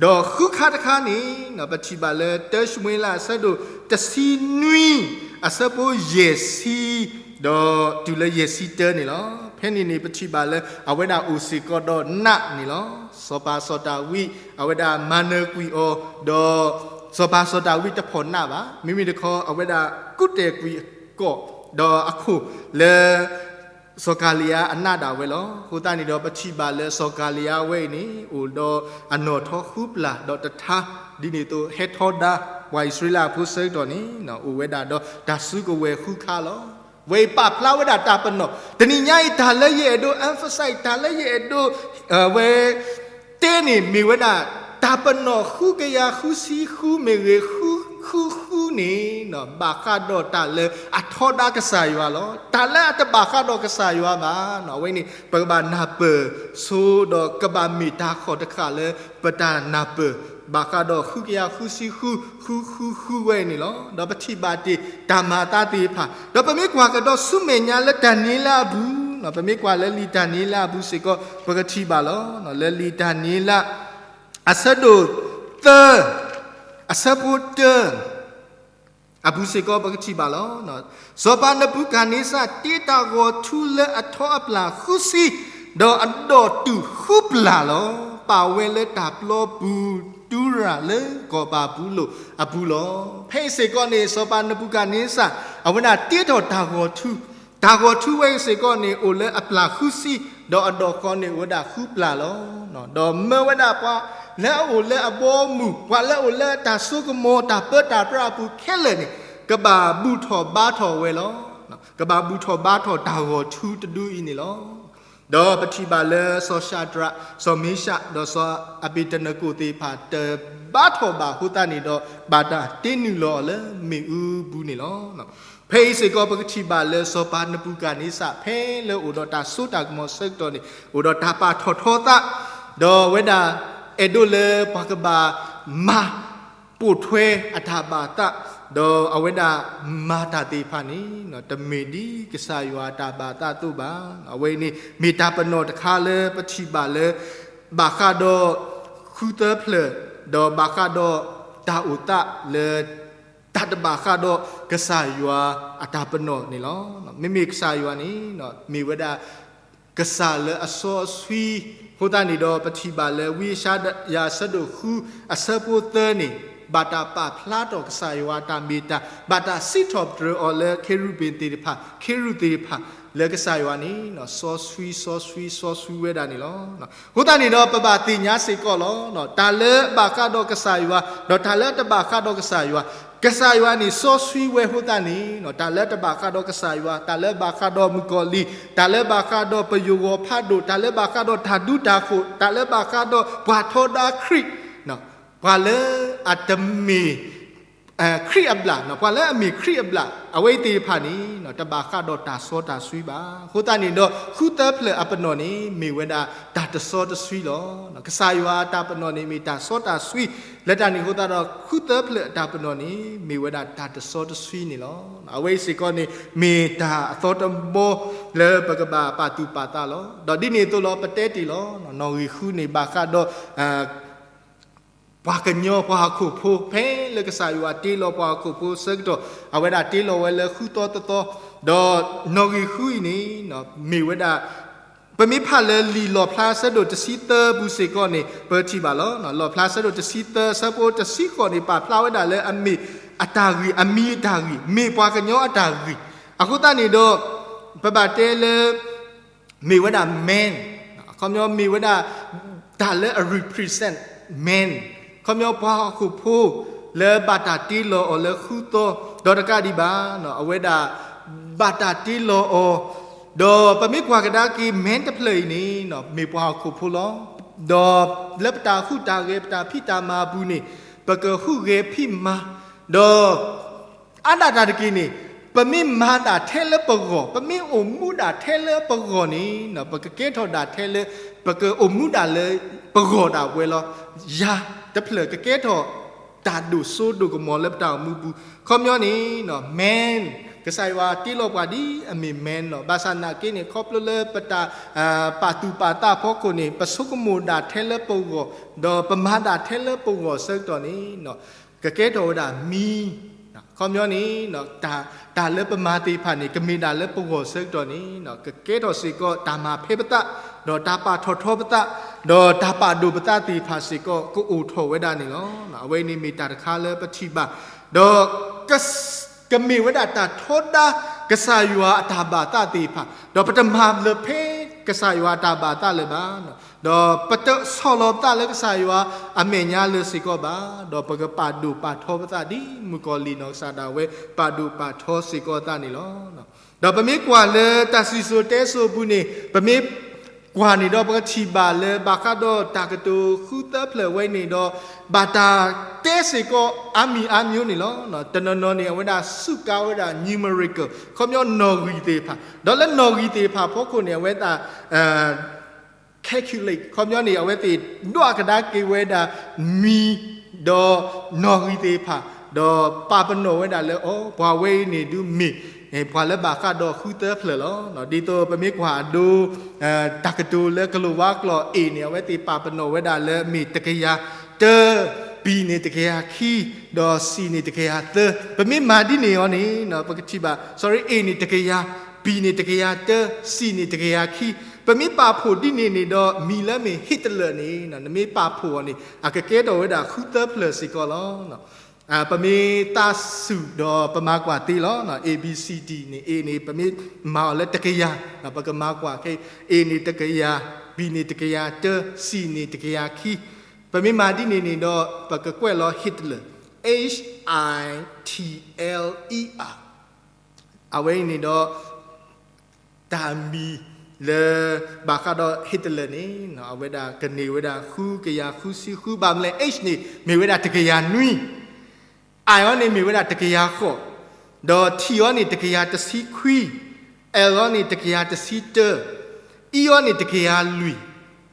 ဒီးဃုခါတခါန့ၣ် ပထံၣ်ဘၣ်လၢတၢၡမူၤအ့လးအဆၢဒိၣ်တဆံနွံ အဆၢဖိယဲၢ်ဆံ ဒီးတုၤလၢယဲၢ်ဆံတၢန့ၣ်လီၤ. ဖဲန့ၣ်န့ၣ် ပထံၣ်ဘၣ်လၢအဝဲဒၣ်အိၣ်စ့ၢ်ကီးဒီးနးန့ၣ်လီၤ. စီၤပၤစီၤဒၤဝံး အဝဲဒၣ်မၤနၢၤကွံာ်အီၤ, ဒီးစီၤပၤစီၤဒၤဝံးတဖီၣ်နးဘၣ်. မ့မ့ၢ်တခီ အဝဲဒၣ်ကူးတဲာ်ကွံာ်အကိာ် ဒီးအခိၣ်လၢ စီၤကၤလံယါအနးဒၣ်ဝဲလီၤ. အဃိသတးန့ၣ်ဒီး ပထံၣ်ဘၣ်လၢစီၤကၤလံယါဝဲအံၤန့ၣ် အိၣ်ဒီးအနီၣ်ထီဃုပျၢ်ဒီးတထါ, ဒ်န့ၣ်အသိးဟဲထီဒါပှၤအံၣ်စရ့လးဖိဆၢကတီၢ်န့ၣ် အိၣ်ဝဲဒၣ်ဒီးတၢ်စုကဝဲၤဃုခါလီၤ. ဝဲအံၤပာ်ဖျါဝဲဒၣ်တၢ်ပနီၣ်, တနံၤညါအံၤတၢ်လၢယအဲၣ်ဒိး emphasize တၢ်လၢယအဲၣ်ဒိး ဝဲ တဲန့ၣ်မ့ၢ်ဝဲဒၣ် တၢ်ပနီၣ်ဃုကယၤဃုဆံဃုမ့ၢ်ဂ့ၤ ဃုဃုဃုန့ၣ် ဘၣ်ဃးဒီးတၢ်လၢအထီဒါကစၢ်ယွၤလီၤ. တၢ်လၢအတဘၣ်ဃးဒီးကစၢ်ယွၤဘၣ်. အဝဲန့ၣ် ပကဘၣ်နၢ်ပၢၢ်ဆိဒီးကဘၣ်မ့ၢ်တၢ်ဃီၣ်တဃၣ်လၢပတၢ်နၢ်ပၢၢ် ဘၣ်ဃးဒီးဃုကယၤဃုဆံဃု ဃုဃုဃုဝဲအံၤန့ၣ်လီၤ. ဒီးပထံၣ်ဘၣ်တ့ၢ်တၢ်မၤအသးသ့ၣ်တဖၣ် ဒီးပမ့ၢ်ကွၢ်ကဒီးဆူမဲာ်ညါလၢတၢ်နံၤလၢအပူၤ, ပမ့ၢ်ကွၢ်လၢလံာ်တၢ်နံၤလၢအပူၤစ့ၢ်ကီး ပကထံၣ်ဘၣ်လီၤ. လၢလံာ်တၢ်နံၤလၢ အဆၢဒိၣ်သၢ အဆၢဖိတၢ အပူၤစ့ၢ်ကီးပကထံၣ်ဘၣ်လီၤ. စီၤပၤနဘူၤခၣ်န့စၢ်တ့တၢ်ဂီၤထူလၢအထီအပျၢ်ဃုဆံ, ဒီးအဒီၣ်တုာ်ဃုပျၢ်လီၤ. ပာ်ဝဲလၢတၢ်ပျီပူၤ တူရၤလၢကီၢ်ဘၤဘူလိၣ်အပူၤလီၤ. ဖဲအံၤစ့ၢ်ကီးန့ၣ် စီၤပၤနဘူၤခၣ်န့စၢ် အဝဲဒၣ်တ့ထီၣ်တၢ်ဂီၤထူ, တၢ်ဂီၤထူဝဲအံၤစ့ၢ်ကီးန့ၣ် အိၣ်လၢအပျၢ်ဃုဆံ, ဒီးအဒီၣ်ဃီန့ၣ်အိၣ်ဝဲဒၣ်ဃုပျၢ်လီၤ. ဒီးမၢဝဲဒၣ်ပှၤလၢအအိၣ်လၢအဘီအမုၢ်, ပှၤလၢအအိၣ်လၢတၢ်စိကမီၤ တၢ်ပၢတၢ်ပြးအပူၤခဲလၢာ်န့ၣ် ကဘၣ်ဘူၣ်ထီၣ်ဘါထီၣ်ဝဲလီၤ. ကဘၣ်ဘူၣ်ထီၣ်ဘါထီၣ်တၢ်ဂီၤထူတဒုအံၤန့ၣ်လီၤ. ဒီးပထံၣ်ဘၣ်လၢစီၤၡၤဒြး, စီၤမ့ၡး, ဒီးစီၤအဘ့းနကိၣ်သ့ၣ်တဖၣ် တဘါထီၣ်ဘၣ်အဃိသတးန့ၣ်ဒီး ဘၣ်တၢ်တ့နုာ်လီၤအီၤလၢမ့ၣ်အူပူၤန့ၣ်လီၤ. ဖဲအံၤစ့ၢ်ကီးပကထံၣ်ဘၣ်လၢစီၤပၤနဘူၤခၣ်န့စၢ် ဖဲလၢအိၣ်ဒီးတၢ်စိတၢ်ကမီၤဆၢကတီၢ်န့ၣ် အိၣ်ဒီးတၢ်ပာ်ထီၣ်ထီသး, ဒီးအဝဲဒၣ်အဲၣ်ဒိးလၢပှၤကဘၣ်မၤ ပိာ်ထွဲအတၢ်ဘၣ်သး, ဒီးအဝဲဒၣ်မၤတၢ်သ့ၣ်တဖၣ်န့ၣ် တမ့ၢ်ဒ်ကစၢ်ယွၤအတၢ်ဘၣ်သးအသိးဘၣ်. အဝဲအံၤန့ၣ် မ့ၢ်တၢ်ပနီၣ်တခါလၢပထံၣ်ဘၣ်လၢ ဘၣ်ဃးဒီးဃုသၢဖျၢၣ်, ဒီးဘၣ်ဃးဒီးတၢ်အိၣ်သးလၢ တၢ်တဘၣ်ဃးဒီးကစၢ်ယွၤအတၢ်ပနီၣ်န့ၣ်လီၤ. မ့မ့ၢ်ကစၢ်ယွၤန့ၣ် မ့ၢ်ဝဲဒၣ် ကစၢ်လၢအစီအဆှံ, အဃိသတးန့ၣ်ဒီး ပထံၣ်ဘၣ်လၢဝံယၡါယၤအဆၢဒိၣ်ဃု အဆၢဖိသၢန့ၣ် ဘၣ်တၢ်ပာ်ဖျါထီၣ်ကစၢ်ယွၤအတၢ်မ့ၢ်တၢ်, ဘၣ်တၢ်စံးထီၣ်ပတြၢၤအီၤလၢခ့ရူဘ့ၣ်သ့ၣ်တဖၣ်, ခ့ရူၣ်သ့ၣ်တဖၣ် လၢကစၢ်ယွၤန့ၣ် စီဆှံ စီဆှံ စီဆှံဝဲဒၣ်န့ၣ်လီၤ. အဃိသတးန့ၣ်ဒီး ပဘၣ်သ့ၣ်ညါစ့ၢ်ကီးလီၤ. တၢ်လၢဘၣ်ဃးဒီးကစၢ်ယွၤ ဒီးတၢ်လၢတဘၣ်ဃးဒီးကစၢ်ယွၤ, ကစၢ်ယွၤန့ၣ်စီဆှံဝဲအဃိသတးန့ၣ် တၢ်လၢတဘၣ်ဃးဒီးကစၢ်ယွၤ, တၢ်လၢဘၣ်ဃးဒီးမုၣ်ကီၤလံၢ်, တၢ်လၢဘၣ်ဃးဒီးပယိၤဂီၤဖးဒိၣ်, တၢ်လၢဘၣ်ဃးဒီးတၢ်ဒူတၢ်ဃိၣ်, တၢ်လၢဘၣ်ဃးဒီးပှၤထီဒါခရံာ်, ပှၤလၢအတမ့ၢ် ခရံာ်အဘျၣ်, ပှၤလၢအမ့ၢ်ခရံာ်အဘျၣ် အဝဲသ့ၣ်တဖၣ်န့ၣ် တဘၣ်ဃးဒီးတၢ်စီတၢ်ဆှံဘၣ်. အဃိသတးန့ၣ်ဒီး ဃုသၢဖျၢၣ်အပနီၣ်န့ၣ် မ့ၢ်ဝဲဒၣ်တၢ်တစီတဆှံလီၤ. ကစၢ်ယွၤအတၢ်ပနီၣ်န့ၣ် မ့ၢ်တၢ်စီတၢ်ဆှံ, လၢတၢ်န့ၣ်အဃိသတးဒီး ဃုသၢဖျၢၣ်အတၢ်ပနီၣ်န့ၣ် မ့ၢ်ဝဲဒၣ်တၢ်တစီတဆှံန့ၣ်လီၤ. အဝဲအံၤစ့ၢ်ကီးန့ၣ် မ့ၢ်တၢ်အသီတဘီလၢပကဘၣ်ပာ်သူၣ်ပာ်သးလီၤ. ဒီးဒ်န့ၣ်အသိးလီၤ ပတဲတ့ၢ်လီၤ. နီၣ်ဂံၢ်ဃုန့ၣ် ဘၣ်ဃးဒီး ပှၤကညီပှၤဟီၣ်ခိၣ်ဖိ ဖဲလၢကစၢ်ယွၤတ့လီၤပှၤဟီၣ်ခိၣ်ဖိဆၢကတီၢ် အဝဲဒၣ်တ့လီၤဝဲလၢဃုသီတသီ, ဒီးနီၣ်ဂံၢ်ဃုအံၤန့ၣ် မ့ၢ်ဝဲဒၣ် ပမ့ၢ်ဖးလၢလံာ်လီၣ်ဖျါဆၢဒိၣ်တဆံသၢပူၤစ့ၢ်ကီးန့ၣ် ပထံၣ်ဘၣ်လီၤ. လီၣ်ဖျါဆၢဒိၣ်တဆံသၢ ဆၢဖိတဆံဃိးန့ၣ် ပာ်ဖျါဝဲဒၣ်လၢအမ့ၢ်အတၢ်ဂ့ၢ်, အမံၤအတၢ်ဂ့ၢ်, မ့ၢ်ပှၤကညီအတၢ်ဂ့ၢ်. အဃိသတးန့ၣ်ဒီး ပဘၣ်တဲလၢ မ့ၢ်ဝဲဒၣ် man, အခီပညီမ့ၢ်ဝဲဒၣ် တၢ်လၢအ represent man, အခီပညီပှၤဟီၣ်ခိၣ်ဖိ လၢဘၣ်တၢ်တ့လီၤအီၤလၢဃုသီ, ဒီးတကးဒံးဘၣ် အဝဲဒၣ် ဘၣ်တၢ်တ့လီၤအီၤ, ဒီးပမ့ၢ်ကွၢ်ကဒါက့ၤ man တဖျၢၣ်အံၤန့ၣ် မ့ၢ်ပှၤဟီၣ်ခိၣ်ဖိလီၤ. ဒီးလၢပတၢ်ဟူးတၢ်ဂဲၤ ပတၢ်ဖံးတၢ်မၤအပူၤန့ၣ် ပကဟူးဂဲၤဖံးမၤ, ဒီး အါဒၣ်တၢ်တက့ၢ်န့ၣ် ပမ့ၢ်မၤတၢ်ထဲလၢပဂီၢ်, ပမ့ၢ်အိၣ်မူဒၣ်ထဲလၢပဂီၢ်န့ၣ် ပကကဲထီၣ်ဒၣ်ထဲလၢ ပကအိၣ်မူဒၣ်လၢပဂီၢ်ဒၣ်ဝဲလီၤ. ယၤတဖျၢၣ်ကကဲထီၣ် တၢ်ဒိၣ်စိဒိၣ်ကမီၤလၢပတၢ်အိၣ်မူပူၤ. ခီပညီန့ၣ် man, ကစၢ်ယွၤတ့လီၤပှၤဒ်အမ့ၢ် man လီၤ. ဘၣ်ဆၣ်နာ်က့န့ၣ် ခီဖျိလၢပတၢ် ပာ်သူၣ်ပာ်သးအဖီခိၣ်န့ၣ် ပဆိကမိၣ်ဒၣ်ထဲလၢပဂီၢ်, ဒီးပမၤဒၣ်ထဲလၢပဂီၢ်ဆၢကတီၢ်န့ၣ် ကကဲထီၣ်ဝဲဒၣ်မံၤ, ခီပညီန့ၣ် တၢ်လၢပမၤသ့ၣ်တဖၣ်န့ၣ် ကမ့ၢ်ဒၣ်လၢပဂီၢ်ဆၢကတီၢ်န့ၣ် ကကဲထီၣ်စ့ၢ်ကီးတၢ်မၤဖဲပသး, ဒီးတၢ်ပာ်ထီၣ်ထီပသး, ဒီးတၢ်ပာ်ဒိၣ်ပသးသ့ၣ်တဖၣ်စ့ၢ်ကီး ကအိၣ်ထီၣ်ဝဲဒၣ်န့ၣ်လီၤ. အဝဲန့ၣ်မ့ၢ်တၢ်တခါလၢပထံၣ်ဘၣ်, ဒီး ကမ့ၢ်ဝဲဒၣ်တၢ်ထီဒါကစၢ်ယွၤအတၢ်ဘၣ်သးသ့ၣ်တဖၣ်, ဒီးပတမၤလၢၤဖဲကစၢ်ယွၤအတၢ်ဘၣ်သးလၢၤဘၣ်, ဒီးပတဆီၣ်လီၤပသးလၢကစၢ်ယွၤအမဲာ်ညါလၢၤစ့ၢ်ကီးဘၣ်, ဒီးပကပာ်ဒိၣ်ပာ်ထီပသးဒ်မုၣ်ကီၤလံၢ်နီၢ်ကစၢ်ဒၣ်ဝဲ ပာ်ဒိၣ်ပာ်ထီစ့ၢ်ကီးသးန့ၣ်လီၤ. ဒီးပမ့ၢ်ကွၢ်လၢတၢ်စံၣ်စိၤတဲစိၤအပူၤန့ၣ် ပမ့ၢ်ကွၢ်န့ၣ်ဒီး ပကထံၣ်ဘၣ်လၢဘၣ်ဃးဒီးတၢ်ကတိၤဃုသၢဖျၢၣ်ဝဲန့ၣ်ဒီး ဘၣ်တၢ်တဲစ့ၢ်ကီးအါမံၤအါမံၤန့ၣ်လီၤ. တနီၤနီၤန့ၣ် အဝဲဒၣ်စူးကါဝဲဒၣ် numerical ခီပညီနီၣ်ဂံၢ်သ့ၣ်တဖၣ်, ဒီးလၢနီၣ်ဂံၢ်သ့ၣ်တဖၣ်အဖီခိၣ်န့ၣ် အဝဲဒၣ် calculate ခီပညီန့ၣ် အဝဲသ့ၣ်ဒွးကဒါက့ၤဝဲဒၣ်မံၤ ဒီးနီၣ်ဂံၢ်သ့ၣ်တဖၣ်, ဒီးပာ်ပနီၣ်ဝဲဒၣ်လၢ အိ ပှၤဝဲအံၤန့ၣ်ဒုးမ့ၢ် ပှၤလၢဘၣ်ဃးဒီးဃုသၢဖျၢၣ်လီၤ. ဒ်သိးပမ့ၢ်ကွၢ်အဒိ တၢ်ကတိၤလၢကလိၤဝါကျိာ် A န့ၣ် အဝဲသ့ၣ်ပာ်ပနီၣ်ဝဲဒၣ်လၢအမ့ၢ်တကယၤတၢ, B န့ၣ်တကယၤခံ, ဒီး C န့ၣ်တကယၤသၢ. ပမ့ၢ်မၤဒ်န့ၣ်အီၤန့ၣ် ပကထံၣ်ဘၣ် sorry, A န့ၣ်တကယၤ, B န့ၣ်တကယၤတၢ, C န့ၣ်တကယၤခံ ပမ့ၢ်ပာ်ဖှိၣ်ဒ်န့ၣ်န့ၣ်ဒီး မံၤလၢမ့ၢ် Hitler န့ၣ် နမ့ၢ်ပာ်ဖှိၣ်အီၤန့ၣ် အကကဲထီၣ်ဝဲဒၣ်ဃုသၢဖျၢၣ်စ့ၢ်ကီးလီၤ. ပမ့ၢ်သးစူၤဒီးပမၤကွၢ်သ့လီၤ. A B C D န့ၣ် A န့ၣ် ပမ့ၢ်မၤအီၤလၢတကယၤ, ပကမၤကွၢ်ခဲအံၤ A န့ၣ်တကယၤ, B န့ၣ်တကယၤတၢ, C န့ၣ်တကယၤခံ, ပမ့ၢ်မၤဒ်န့ၣ်န့ၣ်ဒီး ပကကွဲးလီၤ Hitler, H I T L E R အဝဲအံၤန့ၣ်ဒီး တၢ်မံၤလၢ ဘၣ်ဃးဒီး Hitler န့ၣ် အဝဲဒၣ်ကန့ၢ်ဝဲဒၣ်ဃုကယၤဃုဆံဃု, ဘၣ်မနုၤလဲၣ် H န့ၣ် မ့ၢ်ဝဲဒၣ်တကယၤနွံ, I အီၤန့ၣ်မ့ၢ်ဝဲဒၣ်တကယၤဃိး, ဒီး T အီၤန့ၣ်တကယၤတဆံခွံ, L အီၤန့ၣ်တကယၤတဆံတၢ, E အီၤန့ၣ်တကယၤလွံၢ်,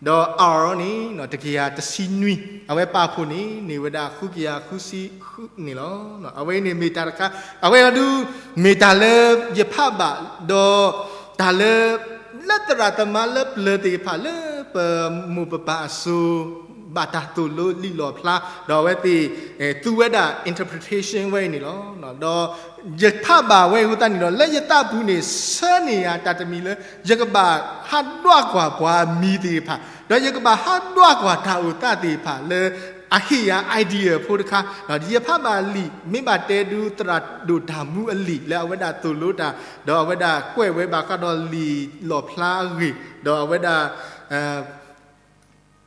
ဒီး R အီၤန့ၣ် တကယၤတဆံနွံ, အဝဲပာ်ဖှိၣ်န့ၣ် န့ၢ်ဝဲဒၣ်ဃုကယၤဃုဆံဃုန့ၣ်လီၤ. အဝဲန့ၣ်မ့ၢ်တၢ်တခါ, အဝဲအံၤဒုး မ့ၢ်တၢ်လၢယဖးဘၣ်, ဒီးတၢ်လၢ လၢသရၣ်သမါလၢပျၢၤသ့ၣ်တဖၣ်လၢပမိၢ်ပပၢ်အစိၤ ဘၣ်တၢ်သိၣ်လိလံာ်လီၣ်ဖျါ, ဒီးအဝဲသ့ၣ် သူဝဲဒၣ် interpretation ဝဲအံၤန့ၣ်လီၤ. ဒီးယဖးဘၣ်ဝဲအဃိသတးန့ၣ်ဒီး လၢယသးပူၤန့ၣ် ဆၢန့ၢ်ယၤတၢ်တမံၤလၢ ယကဘၣ်ဟးဒွးကွၢ်ပှၤမံၤသ့ၣ်တဖၣ်, ဒီးယကဘၣ်ဟးဒွးကွၢ်တၢ်အိၣ်သးသ့ၣ်တဖၣ်လၢ အဟ့ၣ်ယၤ idea ဖိတခါ, ဒီးယဖးဘၣ်လံာ် မ့ၢ်ဘၣ်တဲဒုးသရၣ်ဒိၣ်တၢ်မူအလံာ်လၢအဝဲဒၣ်သိၣ်လိတၢ်, ဒီးအဝဲဒၣ်ကွဲးဝဲဘၣ်ဃးဒီးလံာ်လီၣ်ဖျါအဂ့ၢ်, ဒီးအဝဲဒၣ်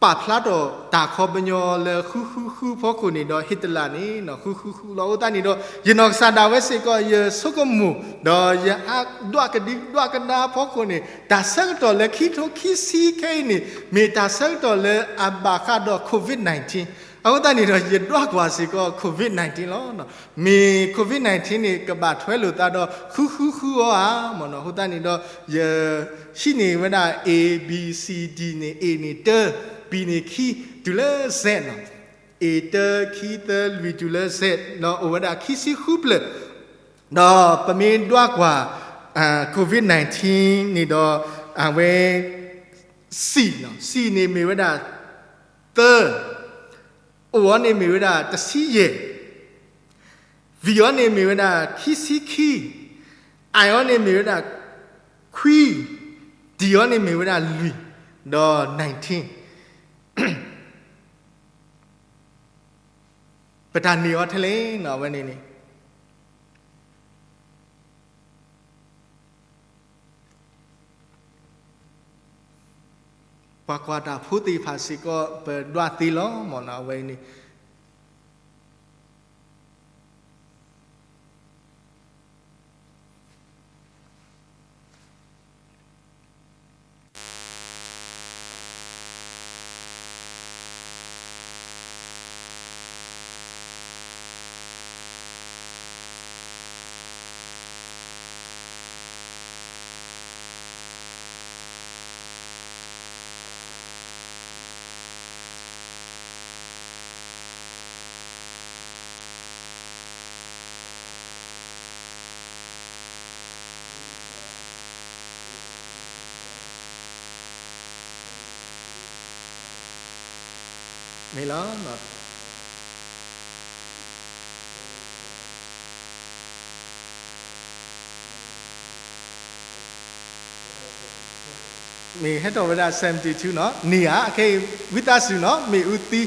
ပာ်ဖျါထီၣ်တၢ်ခီပညီလၢဃုဃုဃုဖီခိၣ်န့ၣ်ဒီး Hitler န့ၣ် ဃုဃုဃုလီၤ. အဃိသတးန့ၣ်ဒီး ယနီၢ်ကစၢ်ဒၣ်ဝဲစ့ၢ်ကီး ယဆိကမိၣ် ဒီးယဟးဒွးကဒံဒွးကဒါဖီခိၣ်န့ၣ် တၢ်ဆၢကတီၢ်လၢခံထိခံဆံခဲအံၤန့ၣ် မ့ၢ်တၢ်ဆၢကတီၢ်လၢအဘၣ်ဃးဒီး COVID nineteen. အဃိသတးန့ၣ်ဒီး ယဒွးကွၢ်စ့ၢ်ကီး COVID nineteen လီၤ. မ့ၢ် COVID nineteen န့ၣ် ကဘၣ်ထွဲလိာ်သးဒီး ဃုဃုဃုအီၤဧါ မ့ၢ်နီၤ. အဃိသတးန့ၣ်ဒီး ယဟံးန့ၢ်ဝဲဒၣ် A B C D န့ၣ် A န့ၣ်တၢ, B န့ၣ်ခံ တုၤလၢ Z နီၤ. A တၢ ခံ သၢ လွံၢ် တုၤလၢ Z ဒီးအိၣ်ဝဲဒၣ်ခံဆံဃုဖျၢၣ်, ဒီးပမ့ၢ်ဒွးကွၢ် COVID nineteen န့ၣ်ဒီး အဝဲ C နီၤ, C န့ၣ်မ့ၢ်ဝဲဒၣ်သၢ, O အီၤန့ၣ်မ့ၢ်ဝဲဒၣ်တဆံယဲၢ်, V အီၤန့ၣ်မ့ၢ်ဝဲဒၣ်ခံဆံခံ, I အီၤန့ၣ်မ့ၢ်ဝဲဒၣ်ခွံ, D အီၤန့ၣ်မ့ၢ်ဝဲဒၣ်လွံၢ်, ဒီး nineteen ပတၢ်န့ၢ်အီၤထဲလဲၣ်နီၤ အဝဲန့ၣ်န့ၣ် ပှၤကွၢ်တၢ်ဖိသ့ၣ်တဖၣ်စ့ၢ်ကီး ပဒွးသ့လီၤ မ့ၢ်နီၤ အဝဲန့ၣ် မ့ၢ်လီၤ. မ့ၢ်ဟဲထီၣ်ဝဲဒၣ် seventy two နီၤ, န့ၢ်ဧါ, ခဲအံၤ ဝံသးစူၤနီၤ, မ့ၣ်အူသံ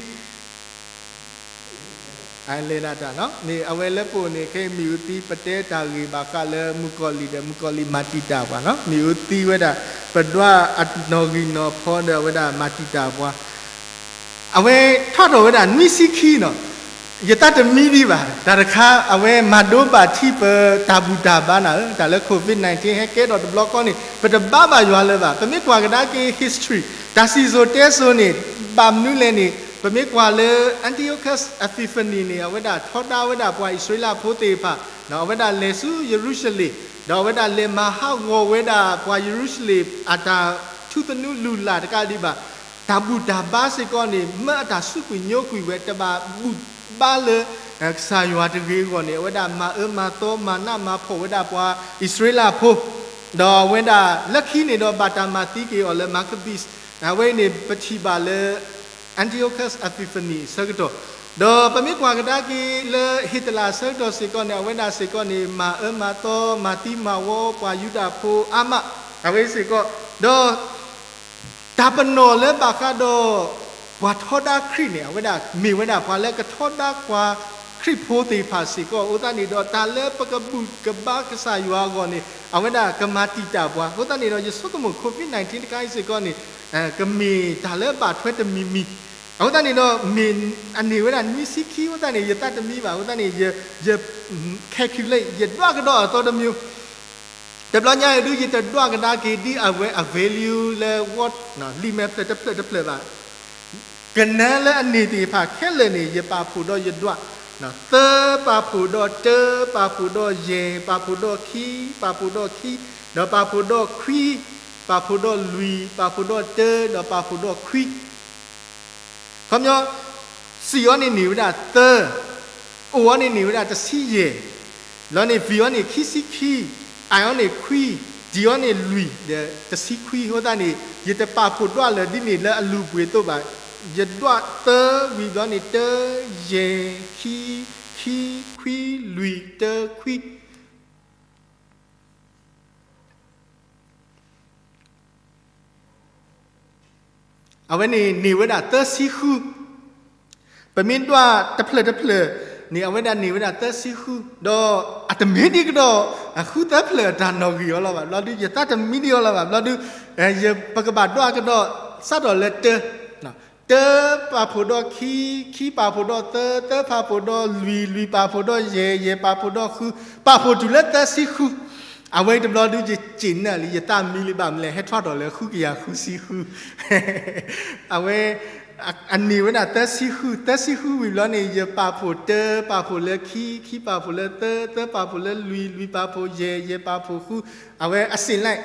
အလဲၤဒၣ်တၢ်နီၤ, မ့ၢ်အဝဲလၢပအိၣ်န့ၣ် ခဲအံၤမ့ၣ်အူသံ ပတဲတၢ်ဂ့ၢ်ဘၣ်ဃးလၢမုၣ်ကီၤလံၢ်ဒီး မုၣ်ကီၤလံၢ်မၤတံာ်တာ်ပှၤနီၤ, မ့ၣ်အူသံဝဲဒၣ် ပဒွးအနီၣ်ဂံၢ်နီၣ်ဖီဒီးအဝဲဒၣ်မၤတံာ်တာ်ပှၤ အဝဲထီၣ်ထီၣ်ဝဲဒၣ်နွံဆံခံနီၤ, ယသးတမံဒံးဘၣ်, တၢ်တခါ အဝဲမၤဒိဘၣ်ထံပတၢ်ဘူၣ်တၢ်ဘါနၤဧၢ, တၢ်လၢ COVID nineteen ဟဲကဲထီၣ်တဘျီဃီန့ၣ် ပတဘါဘၣ်ယွၤလၢၤဘၣ်. ပမ့ၢ်ကွၢ်ကဒါက့ၤ history တၢ်စံၣ်စိၤတဲစိၤန့ၣ် ဘၣ်မနုၤလဲၣ်န့ၣ် ပမ့ၢ်ကွၢ်လၢ Antiochus Epiphanes န့ၣ် အဝဲဒၣ်ထီဒါဝဲဒၣ်ပှၤအံၣ်စရ့လးဖိသ့ၣ်တဖၣ်, အဝဲဒၣ်လဲၤဆူယရူၤၡလ့ၣ်, ဒီးအဝဲဒၣ်လဲၤမၤဟးဂီၤဝဲဒၣ်ပှၤယရူၤၡလ့ၣ်အတၢ်ထူသနူလုၢ်လၢ်တကးဒံးဘၣ် တၢ်ဘူၣ်တၢ်ဘါစ့ၢ်ကီးန့ၣ် မၢအတၢ်စူးကွံာ်ညိကွံာ်ဝဲ တဘၣ်ဘူၣ်ဘါလၢ ကစၢ်ယွၤတဂ့ၤအဂီၢ်န့ၣ် အဝဲဒၣ်မၤအၢမၤသီ မၤနးမၤဖှီၣ်ဝဲဒၣ်ပှၤအံၣ်စရ့လးဖိ, ဒီးအဝဲဒၣ်လၢခံန့ၣ်ဒီး ဘၣ်တၢ်မၤသံက့ၤအီၤလၢ Maccabees, အဝဲအံၤန့ၣ် ပထံၣ်ဘၣ်လၢ Antiochus Epiphanes အဆၢကတီၢ်, ဒီးပမ့ၢ်ကွၢ်ကဒါက့ၤလၢ Hitler အဆၢကတီၢ်စ့ၢ်ကီးန့ၣ် အဝဲဒၣ်စ့ၢ်ကီးန့ၣ် မၤအၢမၤသီ မၤသံမၤဝီပှၤယူဒၤဖိအါမး, အဝဲစ့ၢ်ကီး, ဒီး တၢ်ပနီၣ်လၢဘၣ်ဃးဒီး ပှၤထီဒါခရံာ်န့ၣ် အဝဲဒၣ်မ့ၢ်ဝဲဒၣ်ပှၤလၢကထီဒါပှၤခရံာ်ဖိသ့ၣ်တဖၣ်စ့ၢ်ကီး, အဃိသတးန့ၣ်ဒီး တၢ်လၢပကဘူၣ်ကဘါကစၢ်ယွၤအဂီၢ်န့ၣ် အဝဲဒၣ်ကမၤတံာ်တာ်ပှၤ, အဃိသတးန့ၣ်ဒီး ယဆိကမိၣ် COVID nineteen တခါအံၤစ့ၢ်ကီးန့ၣ် ကမ့ၢ်တၢ်လၢဘၣ်ထွဲတမံၤမံၤ, အဃိသတးန့ၣ်ဒီး မ့ၢ်အန့ၢ်ဝဲဒၣ်နွံဆံခံ အဃိသတးန့ၣ် ယသးတမံဘၣ်, အဃိသတးန့ၣ် ယ calculate ယဒွးကဒီးအသီတမံၤ တဘျီညါအံၤဒုး ယတဒွးကဒါက့ၤဒ်အဝဲ အ value လၢ ဝီ လံာ်မဲာ်ဖျၢၣ်တဖျၢၣ်တဖျၢၣ်ဘၣ်. ကနၢလၢအန့ၢ်သ့ၣ်တဖၣ်ခဲလၢာ်န့ၣ် ယပာ်ဖှိၣ်ဒီးယဒွး, သၢပာ်ဖှိၣ်ဒီးတၢ, ပာ်ဖှိၣ်ဒီးယဲၢ်, ပာ်ဖှိၣ်ဒီးခံ, ပာ်ဖှိၣ်ဒီးခံ, ဒီးပာ်ဖှိၣ်ဒီးခွံ, ပာ်ဖှိၣ်ဒီးလွံၢ်, ပာ်ဖှိၣ်ဒီးတၢ, ဒီးပာ်ဖှိၣ်ဒီးခွံ ခီပညီ စံၣ်အီၤန့ၣ်န့ၢ်ဝဲဒၣ်သၢ, အိၣ်အီၤန့ၣ်န့ၢ်ဝဲဒၣ်တဆံယဲၢ်, လီၤန့ၣ် ဝံၤအီၤန့ၣ်ခံဆံခံ, အၢၣ်အီၤန့ၣ်ခွံ, ဒံၣ်အီၤန့ၣ်လွံၢ်, ဒီးတဆံခွံ, အဃိသတးန့ၣ် ယတပာ်ဖှိၣ်ဒွးလၢာ်ဒ်န့ၣ်လၢအလူၤပှ့ၤအသိးဘၣ်, ယဒွးသၢ ဝံၤဘျီန့ၣ် တၢ ယဲၢ် ခံ ခံ ခွံ လွံၢ် တၢ ခွံ အဝဲန့ၣ်န့ၢ်ဝဲဒၣ်သၢဆံဃု, ပမ့ၢ်ဒွးတဖျၢၣ်တဖျၢၣ်န့ၣ် အဝဲဒၣ်န့ၢ်ဝဲဒၣ်သၢဆံဃု, ဒီးအတမ့ၢ်ဒ်ကဒီး ဃုသၢဖျၢၣ်အတၢ်နီၣ်ဂံၢ်အီၤလီၤဘၣ်, ဘျီဒုး ယသးတမံဒံးအီၤလီၤဘၣ်, ဘျီဒုး ပကဘၣ်ဒွးကဒီး စးထီၣ်လၢတၢ တၢပာ်ဖှိၣ်ဒီးခံ, ခံပာ်ဖှိၣ်ဒီးသၢ, သၢပာ်ဖှိၣ်ဒီးလွံၢ်, လွံၢ်ပာ်ဖှိၣ်ဒီးယဲၢ်, ယဲၢ်ပာ်ဖှိၣ်ဒီးဃု, ပာ်ဖှိၣ်တုၤလၢသၢဆံဃု, အဝဲတဘျီဒုး ယစံၣ်နၢ်လံ ယသးမံလံဘၣ်မနုၤလဲၣ် ဟဲထီၣ်ထီၣ်လၢဃုကယၤဃုဆံဃု အဝဲ အန့ၢ်ဝဲဒၣ်သၢဆံဃု, သၢဆံဃုဝံၤဘျီန့ၣ် ယပာ်ဖှိၣ်တၢ, ပာ်ဖှိၣ်လၢခံ, ခံပာ်ဖှိၣ်လၢသၢ, သၢပာ်ဖှိၣ်လၢလွံၢ်, လွံၢ်ပာ်ဖှိၣ်ယဲၢ်, ယဲၢ်ပာ်ဖှိၣ်ဃု, အဝဲအစံၣ်လဲၣ်,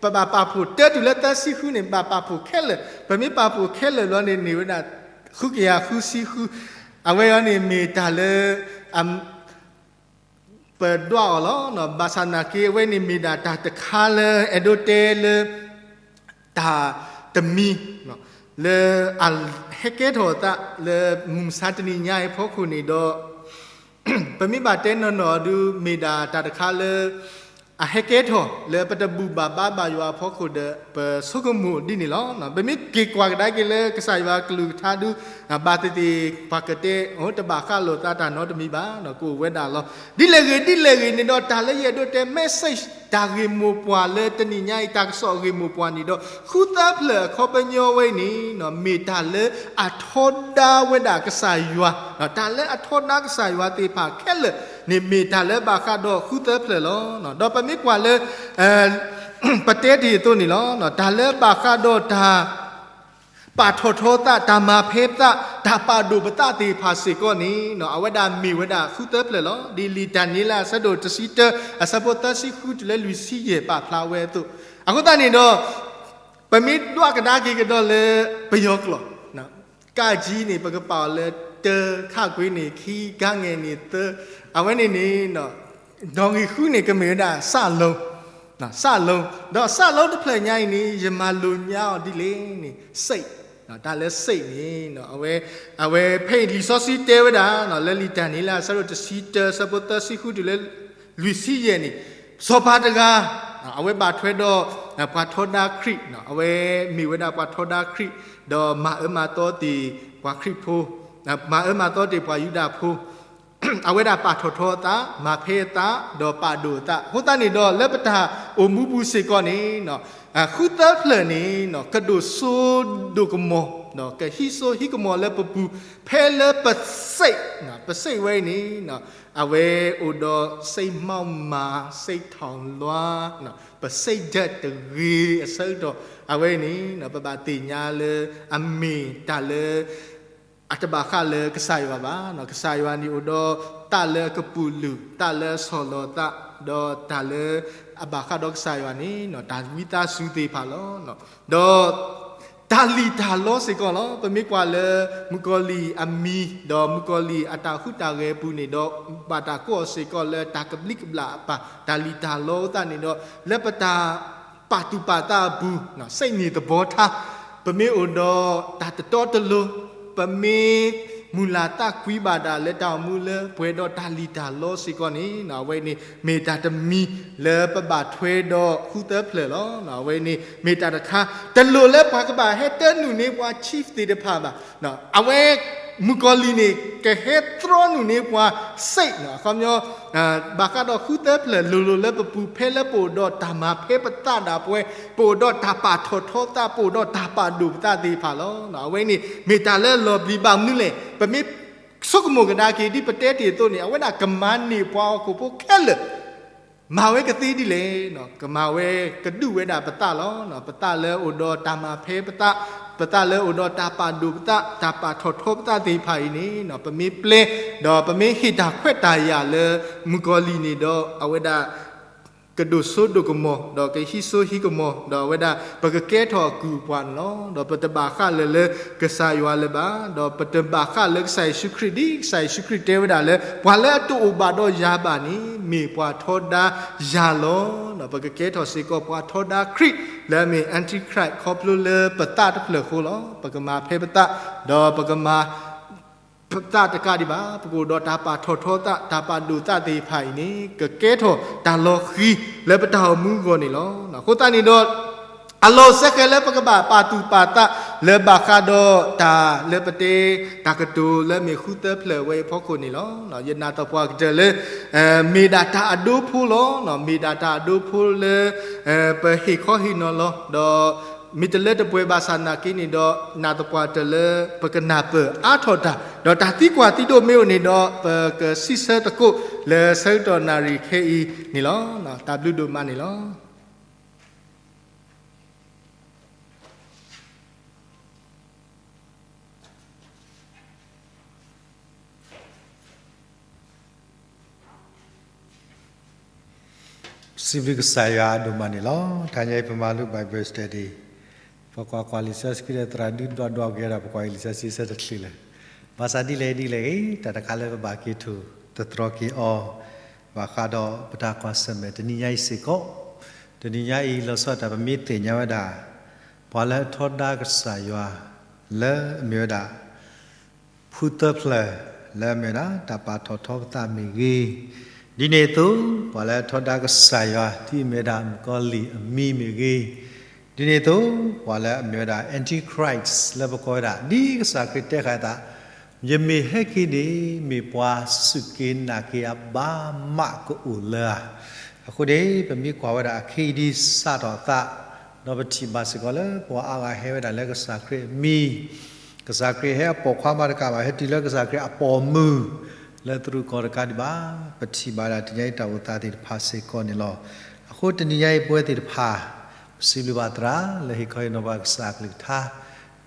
ပဘၣ်ပာ်ဖှိၣ်တၢတုၤလၢသၢဆံဃုန့ၣ် ဘၣ်ပာ်ဖှိၣ်ခဲလၢာ်, ပမ့ၢ်ပာ်ဖှိၣ်ခဲလၢာ်ဘျီန့ၣ် န့ၢ်ဝဲဒၣ် ဃုကယၤဃုဆံဃု, အဝဲအံၤန့ၣ်မ့ၢ်တၢ်လၢ ပဒွးအီၤလီၤ. ဘၣ်ဆၣ်နာ်က့ အဝဲန့ၣ်မ့ၢ်ဒၣ်တၢ်တခါလၢ အဲၣ်ဒိးတဲလၢ တၢ်တမံၤ လၢအဟဲကဲထီၣ်အသးလၢ မုၢ်မဆါတနံၤညါအံၤအဖီခိၣ်န့ၣ်ဒီး ပမ့ၢ်ဘၣ်တဲနီၢ်နီၢ်ဒုး မ့ၢ်ဒၣ်တၢ်တခါလၢ အဟဲကဲထီၣ်လၢပတဘူၣ်ဘၣ်ဘါဘၣ်ယွၤအဖီခိၣ်ဒီး ပဆိကမိၣ်ဒ်န့ၣ်လီၤ. ပမ့ၢ်က့ၤကွၢ်ကဒါက့ၤလၢကစၢ်ယွၤကလုၢ်ကထါဒုး ဘၣ်သ့ၣ်သ့ၣ်ပှၤကတဲ တဘၣ်ဃးလိာ်သးတၢ်နီတမံၤဘၣ် ကအိၣ်ဝဲဒၣ်လီၤ. ဒ်လဲၣ်ဂ့ၤဒ်လဲၣ်ဂ့ၤန့ၣ်ဒီး တၢ်လၢယအဲၣ်ဒိးတဲ message တၢ်ဂ့ၢ်မိၢ်ပှၢ်လၢတနံၤညါအံၤ တၢ်ကစီၣ်ဂ့ၢ်မိၢ်ပှၢ်န့ၣ်ဒီး ဃုသၢဖျၢၣ်အခီပညီဝဲအံၤန့ၣ် မ့ၢ်တၢ်လၢအထီဒါဝဲဒၣ်ကစၢ်ယွၤ, တၢ်လၢအထီဒါကစၢ်ယွၤသ့ၣ်တဖၣ်ခဲလၢာ်န့ၣ် မ့ၢ်တၢ်လၢဘၣ်ဃးဒီးဃုသၢဖျၢၣ်လီၤ. ဒီးပမ့ၢ်ကွၢ်လၢ ပတဲတ့ၢ်အသိးန့ၣ်လီၤ. တၢ်လၢဘၣ်ဃးဒီးတၢ် ပာ်ထီၣ်ထီသး, တၢ်မၤဖဲသး, တၢ်ပာ်ဒိၣ်ပသးသ့ၣ်တဖၣ်စ့ၢ်ကီးန့ၣ် အဝဲဒၣ်မ့ၢ်ဝဲဒၣ်ဃုသၢဖျၢၣ်လီၤ. ဒ်လံာ်တၢ်န့ၤလၢအဆၢဒိၣ်တဆံတၢ အဆၢဖိသၢဆံဃုတုၤလၢလွံၢ်ဆံယဲၢ်ပာ်ဖျါဝဲအသိး, အဃိသတးန့ၣ်ဒီး ပမ့ၢ်ဒွးကဒါက့ၤကဒီးလၢပယီၤကျိာ် က ကၠံ န့ၣ် ပကပာ်အီၤလၢတၢ, ခ ကွ့ န့ၣ် ခံ, က ငဲၤ န့ၣ် သၢ, အဝဲန့ၣ်န့ၣ် နီၣ်ဂံၢ်ဃုန့ၣ် ကမ့ၢ်ဝဲဒၣ် စ လိ, စ လိ, ဒီးစ လိတဖျၢၣ်ညါအံၤန့ၣ် ယမၤလိာ်ညါအီၤဒ်လဲၣ်န့ၣ် စိတ်, တၢ်လၢ စိတ် န့ၣ် အဝဲ အဝဲဖဲအံၤလံာ်စီဆှံတဲဝဲဒၣ် လၢလံာ်တၢ်န့ၤလၢအဆၢဒိၣ်တဆံတၢ အဆၢဖိသၢဆံဃုတုၤလၢ လွံၢ်ဆံယဲၢ်န့ၣ် စီၤပၤတဂၤ အဝဲဘၣ်ထွဲဒီး ပှၤထီဒါခရံာ်, အဝဲမ့ၢ်ဝဲဒၣ်ပှၤထီဒါခရံာ် ဒီးမၤအၢမၤသီတ့ၢ်ပှၤခရံာ်ဖိ, မၤအၢမၤသီတ့ၢ်ပှၤယူဒၤဖိ အဝဲဒၣ်ပာ်ထီၣ်ထီအသး, မၤဖဲအသး, ဒီးပာ်ဒိၣ်အသး, အဃိသတးန့ၣ်ဒီး လၢပတၢ်အိၣ်မူပူၤစ့ၢ်ကီးန့ၣ် ဃုသၢဖျၢၣ်န့ၣ် ကဒိၣ်စိဒိၣ်ကမီၤ, ကဟံးစိဟံးကမီၤလၢပပူၤ, ဖဲလၢပ စိတ်, ပ စိတ် ဝဲအံၤန့ၣ် အဝဲအိၣ်ဒီး စိတ်မမာ, စိတ်ထီၣ်လွှာ, ပ စိတ်ဓာတ် တဂ့ၤအဆၢကတီၢ်, အဝဲအံၤန့ၣ် ပဘၣ်သ့ၣ်ညါလၢအမ့ၢ်တၢ်လၢ အတဘၣ်ဃးလၢကစၢ်ယွၤဘၣ်. ကစၢ်ယွၤန့ၣ်အိၣ်ဒီးသးလၢအကပုာ်လုး, သးလၢအဆီၣ်လီၤသး, ဒီးတၢ်လၢအဘၣ်ဃးဒီးကစၢ်ယွၤန့ၣ် တၢ်ဝံသးစူၤသ့ၣ်တဖၣ်လီၤ. ဒီးတၢ်လံၣ်တၢ်လီစ့ၢ်ကီးလီၤ. ပမ့ၢ်ကွၢ်လၢမုၣ်ကီၤလံၢ်အမံၤ ဒီးမုၣ်ကီၤလံၢ်အတၢ်ဟူးတၢ်ဂဲၤအပူၤန့ၣ်ဒီး ဘၣ်တၢ်ကိးအီၤစ့ၢ်ကီးလၢတၢ်ကဘျံးကဘျၣ်အပၢ်, တၢ်လံၣ်တၢ်လီအသးန့ၣ်ဒီး လၢပတၢ် ပာ်သူၣ်ပာ်သးအပူၤ, စိတ်နေသဘောထား, ပမ့ၢ်အိၣ်ဒီးတၢ်တတီတလိၤ, ပမ့ၢ် မုၢ်လၢ်သးကွံဘၣ်ဒၣ်လၢတၢ်အိၣ်မူလၢပှဲၤဒီးတၢ်လံၣ်တၢ်လီစ့ၢ်ကီးန့ၣ် အဝဲန့ၣ်မ့ၢ်တၢ်တမံၤလၢပဘၣ်ထွဲဒီးဃုသၢဖျၢၣ်လီၤ. အဝဲန့ၣ်မ့ၢ်တၢ်တခါ တလိၣ်လၢပှၤကဘၣ်ဟဲတၢနုာ်န့ၢ်ပှၤ chief သ့ၣ်တဖၣ်ဘၣ်. အဝဲ မုၣ်ကီၤလံၢ်န့ၣ် ကဟဲတြီနုာ်န့ၢ်ပှၤ စ့ၣ် အခီပညီ ဘၣ်ဃးဒီးဃုသၢဖျၢၣ် လိၤလိၤလၢပပူၤ ဖဲလၢပအိၣ်ဒီးတၢ်မၤဖဲပသးဒၣ်ပှဲၤ, ပအိၣ်ဒီးတၢ်ပာ်ထီၣ်ထီသး, ပအိၣ်ဒီးတၢ်ပာ်ဒိၣ်ပသးသ့ၣ်တဖၣ်လီၤ. အဝဲန့ၣ်မ့ၢ်တၢ်လၢလီၤပျံၤဘၣ်မနုၤလဲၣ်. ပမ့ၢ်ဆိကမိၣ်ကဒါက့ၤ ဒ်ပတဲတ့ၢ်အသိးန့ၣ် အဝဲဒၣ်ကမၤန့ၢ်ပှၤဟီၣ်ခိၣ်ဖိခဲလၢာ် မၤဝဲကသ့ဒ်လဲၣ်. ကမၤဝဲကဒုးဝဲဒၣ်ပသးလီၤ. ပသးလၢအိၣ်ဒီးတၢ်မၤဖဲပသး, ပသးလၢအိၣ်ဒီးတၢ်ပာ်ဒိၣ်ပသး, တၢ်ပာ်ထီၣ်ထီပသးသ့ၣ်တဖၣ်အံၤန့ၣ် ပမ့ၢ်ပျဲ ဒီးပမ့ၢ်ဟ့ၣ်တၢ်ခွဲးတၢ်ယာ်လၢ မုၣ်ကီၤလံၢ်န့ၣ်ဒီး အဝဲဒၣ် ကဒိၣ်စိဒိၣ်ကမီၤ ဒီးကဟံးစိဟံးကမီၤ ဒီးအဝဲဒၣ် ပကကဲထီၣ်အကုၢ်အပှၤန့ၣ်လီၤ. ဒီးပတဘၣ်ဃးလၢၤလၢကစၢ်ယွၤလၢၤဘၣ်, ဒီးပတဘၣ်ဃးလၢကစၢ်ယ့ၣ်ၡူးခရံာ် ဒ်ကစၢ်ယ့ၣ်ၡူးခရံာ်တဲဝဲဒၣ်လၢ ပှၤလၢအတအိၣ်ဘၣ်ဒီးယၤဘၣ်န့ၣ် မ့ၢ်ပှၤထီဒါယၤလီၤ. ဒီးပကကဲထီၣ်စ့ၢ်ကီးပှၤထီဒါခရံာ် လၢအမ့ၢ် Antichrist ခီဖျိလၢပသးတဖျၢၣ်အဃိလီၤ. ပကမၤဖဲပသး, ဒီးပကမၤ ပသးတကးဒံးဘၣ်, ပကအိၣ်ဒီးတၢ်ပာ်ထီၣ်ထီသး, တၢ်ပာ်ဒိၣ်သးသ့ၣ်တဖၣ်အံၤန့ၣ် ကကဲထီၣ်တၢ်လီၤဃံၤလၢပတၢ်အိၣ်မူအဂီၢ်န့ၣ်လီၤ. အဃိသတးန့ၣ်ဒီး အလီၢ်စဲဃဲၤလၢပကဘၣ်ပာ်သူၣ်ပာ်သးလၢဘၣ်ဃးဒီးတၢ်လၢပတဲ တၢ်ကတိၤလၢမ့ၢ်ဃုသၢဖျၢၣ်ဝဲအံၤအဖီခိၣ်န့ၣ်လီၤ. ယနာ်သပှၢ်ကတၢၢ်လၢ မ့ၢ်ဒၣ်တၢ်အဒိဖိလီၤ. မ့ၢ်ဒၣ်တၢ်အဒိဖိလၢ ပဟ့ၣ်ခီဟ့ၣ်နီၤလီၤ. ဒီးမ့ၢ်တလၢတပှဲၤဘၣ်ဆၣ်နာ်က့န့ၣ်ဒီး နာ်သပှၢ်တၢၢ်လၢပကနၢ်ပၢၢ်အါထီၣ်တၢ်, ဒီးတၢ်သံကွၢ်သံဒိၣ်မ့ၢ်အိၣ်န့ၣ်ဒီး ပကစံးဆၢသကိးလၢဆၢကတီၢ်နၣ်ရံၣ်ခဲအံၤန့ၣ်လီၤ. တၢ်ဘျုးဒိၣ်မးန့ၣ်လီၤ. စံးဘျုးကစၢ်ယွၤဒိၣ်မးန့ၣ်လီၤ. တနံၤအံၤပမၤလိ Bible study, ပကွၢ်ကွၢ်လံာ်စီဆှံဒီးသရၣ်ဒုးဒွးဒွးက့ၤဒီး ပကွၢ်လံာ်စီဆှံဆၢတချုးလၢၤ, ဘၣ်ဆၣ်ဒ်လဲၣ်ဒ်လဲၣ်ဂ့ၤ တၢ်တခါလၢပဘၣ်က့ၤထူၣ်သတြီၤက့ၤအီၤ ဘၣ်ဃးဒီးပတၢ်ကွၢ်ဆၢၣ်မဲာ်တနံၤညါအံၤစ့ၢ်ကီး, တနံၤညါအံၤလီၤဆီဒၣ်တၢ် ပမ့ၢ်သ့ၣ်ညါဝဲဒၣ် ပှၤလၢအထီဒါကစၢ်ယွၤ လၢအမ့ၢ်ဝဲဒၣ် ဃုသၢဖျၢၣ် လၢအမ့ၢ်ဝဲဒၣ် တၢ်ပာ်ထီၣ်ထီပသးမ့ၢ်ဂ့ၤ, ဒ်န့ၣ်အသိး ပှၤလၢအထီဒါကစၢ်ယွၤ ဒ်အမ့ၢ်ဝဲဒၣ် မုၣ်ကီၤလံၢ်အမံၤမ့ၢ်ဂ့ၤ, ဒ်န့ၣ်အသိး ပှၤလၢအမ့ၢ်ဝဲဒၣ် Antichrist လၢပကိးဝဲဒၣ် ဒ်ကစၢ်ခရံာ်တဲဃာ်အသး ယမ့ၢ်ဟဲက့ၤန့ၣ် မ့ၢ်ပှၤစူၢ်က့ၤနာ်က့ၤအဘၣ်မးကအိၣ်လၢၤဧါ. အဃိန့ၣ် ပမ့ၢ်ကွၢ်ဝဲဒၣ်အခဲအံၤဒ်စးထီၣ်အသး, ဒီးပထံၣ်ဘၣ်စ့ၢ်ကီးလၢပှၤအါဂၤဟဲဝဲဒၣ်လၢကစၢ်ခရံာ်အမံၤ, ကစၢ်ခရံာ်ဟဲအပိာ်ခွါမးတကးဘၣ် ဟဲတုၤလၢကစၢ်ခရံာ်အပိာ်မုၣ် လၢသရူးကီၢ်တကးဒံးဘၣ်, ပထံၣ်ဘၣ်ဒၣ်တနံၤညါအံၤတၢ်အိၣ်သးသ့ၣ်တဖၣ်စ့ၢ်ကီးန့ၣ်လီၤ. အဃိတနံၤညါအံၤပဝဲသ့ၣ်တဖၣ် ပစံးဘျုးဘၣ်သရၣ်လၢဟ့ၣ်ခီဟ့ၣ်နီၤပှၤကစၢ်အကလုၢ်ကထါ,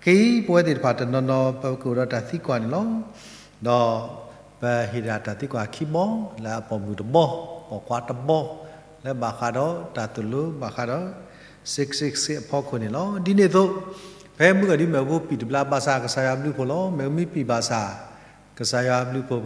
ခဲအံၤပဝဲသ့ၣ်တဖၣ်တနီၤနီၤ ပကအိၣ်ဒီးတၢ်သံကွၢ်န့ၣ်လီၤ. ဒီးပဟ့ၣ်ဒၣ်တၢ်သံကွၢ်ခံဘီ, လၢအပိာ်မုၣ်တဘီ, ပိာ်ခွါတဘီ, လၢဘၣ်ဃးဒီးတၢ်သိၣ်လိဘၣ်ဃးဒီး six six six အဖီခိၣ်န့ၣ်လီၤ. ဒ်န့ၣ်အသိး ဖဲမုၢ်ဂီၤဒ်မ့ၢ်အဖိပံာ်တဘျါဘၣ်ဆၣ် ကစၢ်ယွၤဘျုးဖှိၣ်လီၤ. မ့ၢ်မ့ၢ်ပံာ်ဘၣ်ဆၣ် ကစၢ်ယွၤဘျုးဖှိၣ်